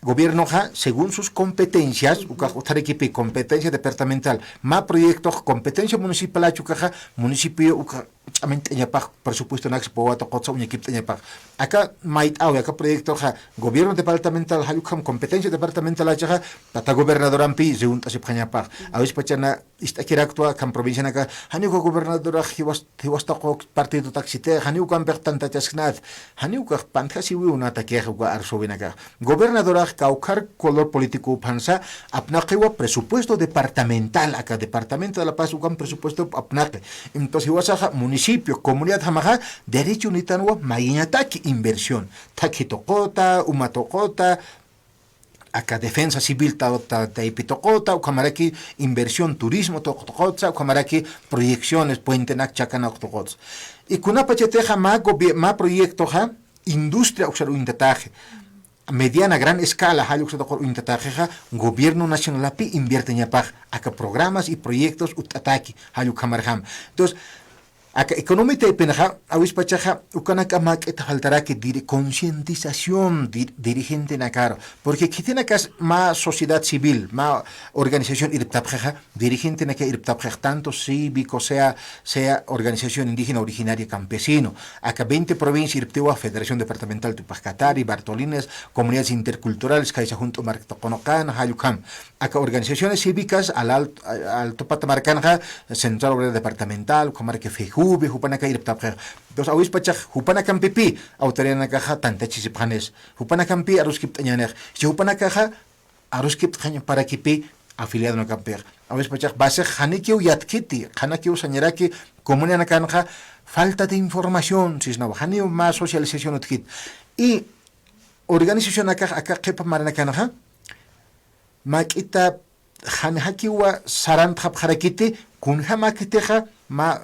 gobiernoxa, según sus competencias, ukax utjarakipi competencia departamental, mä proyectox competencia municipal achukaxa, municipio uka ch'amint'añapax presupuesto naksa puwata qutsa uñakipt'añapax. Aka mayt'awi, aka proyectoxa gobierno departamental, jall ukham competencia departamental achaxa, tata gobernadorampi reuntasipxañapax. Awispachana ist'akiraktwa akham provincianaka, jani uka gobernadorax jiwas-, jiwastaqu partidotaksiti, jani ukampix tantachasknat, jani ukax pantjasiwiw natakixa uka arsuwinakax. Gobernadorax kawkhar color político uphansa, apnaqiwa presupuesto departamental, aka departamento de La Paz ukan presupuesto apnaqi. Entonces, jiwasaxa municipio, comunidad jamaxa, derecho nitanwa mayiñataki inversión. Thakhi tuquta, uma tuquta, aka defensa civil ta, ta, taypi tuquta, ukhamaraki inversión turismo tuq-, tuqutsa, ukhamaraki proyecciones, puentenak chakanak tuqutsa. Y kunapachatixa mä gobi-, mä proyectoxa, industria uksar uñtataxi. Mediana, gran escala, jall uksa tuqur uñtataxixa, gobierno nacionalapi invierteñapax, aka programas y proyectos utt'ataki, jall ukhamarjam. Entonces, aka economía taypinxa, awispachaxa, ukanaka mä k'ita faltaraki dir-, concientización dir-, dirigentenakar. Porque khitinakas mä sociedad civil, mä organización irptapxixa, dirigentenaka irptapxix tanto cívico, sea, sea organización indígena originaria campesino, aka veinte provincia irptiwa Federación Departamental Tupac Katari, Bartolines, comunidades interculturales, kaysa junt'u markta qunuqan, jall ukham. Aka organizaciones cívicas, al, al, al Tupata markanxa, Central Obrera Departamental, ukhamaraki FEJUVE, jupanaka irptapxix. Entonces, awispachax, jupanakampipi, autoridadnakaxa, tantachisipxanis. Jupanakampi, aruskipt'añanix. Si jupanakaxa, aruskipt'añaparakipi afiliadonakampixa. Awispachax basex janikiw yatkiti, qhanakiw sañaraki comunidadnakanxa falta de información, sisnawa, janiw mä socialización utjkiti. Y organizacionakax aka qhipa maranakanxa, mä k'ita janjakiwa sarantxapxarakiti, kunjamäkitixa mä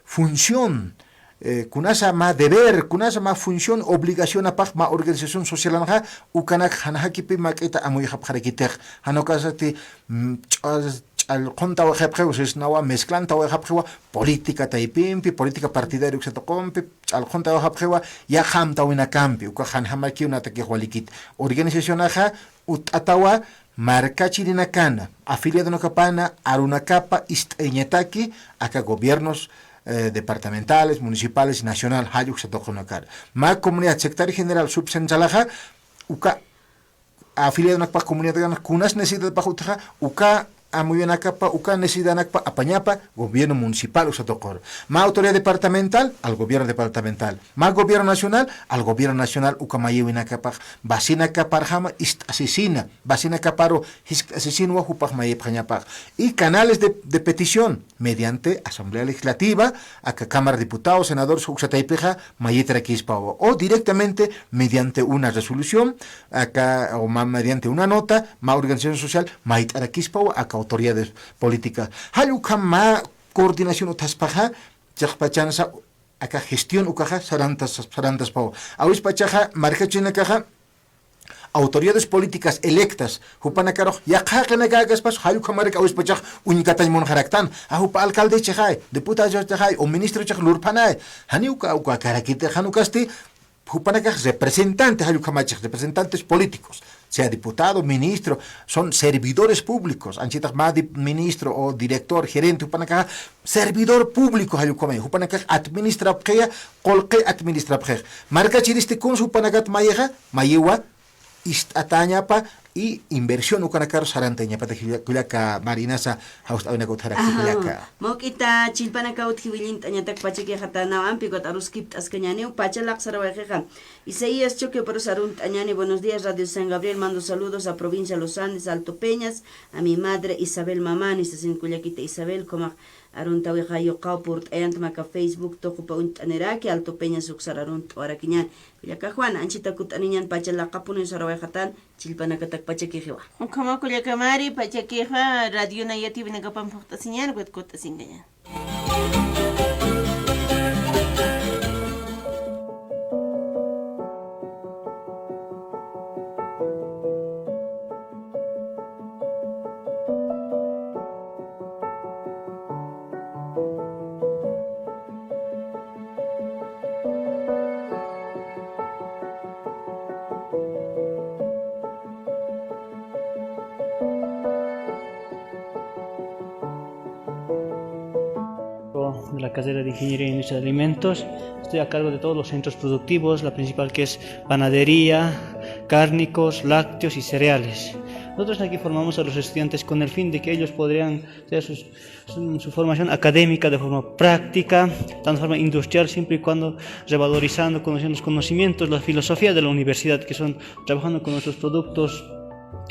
función, eh, kunasa mä deber, kunasa mä función, obligación apax mä organización socialanxa, ukanak janjakipi mä k'ita amuyxapxarakitix. Jan ukasati, mm, ch'a-, ch'allqhuntawayxapxiwa, sisnawa, mezclantawayxapxiwa, política taypimpi, política partidaria uksa tuqumpi, ch'allqhuntawayxapxiwa, yaqha amtawinakampi, uka janjamakiw natakix walikiti. Organizacionaxa, utt'atawa, markachirinakana, afiliadonakapana, arunakapa ist'ayañataki, aka gobiernos, eh, departamentales, municipales, nacional, jall uksa tuqunakar. Mä comunidad, secretario general, subcentralaxa, uka afiliadonakapa comunidad kunas necesidadpax utjixa, uka amuyunakapa, uka necesidanakapa apañapa gobierno municipal usa tuqur. Mä autoridad departamental, al gobierno departamental. Mä gobierno nacional, al gobierno nacional uka mayïwinakapaq, vacinakaparjama ist'asisina, vacinakaparu jiskt'asisinwa jupax mayïpxañapaq. Y canales de, de petición mediante Asamblea Legislativa, aka Cámara de Diputados, senadores, uksa taypixa mayïtarakispawa. O directamente mediante una resolución, aka, o ma-, mediante una nota, mä organización social mayt'arakispawa aka autoridades políticas. Jall ukham mä coordinación utjaspaxa, chiqpachansa aka gestión ukaxa sarantas-, sarantaspawa. Awispachaxa markachirinakaxa autoridades políticas electas, jupanakarux yaqha jaqinakäkaspas, jall ukhamarak awispachax uñkatañ munxaraktan. A jupa alcaldechixay, diputadochixay, o ministrochix lurphanay. Janiw uka, uka karakiti, jan ukasti, jupanakax representante, jall ukhamachix representantes políticos, sea diputado, ministro, son servidores públicos. Anchitax mä dip-, ministro o director, gerente, jupanakax servidor público, jall ukhamay. Jupanakax administrapxiya, qullqi administrapxix. Markachiristi kunsa jupanakat mayixa, mayiwa, ist'atañapa y inversión ukanakaru sarantañapata kulla-, kullaka Marinasa, jawst'awinaka utjarakta. Ajá. Kullaka. Mawk'ita chillpanaka utji williñt'añatak pachakixata naw ampi ukat aruskipt'askañäniw, pacha laqsarawayxixa. Isaías Choque Parus arunt'añäni, buenos días, Radio San Gabriel, mando saludos a provincia Los Andes, Alto Peñas, a mi madre Isabel Mamani, sasin kullakita Isabel, ukhamax arunt'awixa yuqaw purt'ayantma aka Facebook tuqupa uñt'aniraki, Alto Peñas uksar arunt'awarakiñäni. Kullaka Juana, anchita kut'aniñan pacha laqapuni sarawayxatan, chillpanakatak pachakixiwa. Ukhama kullaka Mari, pachakixa, radiona yatiwinakapan phuqt'asiñan, wet kut'asinkañan. De la carrera de Ingeniería Industrial de Alimentos. Estoy a cargo de todos los centros productivos, la principal que es panadería, cárnicos, lácteos y cereales. Nosotros aquí formamos a los estudiantes con el fin de que ellos podrían hacer sus su, su formación académica de forma práctica, tanto de forma industrial, siempre y cuando revalorizando, conociendo los conocimientos, la filosofía de la universidad, que son trabajando con nuestros productos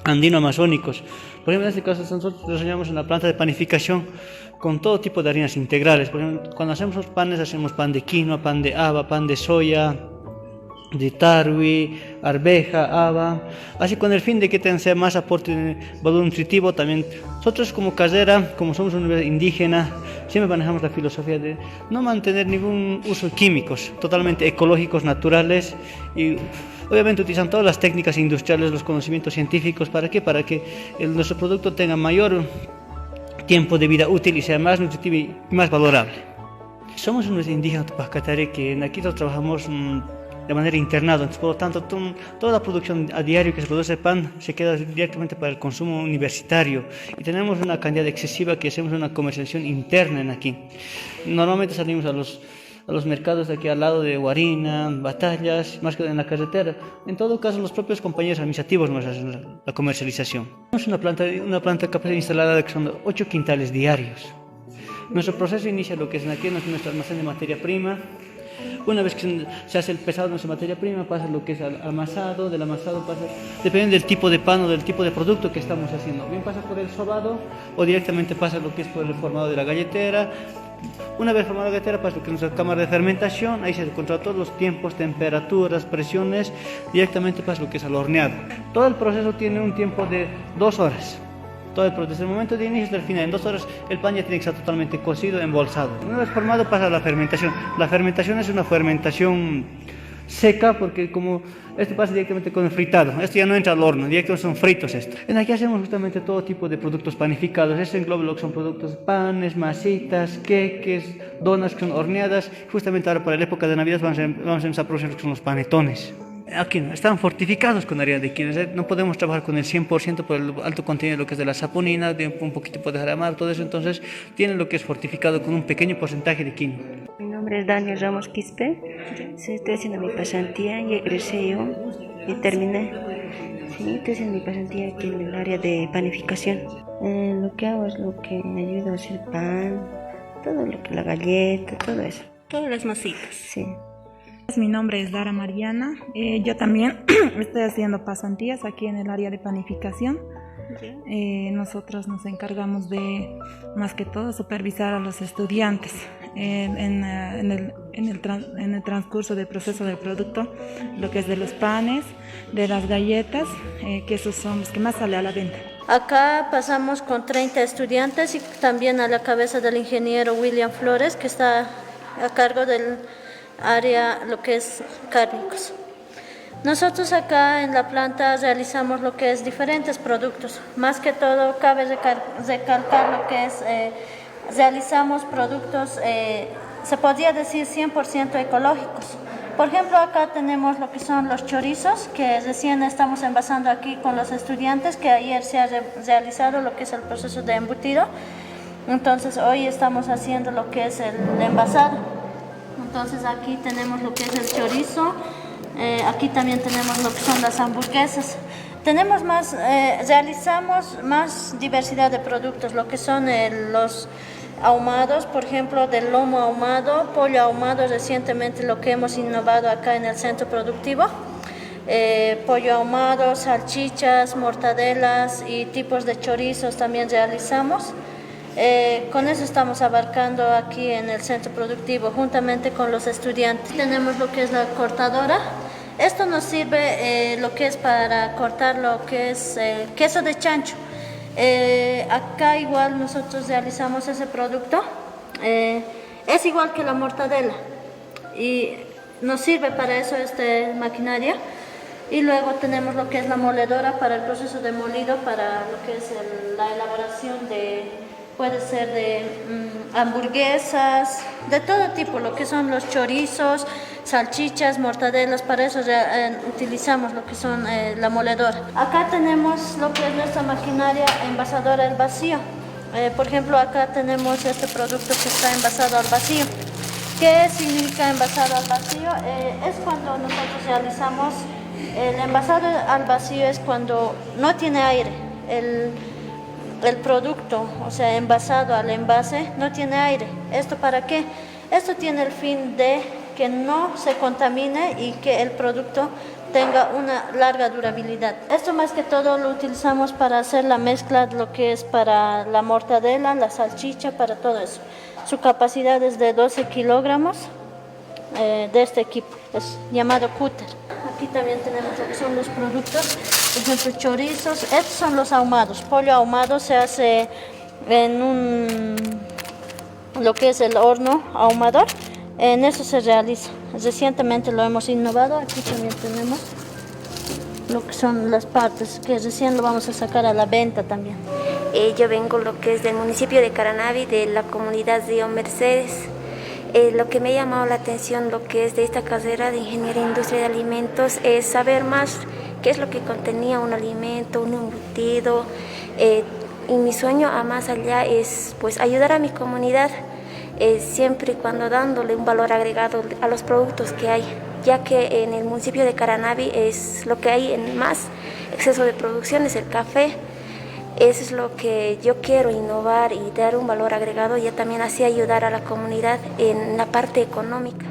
andino-amazónicos. Por ejemplo, en este caso, nosotros desarrollamos una planta de panificación con todo tipo de harinas integrales. Por ejemplo, cuando hacemos los panes, hacemos pan de quinoa, pan de haba, pan de soya, de tarwi, arveja, haba, así con el fin de que tenga más aporte de valor nutritivo también. Nosotros como carrera, como somos una universidad indígena, siempre manejamos la filosofía de no mantener ningún uso de químicos, totalmente ecológicos, naturales y obviamente utilizan todas las técnicas industriales, los conocimientos científicos, ¿para qué? Para que el, nuestro producto tenga mayor tiempo de vida útil y sea más nutritivo y más valorable. Somos unos indígenas Tupac Katari que en aquí lo trabajamos, mm, de manera internado, entonces, por lo tanto, to-, toda la producción a diario que se produce pan se queda directamente para el consumo universitario. Y tenemos una cantidad excesiva que hacemos una comercialización interna en aquí. Normalmente salimos a los, a los mercados de aquí al lado de Huarina, Batallas, más que en la carretera. En todo caso, los propios compañeros administrativos nos hacen la, la comercialización. Es una planta, una planta capaz de instalar que son ocho quintales diarios. Nuestro proceso inicia lo que es aquí, nuestro, nuestro almacén de materia prima. Una vez que se, se hace el pesado de nuestra materia prima, pasa lo que es al amasado, del amasado pasa, depende del tipo de pan o del tipo de producto que estamos haciendo. Bien pasa por el sobado o directamente pasa lo que es por el formado de la galletera. Una vez formada la galletera, pasa lo que es nuestra cámara de fermentación, ahí se controla todos los tiempos, temperaturas, presiones, directamente pasa lo que es al horneado. Todo el proceso tiene un tiempo de dos horas. Todo el proceso, desde el momento de inicio hasta el final, en dos horas, el pan ya tiene que estar totalmente cocido, embolsado. Una vez formado, pasa a la fermentación. La fermentación es una fermentación seca porque como este pasa directamente con el fritado, esto ya no entra al horno, directamente son fritos estos. En aquí hacemos justamente todo tipo de productos panificados. Esto engloba lo que son productos panes, masitas, queques, donas que son horneadas. Justamente ahora para la época de Navidad vamos a, vamos a empezar a producir lo que son los panetones. Aquí no, están fortificados con harina de quinoa. O sea, no podemos trabajar con el cien por ciento por el alto contenido de lo que es de la saponina, de un poquito de jaramar, todo eso. Entonces, tiene lo que es fortificado con un pequeño porcentaje de quinoa. Mi nombre es Daniel Ramos Quispe. Sí, estoy haciendo mi pasantía y egresé yo y terminé. Sí, estoy haciendo mi pasantía aquí en el área de panificación. Eh, lo que hago es lo que ayudo a hacer pan, todo lo que la galleta, todo eso. Todas las masitas. Sí. Mi nombre es Dara Mariana. Eh, yo también estoy haciendo pasantías aquí en el área de panificación. Ya. Eh, nosotros nos encargamos de, más que todo, supervisar a los estudiantes, eh, en, eh, en el, en el tran-, en el transcurso del proceso del producto, lo que es de los panes, de las galletas, eh, que esos son los que más sale a la venta. Acá pasamos con treinta estudiantes y también a la cabeza del ingeniero William Flores, que está a cargo del área, lo que es cárnicos. Nosotros acá en la planta realizamos lo que es diferentes productos. Más que todo, cabe recal-, recalcar lo que es, eh, realizamos productos, eh, se podría decir, cien por ciento ecológicos. Por ejemplo, acá tenemos lo que son los chorizos, que recién estamos envasando aquí con los estudiantes, que ayer se ha re-, realizado lo que es el proceso de embutido. Entonces, hoy estamos haciendo lo que es el envasado. Entonces, aquí tenemos lo que es el chorizo, eh, aquí también tenemos lo que son las hamburguesas. Tenemos más, eh, realizamos más diversidad de productos, lo que son, eh, los ahumados, por ejemplo, del lomo ahumado, pollo ahumado, recientemente lo que hemos innovado acá en el centro productivo. Eh, pollo ahumado, salchichas, mortadelas y tipos de chorizos también realizamos. Eh, con eso estamos abarcando aquí en el centro productivo, juntamente con los estudiantes. Tenemos lo que es la cortadora. Esto nos sirve, eh, lo que es para cortar lo que es, eh, queso de chancho. Eh, acá igual nosotros realizamos ese producto. Eh, es igual que la mortadela. Y nos sirve para eso esta maquinaria. Y luego tenemos lo que es la moledora para el proceso de molido, para lo que es el, la elaboración de, puede ser de, mm, hamburguesas, de todo tipo, lo que son los chorizos, salchichas, mortadelas, para eso ya, eh, utilizamos lo que son, eh, la moledora. Acá tenemos lo que es nuestra maquinaria envasadora al vacío. Eh, por ejemplo, acá tenemos este producto que está envasado al vacío. ¿Qué significa envasado al vacío? Eh, es cuando nosotros realizamos el envasado al vacío, es cuando no tiene aire el, el producto, o sea, envasado al envase, no tiene aire. ¿Esto para qué? Esto tiene el fin de que no se contamine y que el producto tenga una larga durabilidad. Esto más que todo lo utilizamos para hacer la mezcla, lo que es para la mortadela, la salchicha, para todo eso. Su capacidad es de doce kilogramos, eh, de este equipo. Es llamado cúter. Aquí también tenemos lo que son los productos, por ejemplo, chorizos. Estos son los ahumados. Pollo ahumado se hace en un, lo que es el horno ahumador. En eso se realiza. Recientemente lo hemos innovado. Aquí también tenemos lo que son las partes que recién lo vamos a sacar a la venta también. Eh, yo vengo lo que es del municipio de Caranavi, de la comunidad Río Mercedes. Eh, lo que me ha llamado la atención, lo que es de esta carrera de Ingeniería Industria de Alimentos, es saber más qué es lo que contenía un alimento, un embutido. Eh, y mi sueño a más allá es, pues, ayudar a mi comunidad, eh, siempre y cuando dándole un valor agregado a los productos que hay, ya que en el municipio de Caranavi es lo que hay en más exceso de producción, es el café. Eso es lo que yo quiero innovar y dar un valor agregado y también así ayudar a la comunidad en la parte económica.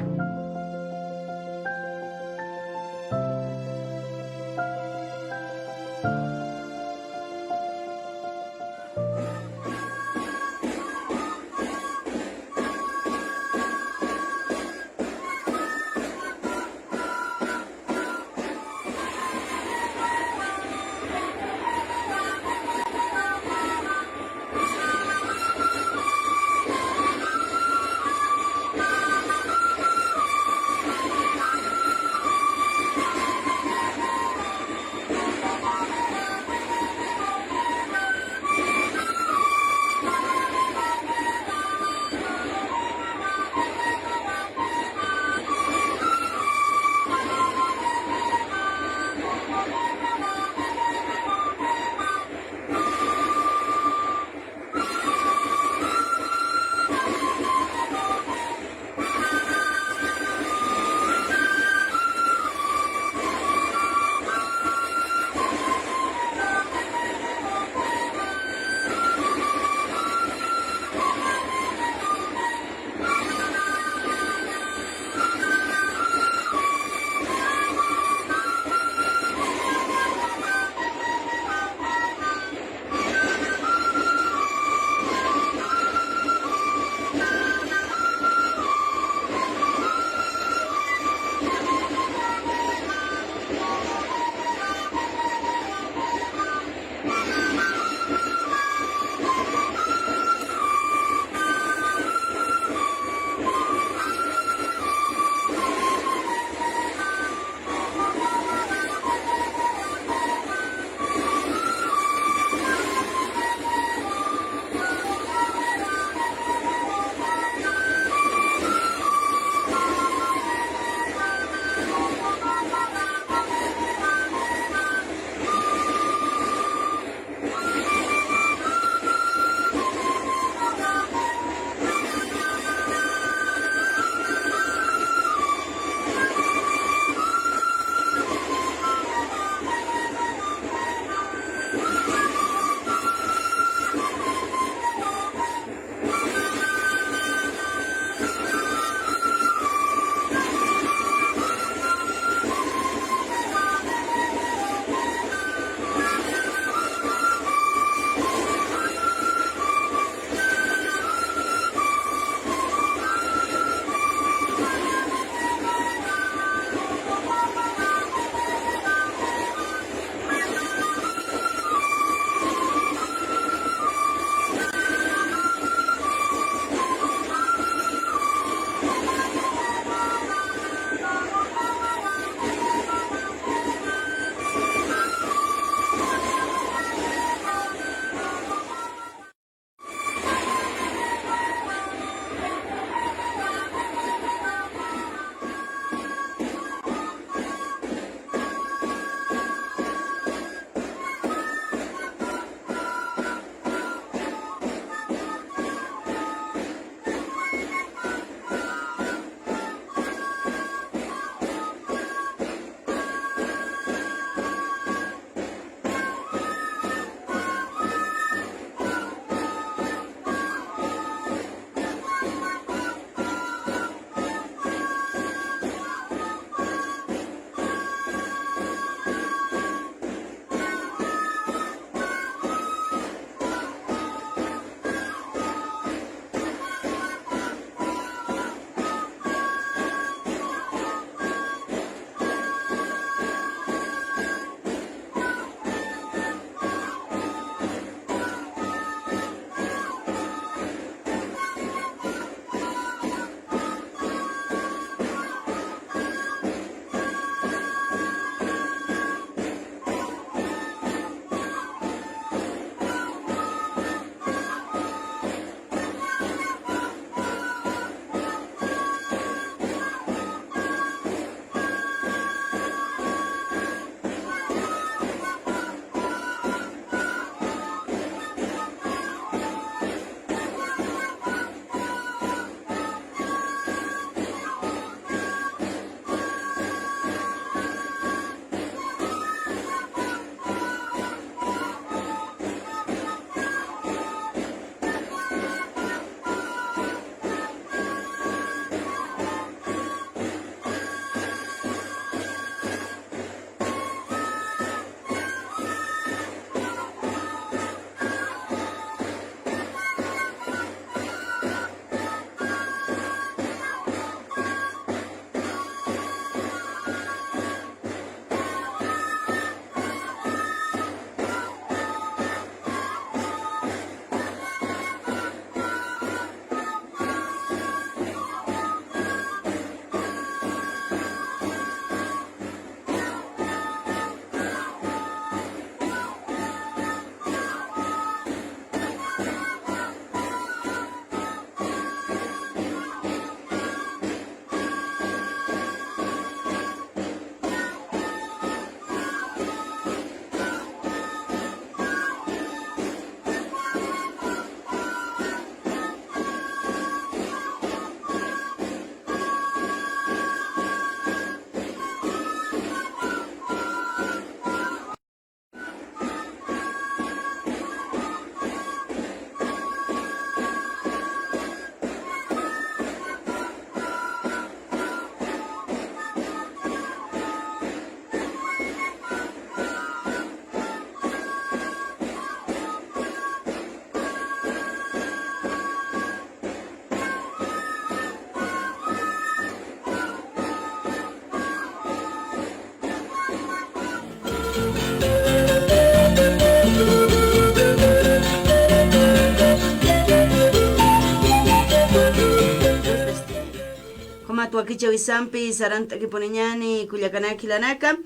Wakichawisampi sarant'akipuniñäni kullakanak jilanaka.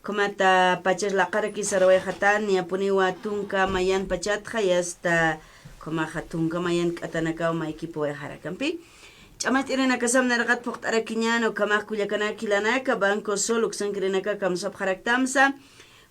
Ukhamata pachas laqaraki sarawayxatani, apuniwa tunka mayan pachatxa, y hasta ukhamaxa tunka mayan k'atanakaw maykipuwayxarakampi. Ch'amacht'irinakasam nayraqat phuqt'arakiñäni, ukhamax kullakanak jilanaka, Banco Sol uksankirinaka kamsapxaraktamsa.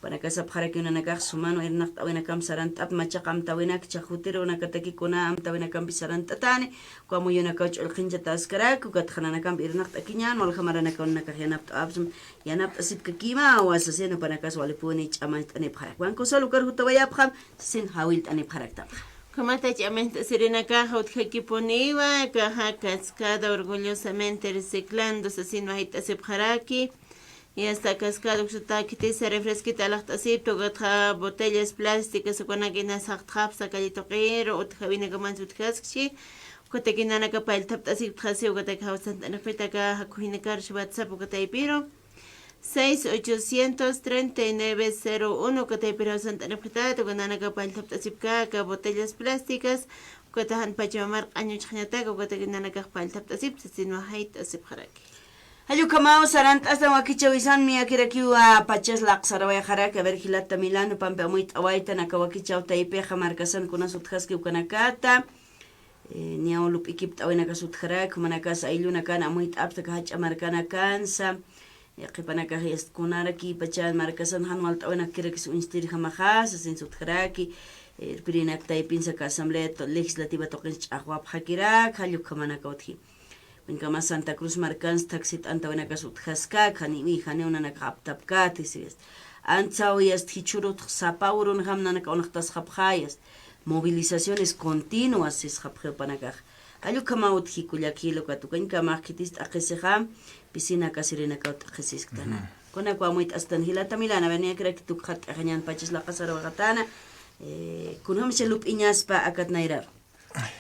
Jupanakax sapxaraki nanakax sumanwa irnaqt'äwinakam sarant'ap, machaq amtäwinak, jichhax jutir unakataki kuna amtäwinakampi sarant'atäni, uka amuyunakaw ch'ullqinchataskarak, ukatxa nanakampi irnaqt'akiñän, walja maranakaw nanakax yanapt'awapxsma, yanapt'asipkakimawa sasin, jupanakas walipuni ch'amacht'anipxarak. Banco Sol ukar jutawayapxam sasin jawillt'anipxaraktamxa. Ukhamata ch'amacht'asirinakaxa utjakipuniwa, akaxa Cascada orgullosamente reciclando sasin wayt'asipxaraki. Y hasta Cascada uksatäkiti, refresquita alaxt'asipta, ukatxa botellas plásticas ukanak inas jaqtxapxsa calle tuqiru, utjäwinakamansa utjaskchi, ukataki nanaka pallthapt'asiptxasi, ukataki jawsant'anipxitaka, jakujinakar jiwatsap uka taypiru, seis ochocientos treinta y nueve cero uno, uka taypir jawsant'anipxitat, uka nanaka pallthapt'asipkäka, botellas plásticas, ukata jan pachamamar q'añuchxañataka, ukataki nanakax pallthapt'asipta, sasin wayt'asipxaraki. Jall ukhamaw sarant'astan wakichawisan, miyakirakiwa pachas laqsarawayxarak, a ver, jilata Milano, pampi amuyt'awaytan aka wakichaw taypixa markasan kunas utjaski ukanakata, eh, niyaw lup'ikipt'awinakas utjarak, jumanakas ayllunakan amuyt'apxta aka jach'a markanakansa, eh, qhipanakax, yast, kunarakipacha markasan jan walt'awinakkirakis uñstirjamaxa, sasinsa utjaraki, eh, irpirinak taypinsa aka Asamblea to-, Legislativa tuqinsa ch'axwapxakirak, jall ukhamanaka utji. Ukankama Santa Cruz markans thaksit'antawinakas utjaskak, janiw, janiw nanakax aptapkät, jisï. Antsa uyast jichhürutx sapa urunjam nanaka unxtasxapxäyast. Movilizaciones continuas sisxapxi jupanakax. Jall ukhamaw utji kullak jila, ukat ukankamax khitis t'aqhisixam, piscinakas sirinakaw t'aqhisisktan. Ujú. Kunakwa amuyt'astan jilata Milana, a ver, niyakiraki tukxat'axañän pachas laqsarawayxatana, eh, kunjamsa lup'iñaspa akat nayraru.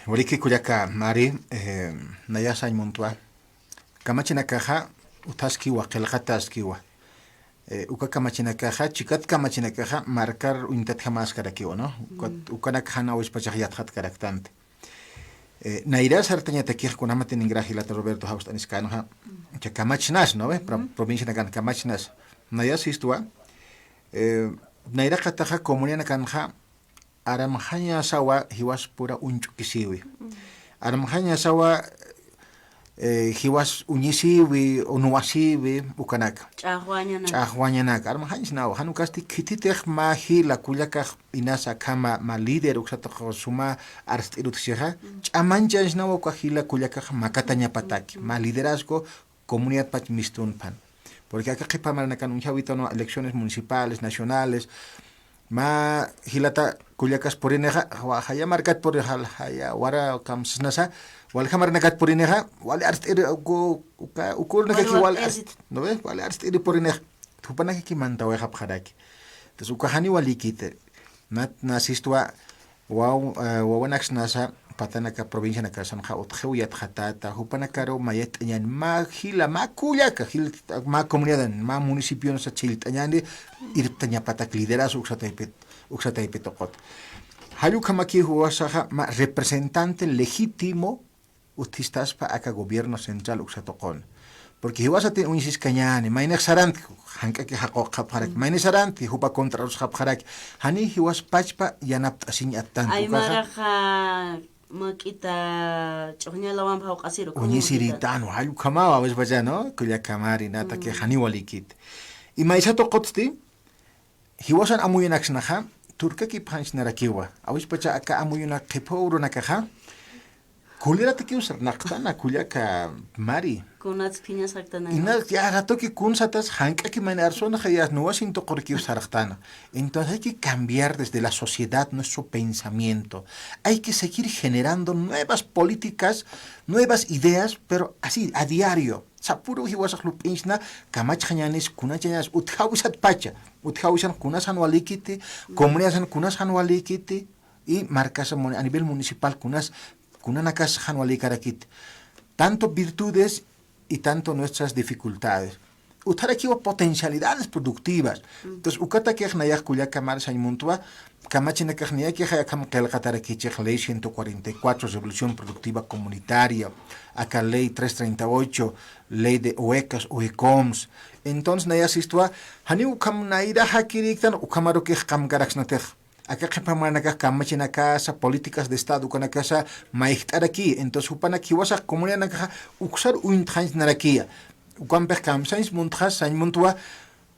Waliki kullaka Mari, eh, naya sañ muntwa. Kamachinakaxa utjaskiwa, qillqataskiwa. Eh, uka kamachinakaxa, chikat kamachinakaxa, markar uñtatjamäskarakiwa, ¿no? Ukat, mm, ukanak jan awispachax yatxatkaraktanti. Eh, nayra sartañatakix kunjamati ningra jilata Roberto jawst'aniskänxa, mm, cha kamachnas, ¿no ve? Pro-, mm, provincianakan kamachnas. Naya sistwa, eh, nayraqataxa comunidadnakanxa, armxañasawa jiwaspura uñch'ukisïwi. Mm. Armxañasawa, eh, jiwas uñisïwi, unuwasïwi, ukanaka. Ch'axwañanaka. Ch'axwañanaka. Armxañsnawa, jan ukasti khititix mä jila kullakax inas akhama, mä líder uksatux suma arst'ir utjchixa, mm, ch'amanchañsnawa uka jila kullakax makatañapataki, mm, mä liderazgo comunidadpach mistunpan. Porque aka qhipa maranakan uñjawitänwa elecciones municipales, nacionales, mä jilata kullakas purinixa, wa-, jaya markat purinixa, jaya wara kamsnasa, walja maranakat purinixa, wali arst'iri uku, uka, ukurunakaki wali arst-, ¿no ve? Wali arst'iri purinixa. Jupanakaki mantawayxapxaraki. Entonces, uka janiw walikiti. Nat-, na sistwa, waw-, eh, wawanaksnasa, patanaka provincianakasanxa utjiw yatxatäta, jupanakaru mayatt'añäni, mä jila, mä kullaka, jil-, mä comunidadan, mä municipionsa chhillt'añäni, irptañapatak liderazgo uksa taypit, uksa taypit tuqut. Jall ukhamaki jiwasaxa, mä representante legítimo, utjistaspa aka gobierno central uksa tuqun. Porque jiwasatin uñsiskañäni, maynix saranti, jank'aki jaquqxapxaraki, mm, maynix saranti, jupa contrarusxapxaraki. Jani jiwas pachpa yanapt'asiñ attanti ukaxa. Aymaraxa mak'ita ch'uxña lawanpa jawq'asiru, ¿cómo? Uñisiritan, jall ukhamawa, awispacha, ¿no? Kullaka Mari, nataki, mm, janiw walikiti. Y maysa tuqutsti, jiwasan amuyunaksnaxa, turkakipxañsnarakiwa. Awispacha aka amuyunak qhipa urunakaxa, kuliratakiw sarnaqtana, kullaka Mari. Kunats phiñasaktana. Inas ya ratoki kunsatas jank'aki mayni arsunxa ya nuwasin tuqurikiw sarxtana. Entonces hay que cambiar desde la sociedad nuestro pensamiento. Hay que seguir generando nuevas políticas, nuevas ideas, pero así, a diario. Sapüru jiwasax lup'iñsna, kamachxañänis, kunachañänis, utjawisatpacha. Utjawisan kunas jan walikiti, comunidadsan kunas jan walikiti, y markasan muni-, a nivel municipal kunas, kunanakas jan walikarakiti. Tanto virtudes y tanto nuestras dificultades. utjarakiwa potencialidades productivas. Entonces, ukatakix nayax kullaka Mari sañ muntwa, kamachinakax niyakixay akham qillqatarakichix ley ciento cuarenta y cuatro, revolución productiva comunitaria, aka ley tres treinta y ocho, ley de huecas, huecoms. Entonces, nayax sistwa, janiw ukham nayraxa kiriktan, ukhamarukix qamkaraksnatix. Aka qhipa munanakax kamachinakasa, políticas de Estado ukanakasa mayjt'araki. Entonces, jupanak jiwasax comunidanakaxa uksar uñtxañsnarakiya. Ukampix kamsañs muntxa, sañ muntwa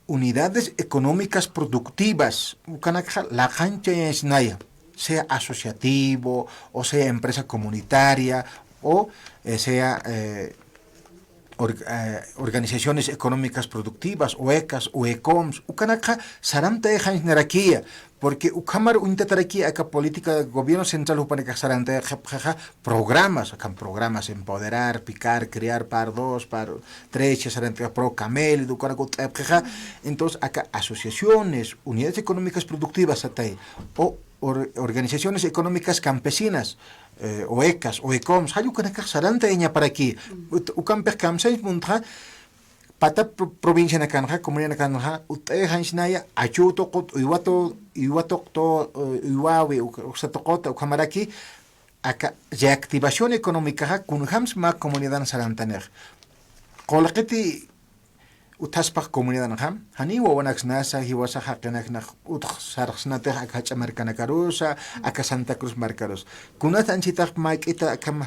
unidades económicas productivas. Ukanakxa laqanchayañsnaya, sea asociativo, o sea empresa comunitaria, o, eh, sea, eh, or-, eh, organizaciones económicas productivas, huecas, huecoms, ukanakxa sarantayañsnarakiya, porque ukhamar uñtatarakiya aka política gobierno central jupanakax sarantayaxapxixa programas, akan programas Empoderar, Picar, Criar, PAR dos, PAR tres, sarantayax Procamel, ukanak ut'apxixa, entonces aka asociaciones, unidades económicas productivas satay, o or-, organizaciones económicas campesinas, eh, huecas, huecoms, jall ukanakax sarantayañaparaki. Ut-, ukampix kamsañs muntxa, pata pro-, provincianakanxa, comunidanakanxa, ut'ayañsnaya, achuw tuqut, uywa tu-, uywa tuqtu, eh, uywawi, uk-, uksa tuquta, ukhamaraki, aka reactivación económicaxa, kunjams mä comunidan sarantanix. Qullqiti utjaspax comunidanxa, janiw wawanaksnasa, jiwasax jaqinaknax utx sarxsnatix aka jach'a markanakarusa, aka Santa Cruz markarusa. Kunat anchitax mä k'ita akham,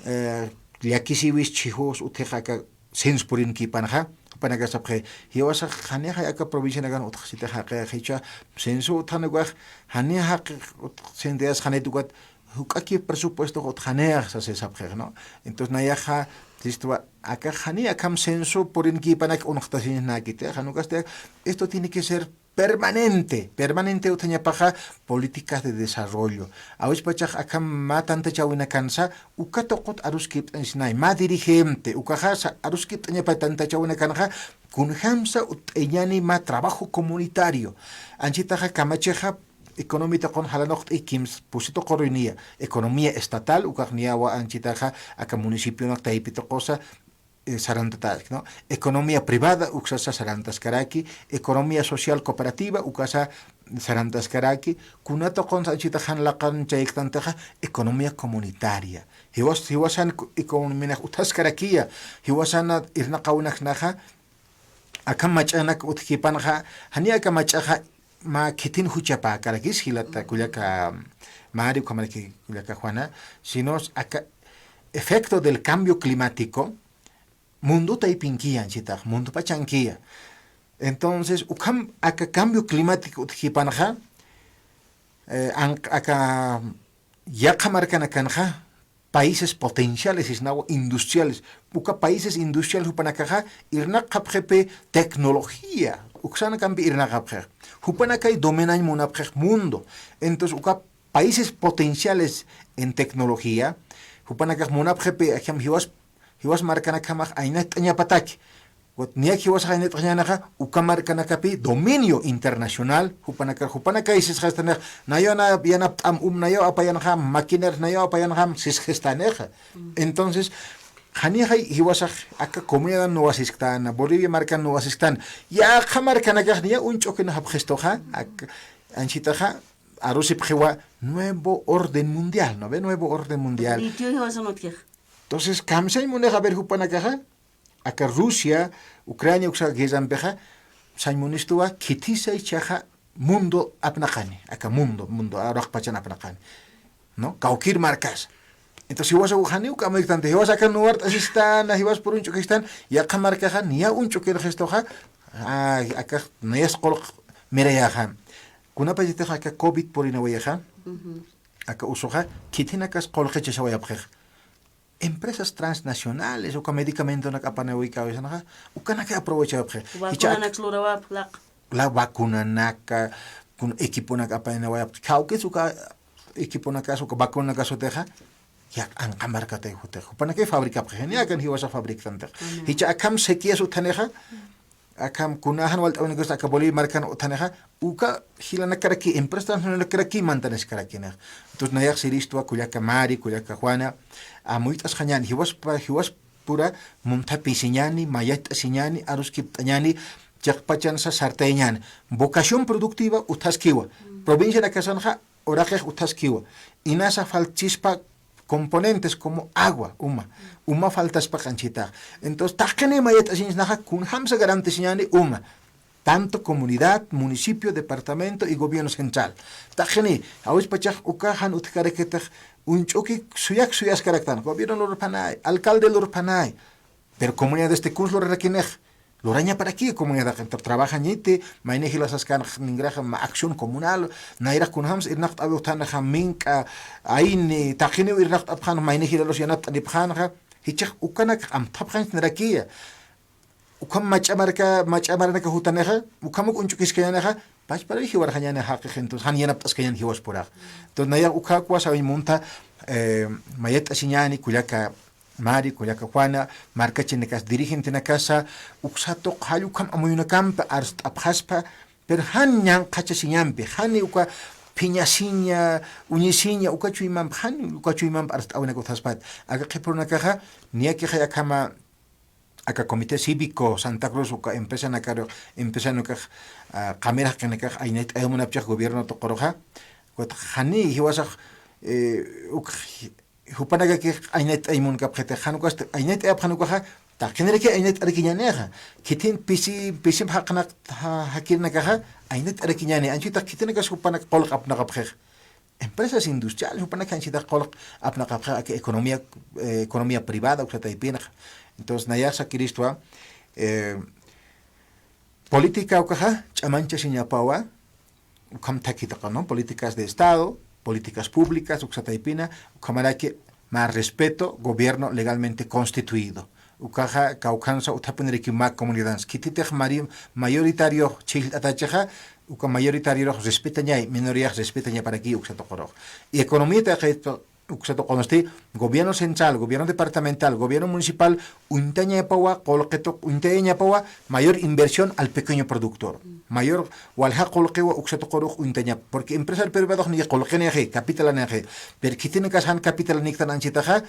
eh, llakisiwis chhijus utjix aka censo purinkïpanxa, jupanakax sapxi, jiwasax janixay aka provincianakan utxsitix jaqix, jichha censo utjan ukax, janix jaqix utx-, censoyasxanit ukat, juk'aki presupuestox utjanix sasi sapxix, ¿no? Entonces, nayaxa, sistwa, akax janiy akham censo purinkïpanak unxtasiñanakiti, jan ukasti, esto tiene que ser permanente, permanente utjañapaxa políticas de desarrollo. Awispachax akham mä tantachäwinakansa, uka tuqut aruskipt'añsnay, mä dirigente, ukaxa sa-, aruskipt'añapa tantachäwinakanxa, kunjamsa ut'añani mä trabajo comunitario. Anchitaxa kamachixa, economía tuqun jalanuqt'i kims pusi tuquruniya. Economía estatal, ukax niyawa anchitaxa aka municipionak taypi tuqusa, eh, sarantatäk, ¿no? Economía privada, uksasa sarantaskaraki, economía social cooperativa, ukasa sarantaskaraki, kuna tuqunsa anchitax jan laqan chayktantixa, economía comunitaria. Jiwas-, jiwasan cu-, economianax utjaskarakiya, jiwasana irnaqäwinaksnaxa, akham mach'anak utjkïpanxa, janiy aka mach'axa mä khitin juchapäkarakis, jilata kullaka Mari, ukhamaraki kullaka Juana, sino aka efecto del cambio climático, mundo taypinkiya anchitax, mundo pachankiya. Entonces, ukham aka cambio climático utjkïpanxa, eh, an-, aka yaqha markanakanxa, países potenciales, sisnawa industriales. Uka países industriales jupanakaxa irnaqapxipi tecnología, uksanakampi irnaqapxix. Jupanakay dominañ munapxix mundo. Entonces, uka países potenciales en tecnología, jupanakax munapxipi, ajam, jiwas, jiwas markanakjamax aynacht'añapataki. Ukat niyak jiwasax aynacht'añänaxa, uka markanakapi dominio internacional, jupanaka, jupanakay sisxastanix, nayaw na-, yanapt'am um, nayaw apayanxam, maquinarias nayaw apayanxam, sisxistanixa. Entonces, janixay jiwasax aka comunidad nuwasisktan, Bolivia markan nuwasisktan, yaqha markanakax niya uñch'ukinxapxistuxa, ak-, anchitaxa, arusipxiwa nuevo orden mundial, ¿no ve? Nuevo orden mundial. Litio jiwasan utjix. Entonces, kamsañ munix a ver jupanakaxa, aka Rusia, Ucrania uksa guerrampixa, sañ munistuwa, khitisa ichaxa mundo apnaqani, aka mundo, mundo, arwaqpachan apnaqani, ¿no? Kawkir markas. Entonces, jiwasa janiw k'amuyktanta, jiwasa aka nuwart'asistan, jiwas pur uñch'ukistan, yaqha markaxa, niya uñch'ukirxistuxa, ay, aka nayas qulq mirayaxa. Kunapachatix aka covid purinawayaxa, aka usuxa, khitinakas qulqichasawayapxix. Empresas transnacionales, uka medicamentonak apanawaykawisanxa, ukanakay aprovechawapxi. Vacunanak lurawapxi, laq. La vacunanaka, kun equiponak apanawayapxi. Kawkis uka equiponakas, uka vacunanakas utixa, ya anqa markatay jutix. Jupanakay fabricapxi, niya akan jiwasa fabrictantix. Jichha akham sequías utjanixa, akham kuna jan walt'awinakas aka Bolivia markan utjanixa, uka jilanakaraki, empresas transnacionaleskaraki mantaniskaraki nix. Entonces, nayax siristwa kullaka Mari, kullaka Juana, amuyt'asxañän, jiwas pa-, jiwas pura, munthapisiñani, mayacht'asiñani, aruskipt'añani, chiqpachansa sartayañani. Vocación productiva utjaskiwa. Provincianakasanxa uraqix utjaskiwa. Inasa faltchispa componentes como agua, uma. Uma faltaspa q'anchitax. Entonces, taqini mayacht'asiñasnaxa, kunjamsa garantisiñani uma. Tanto comunidad, municipio, departamento y gobierno central. Taqini, awispachax uka jan utjkarakitix, uñch'uki suyak suyaskaraktan, gobierno lurpanay, alcalde lurpanay, pero comunidad este kunsa lurarakinix, lurañaparaki comunidad, entonces trabajañiti, mayni jilasaskan ningraxa ma acción comunal, nayrax kunjams irnaqt'awi utjanaxa mink'a, ayni, taqiniw irnaqt'apxan, mayni jilalus yanapt'anipxanxa, jichhax ukanak amthapxañcht'arakiya. Ukham mach'a marka, mach'a maranaka jutanixa, ukhamuk uñch'ukiskañanixa, pachparawi jiwarxañani jaqix, entonces, jan yanapt'askañan jiwaspurax. Entonces, nayax ukhakuwa sawiñ munta, eh, mayacht'asiñani, kullaka Mari, kullaka Juana, markachinakas, dirigentenakasa, uksa tuq jall ukham amuyunakampi arst'apxaspa, pero jan ñanqhachasiñampi, jani uka phiñasiña, uñisiña, uka chuymampi, jani uka chuymampi arst'awinaka utjaspat. Aka qhiparunakaxa, niyakixay akhama, aka Comité Cívico Santa Cruz uka empresanakar, empresanukax, ah, qamir jaqinakax aynacht'ayamunapchax gobierno tuquruxa. Ukat jani jiwasax, eh, uk, jupanakakix aynacht'ayamunkapxitix, jan ukasti aynacht'ayapxan ukaxa, taqiniraki aynacht'arakiñänixa. Khitin pisi, pisimp jaqinaq, ja-, jakirinakaxa, aynacht'arakiñäni. Anchhitax khitinakas jupanak qullq apnaqapxix. Empresas industriales, jupanak anchhitax qullq apnaqapxi aka economía, eh, economía privada, uksa taypinxa. Entonces, nayax sakiristwa, eh, política ukaxa, ch'amanchasiñapawa, ukham thakhi tuqi, ¿no? Políticas de Estado, políticas públicas, uksa taypina, ukhamaraki mä respeto, gobierno legalmente constituido. Ukaxa kawkhansa utjapiniraki mä comunidadans. Khititix mari-, mayoritario chhijllt'atachixa, uka mayoritariorax respetañay, minoriax respetañaparaki uksa tuqurux. Y economía taqi uksa tuqunsti, gobierno central, gobierno departamental, gobierno municipal, uñtañapawa, qullqi tuq uñtayañapawa, mayor inversión al pequeño productor. Mayor walja qullqiwa uksa tuqurux uñtañapa. Porque empresario privadox ni qullqinixi, capitalanixi. Pero khitinakas jan capitalaniktan anchhitaxa,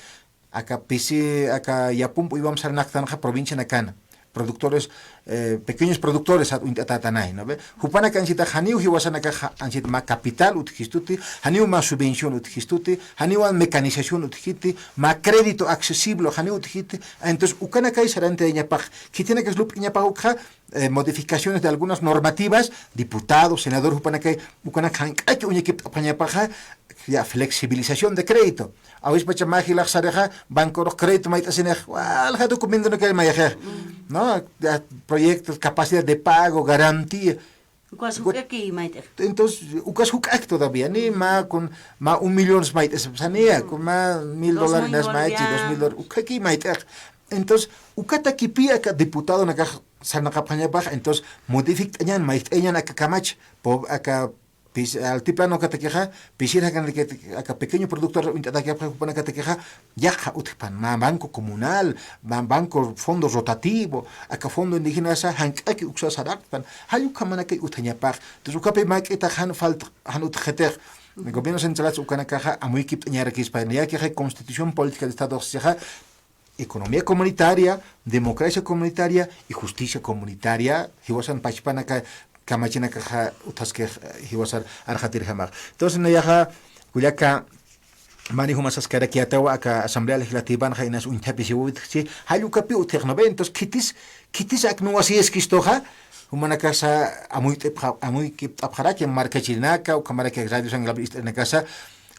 aka pisi, aka yapump uywamp sarnaqtanxa provincianakana. Productores, eh, pequeños productores sat uñt'atätanay, ¿no ve? Jupanak anchhitax janiw jiwasanakax anchhit mä capital utjistuti, janiw mä subvención utjistuti, janiw mecanización utjiti, mä crédito accesible janiw utjiti. Entonces, ukanakay sarantayañapax, khitinakas lup'iñapax ukxa, eh, modificaciones de algunas normativas, diputado, senador, jupanakay, ukanak jank'aki uñakipt'apxañapaxa, ya, flexibilización de crédito. Awispacha mä jilax sarixa, bancorux crédito mayt'asinix, walja documentonakay mayxix, ¿no? Ya, proyectos, capacidad de pago, garantía. Ukas juk'aki mayt'ix. Entonces, ukas juk'aki todavía, ni mä kun, mä un millón mayt'is, saniya, kun mä mil dólares, maychi, dos mil dólares, ukhaki mayt'ix. Entonces, ukatakipï aka diputadonakax sarnaqapxañapax, entonces, modifikt'añan, mayt'añan aka kamach, po-, aka pis-, altiplano katakixa, pisir jakanakatakixa, aka pequeño productor uñt'atakipxi jupanakatakixa, yaqha utjpan, mä banco comunal, mä banco fondo rotativo, aka fondo indígenasa, jank'aki uksa saraqpan, jall ukhamanakay utjañapax. Entonces, ukapi mä k'itax jan falta, jan utjxitix. Gobierno central ukanakaxa, amuykipt'añarakispa, niyakixay Constitución Política de Estado sixa, economía comunitaria, democracia comunitaria y justicia comunitaria, jiwasan pachpanaka kamachinakaxa utjaskix, eh, jiwasar arxatirjamax. Entonces, nayaxa, kullaka, mani juma saskarakiätawa aka Asamblea Legislativanxa inas uñthapisiwitxchi, jall ukapi utjix, ¿no ve? Entonces, khitis, khitis aknuwasiskistuxa, jumanakasa amuyt'ipxa-, amuykipt'apxaraki markachirinaka, ukhamaraki Radio San Gabriel ist'irinakasa,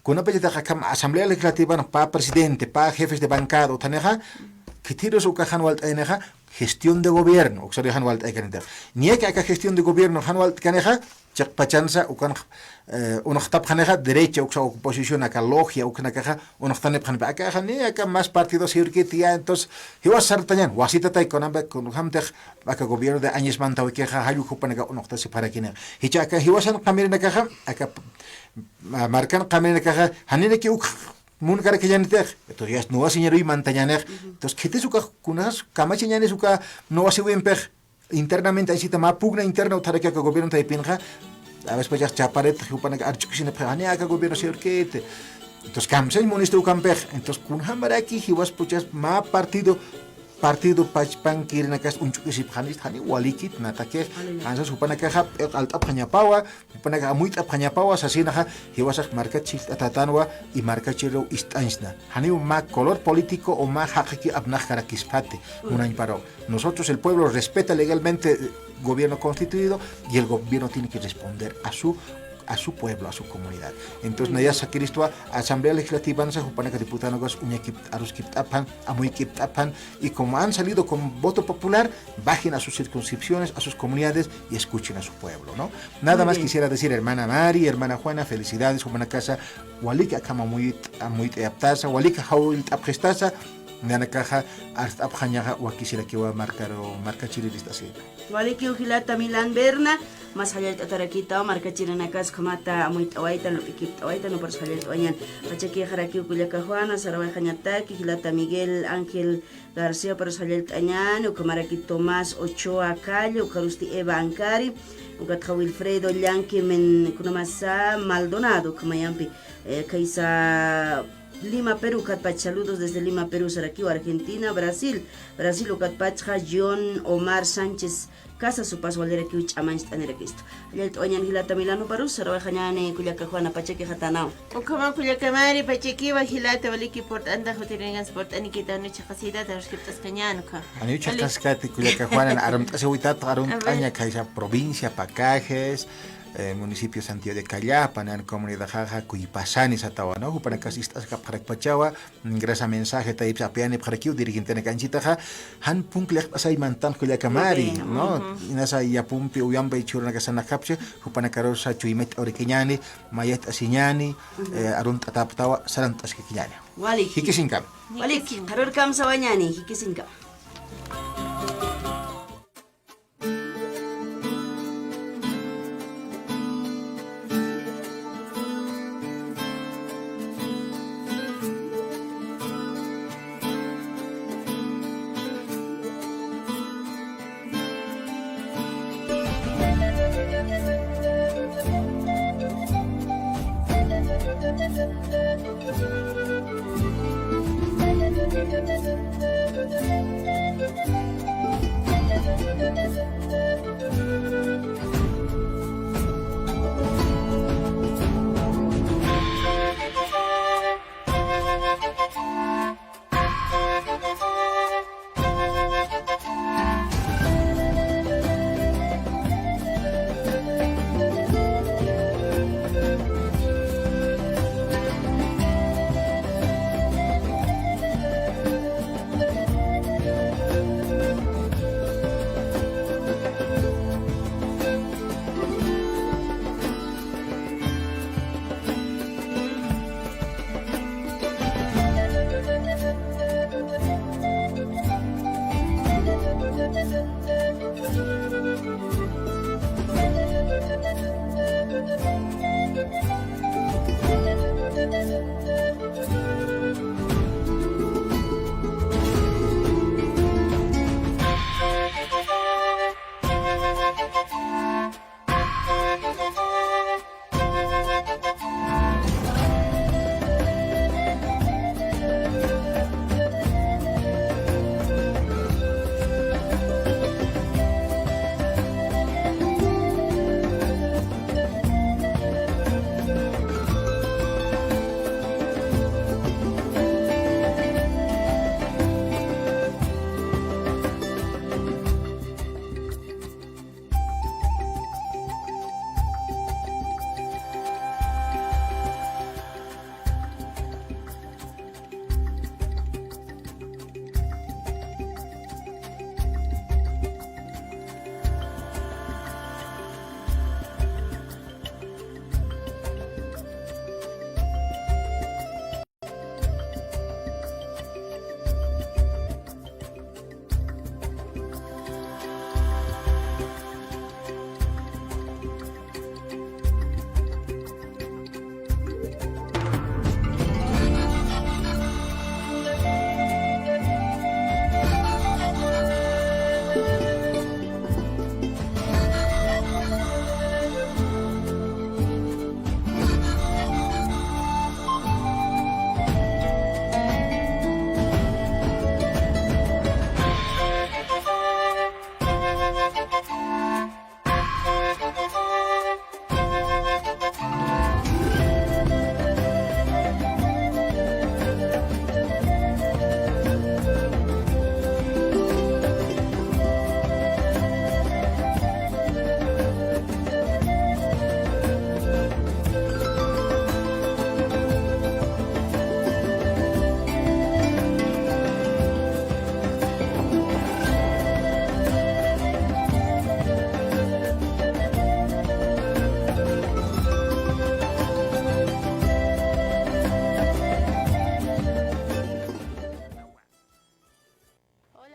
kunapachatix akham Asamblea Legislativa pä presidente, pä jefes de bancada utjanixa, khitirus uka jan walt'ayanixa, gestión de gobierno, uksaru jan walt'aykanitix. Niyaki aka gestión de gobierno jan walt'kanixa, chiqpachansa ukan, eh, unuxtapxanixa, derecha, uksa oposición, aka logia, uksanakaxa, unuxtanipxanipa. Akaxa, ni aka más partido siwirkiti, ya, entonces, jiwas sartañan, wasitatay kunampa, kunjamtix, aka gobierno de Áñez Mantawaykixa, jall jupanaka unuxtasipxarakinixa. Jichha aka jiwasan qamirinakaxa, aka, ma-, markan qamirinakaxa, janiraki uk munkarakañanitix. Entonces, ya nuwasiñaruy mantañanix. Entonces, khitis uka, kunas kamachañanis uka nuwasiwimpix, internamente, anchhita mä pugna interna utjaraki aka gobierno taypinxa, a veces, pues, ya chaparet, jupanaka arch'ukisinipxi, jani aka gobierno siwirkiti. Entonces, kamsañ munista ukampix. Entonces, kunjamaraki jiwaspuchas mä partido partido pachpan kirinakas uñch'ukisipxanist, jani walikit natakix, Alina. Jansas jupanakaxa, eh, alt'apxañapawa, jupanakax amuyt'apxañapawa, sasinaxa, jiwasax markat chillt'atatanwa, y markachiru ist'añsna. Janiw mä color político o mä jaqiki apnaxkarakispati, Mm. munañparu. Nosotros, el pueblo respeta legalmente, eh, gobierno constituido y el gobierno tiene que responder a su, a su pueblo, a su comunidad. Entonces, Mm. naya sakiristwa Asamblea Legislativa nasa jupanaka diputado gas uñakip, aruskipt'apxan, amuykipt'apxan, y como han salido con voto popular, bajen a sus circunscripciones, a sus comunidades y escuchen a su pueblo, ¿no? Nada Muy más bien. Quisiera decir, hermana Mari, hermana Juana, felicidades, jupanakasa, waliki akham amuyt, amuyt'ayaptasa, waliki jawillt'apxistasa, nanakaxa, arst'apxañaxa, wakisirakiwa markaru, markachiririst'asina. Walikiw jilata Milán Berna, mas jallallt'atarakitaw, markachirinakas ukhamata amuyt'awaytan, lup'ikipt'awaytan, uparus jallallt'awañan. Pachakixarakiw kullaka Juana, sarawayxañataki, jilata Miguel Ángel García, uparus jallallt'añan, ukhamaraki Tomás Ochoa Calle, ukharusti Eva Ancari, ukatxa Wilfredo Llanqui Men, kunamasa Maldonado, ukhamayampi, eh, khaysa Lima, Perú, ukatpach saludos desde Lima, Perú, sarakiw Argentina, Brasil, Brasil, ukatpachxa John Omar Sánchez Casas, upas walirakiw ch'amañcht'anirakistu. Jallallt'awañan jilata Milán, uparus sarawayxañani kullaka Juana, pachakixatanaw. Ukhama kullaka Mari, pachakiwa jilata, waliki purt'anta, jutirinakans purt'anikita, nuchaqasita, taruskipt'askañan ukha. Ani Wali- uchaqaskati kullaka Juana, arumt'asiwitat, arumt'aña A ver. Khaysa provincia Pacajes, eh, municipio Santiago de Callapa, nan comunidad jaja, Cuypasani satawa, ¿no? Jupanakas ist'askapxarakpachawa, ingresa mensaje, taypsa apiani pxarakiw, dirigentena kanchitaxa, jan punk llaqt'asaymantan kullaka Mari, Muy bien, ¿no? Ujú. Inasa yapumpi, uyampi, churunakasana kapchi, jupanakarusa, chuymat urikiñani, mayat asiñani, Ujú. Eh, arun t'ataptawa, saran t'askikiñani. Wali. Jikisinkam. Wali, qharurkam sawañani, jikisinkam.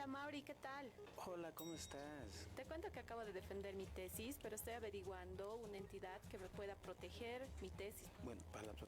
Mauri, ¿qué tal? Hola, ¿cómo estás? Te cuento que acabo de defender mi tesis, pero estoy averiguando una entidad que me pueda proteger mi tesis. Bueno, para la protección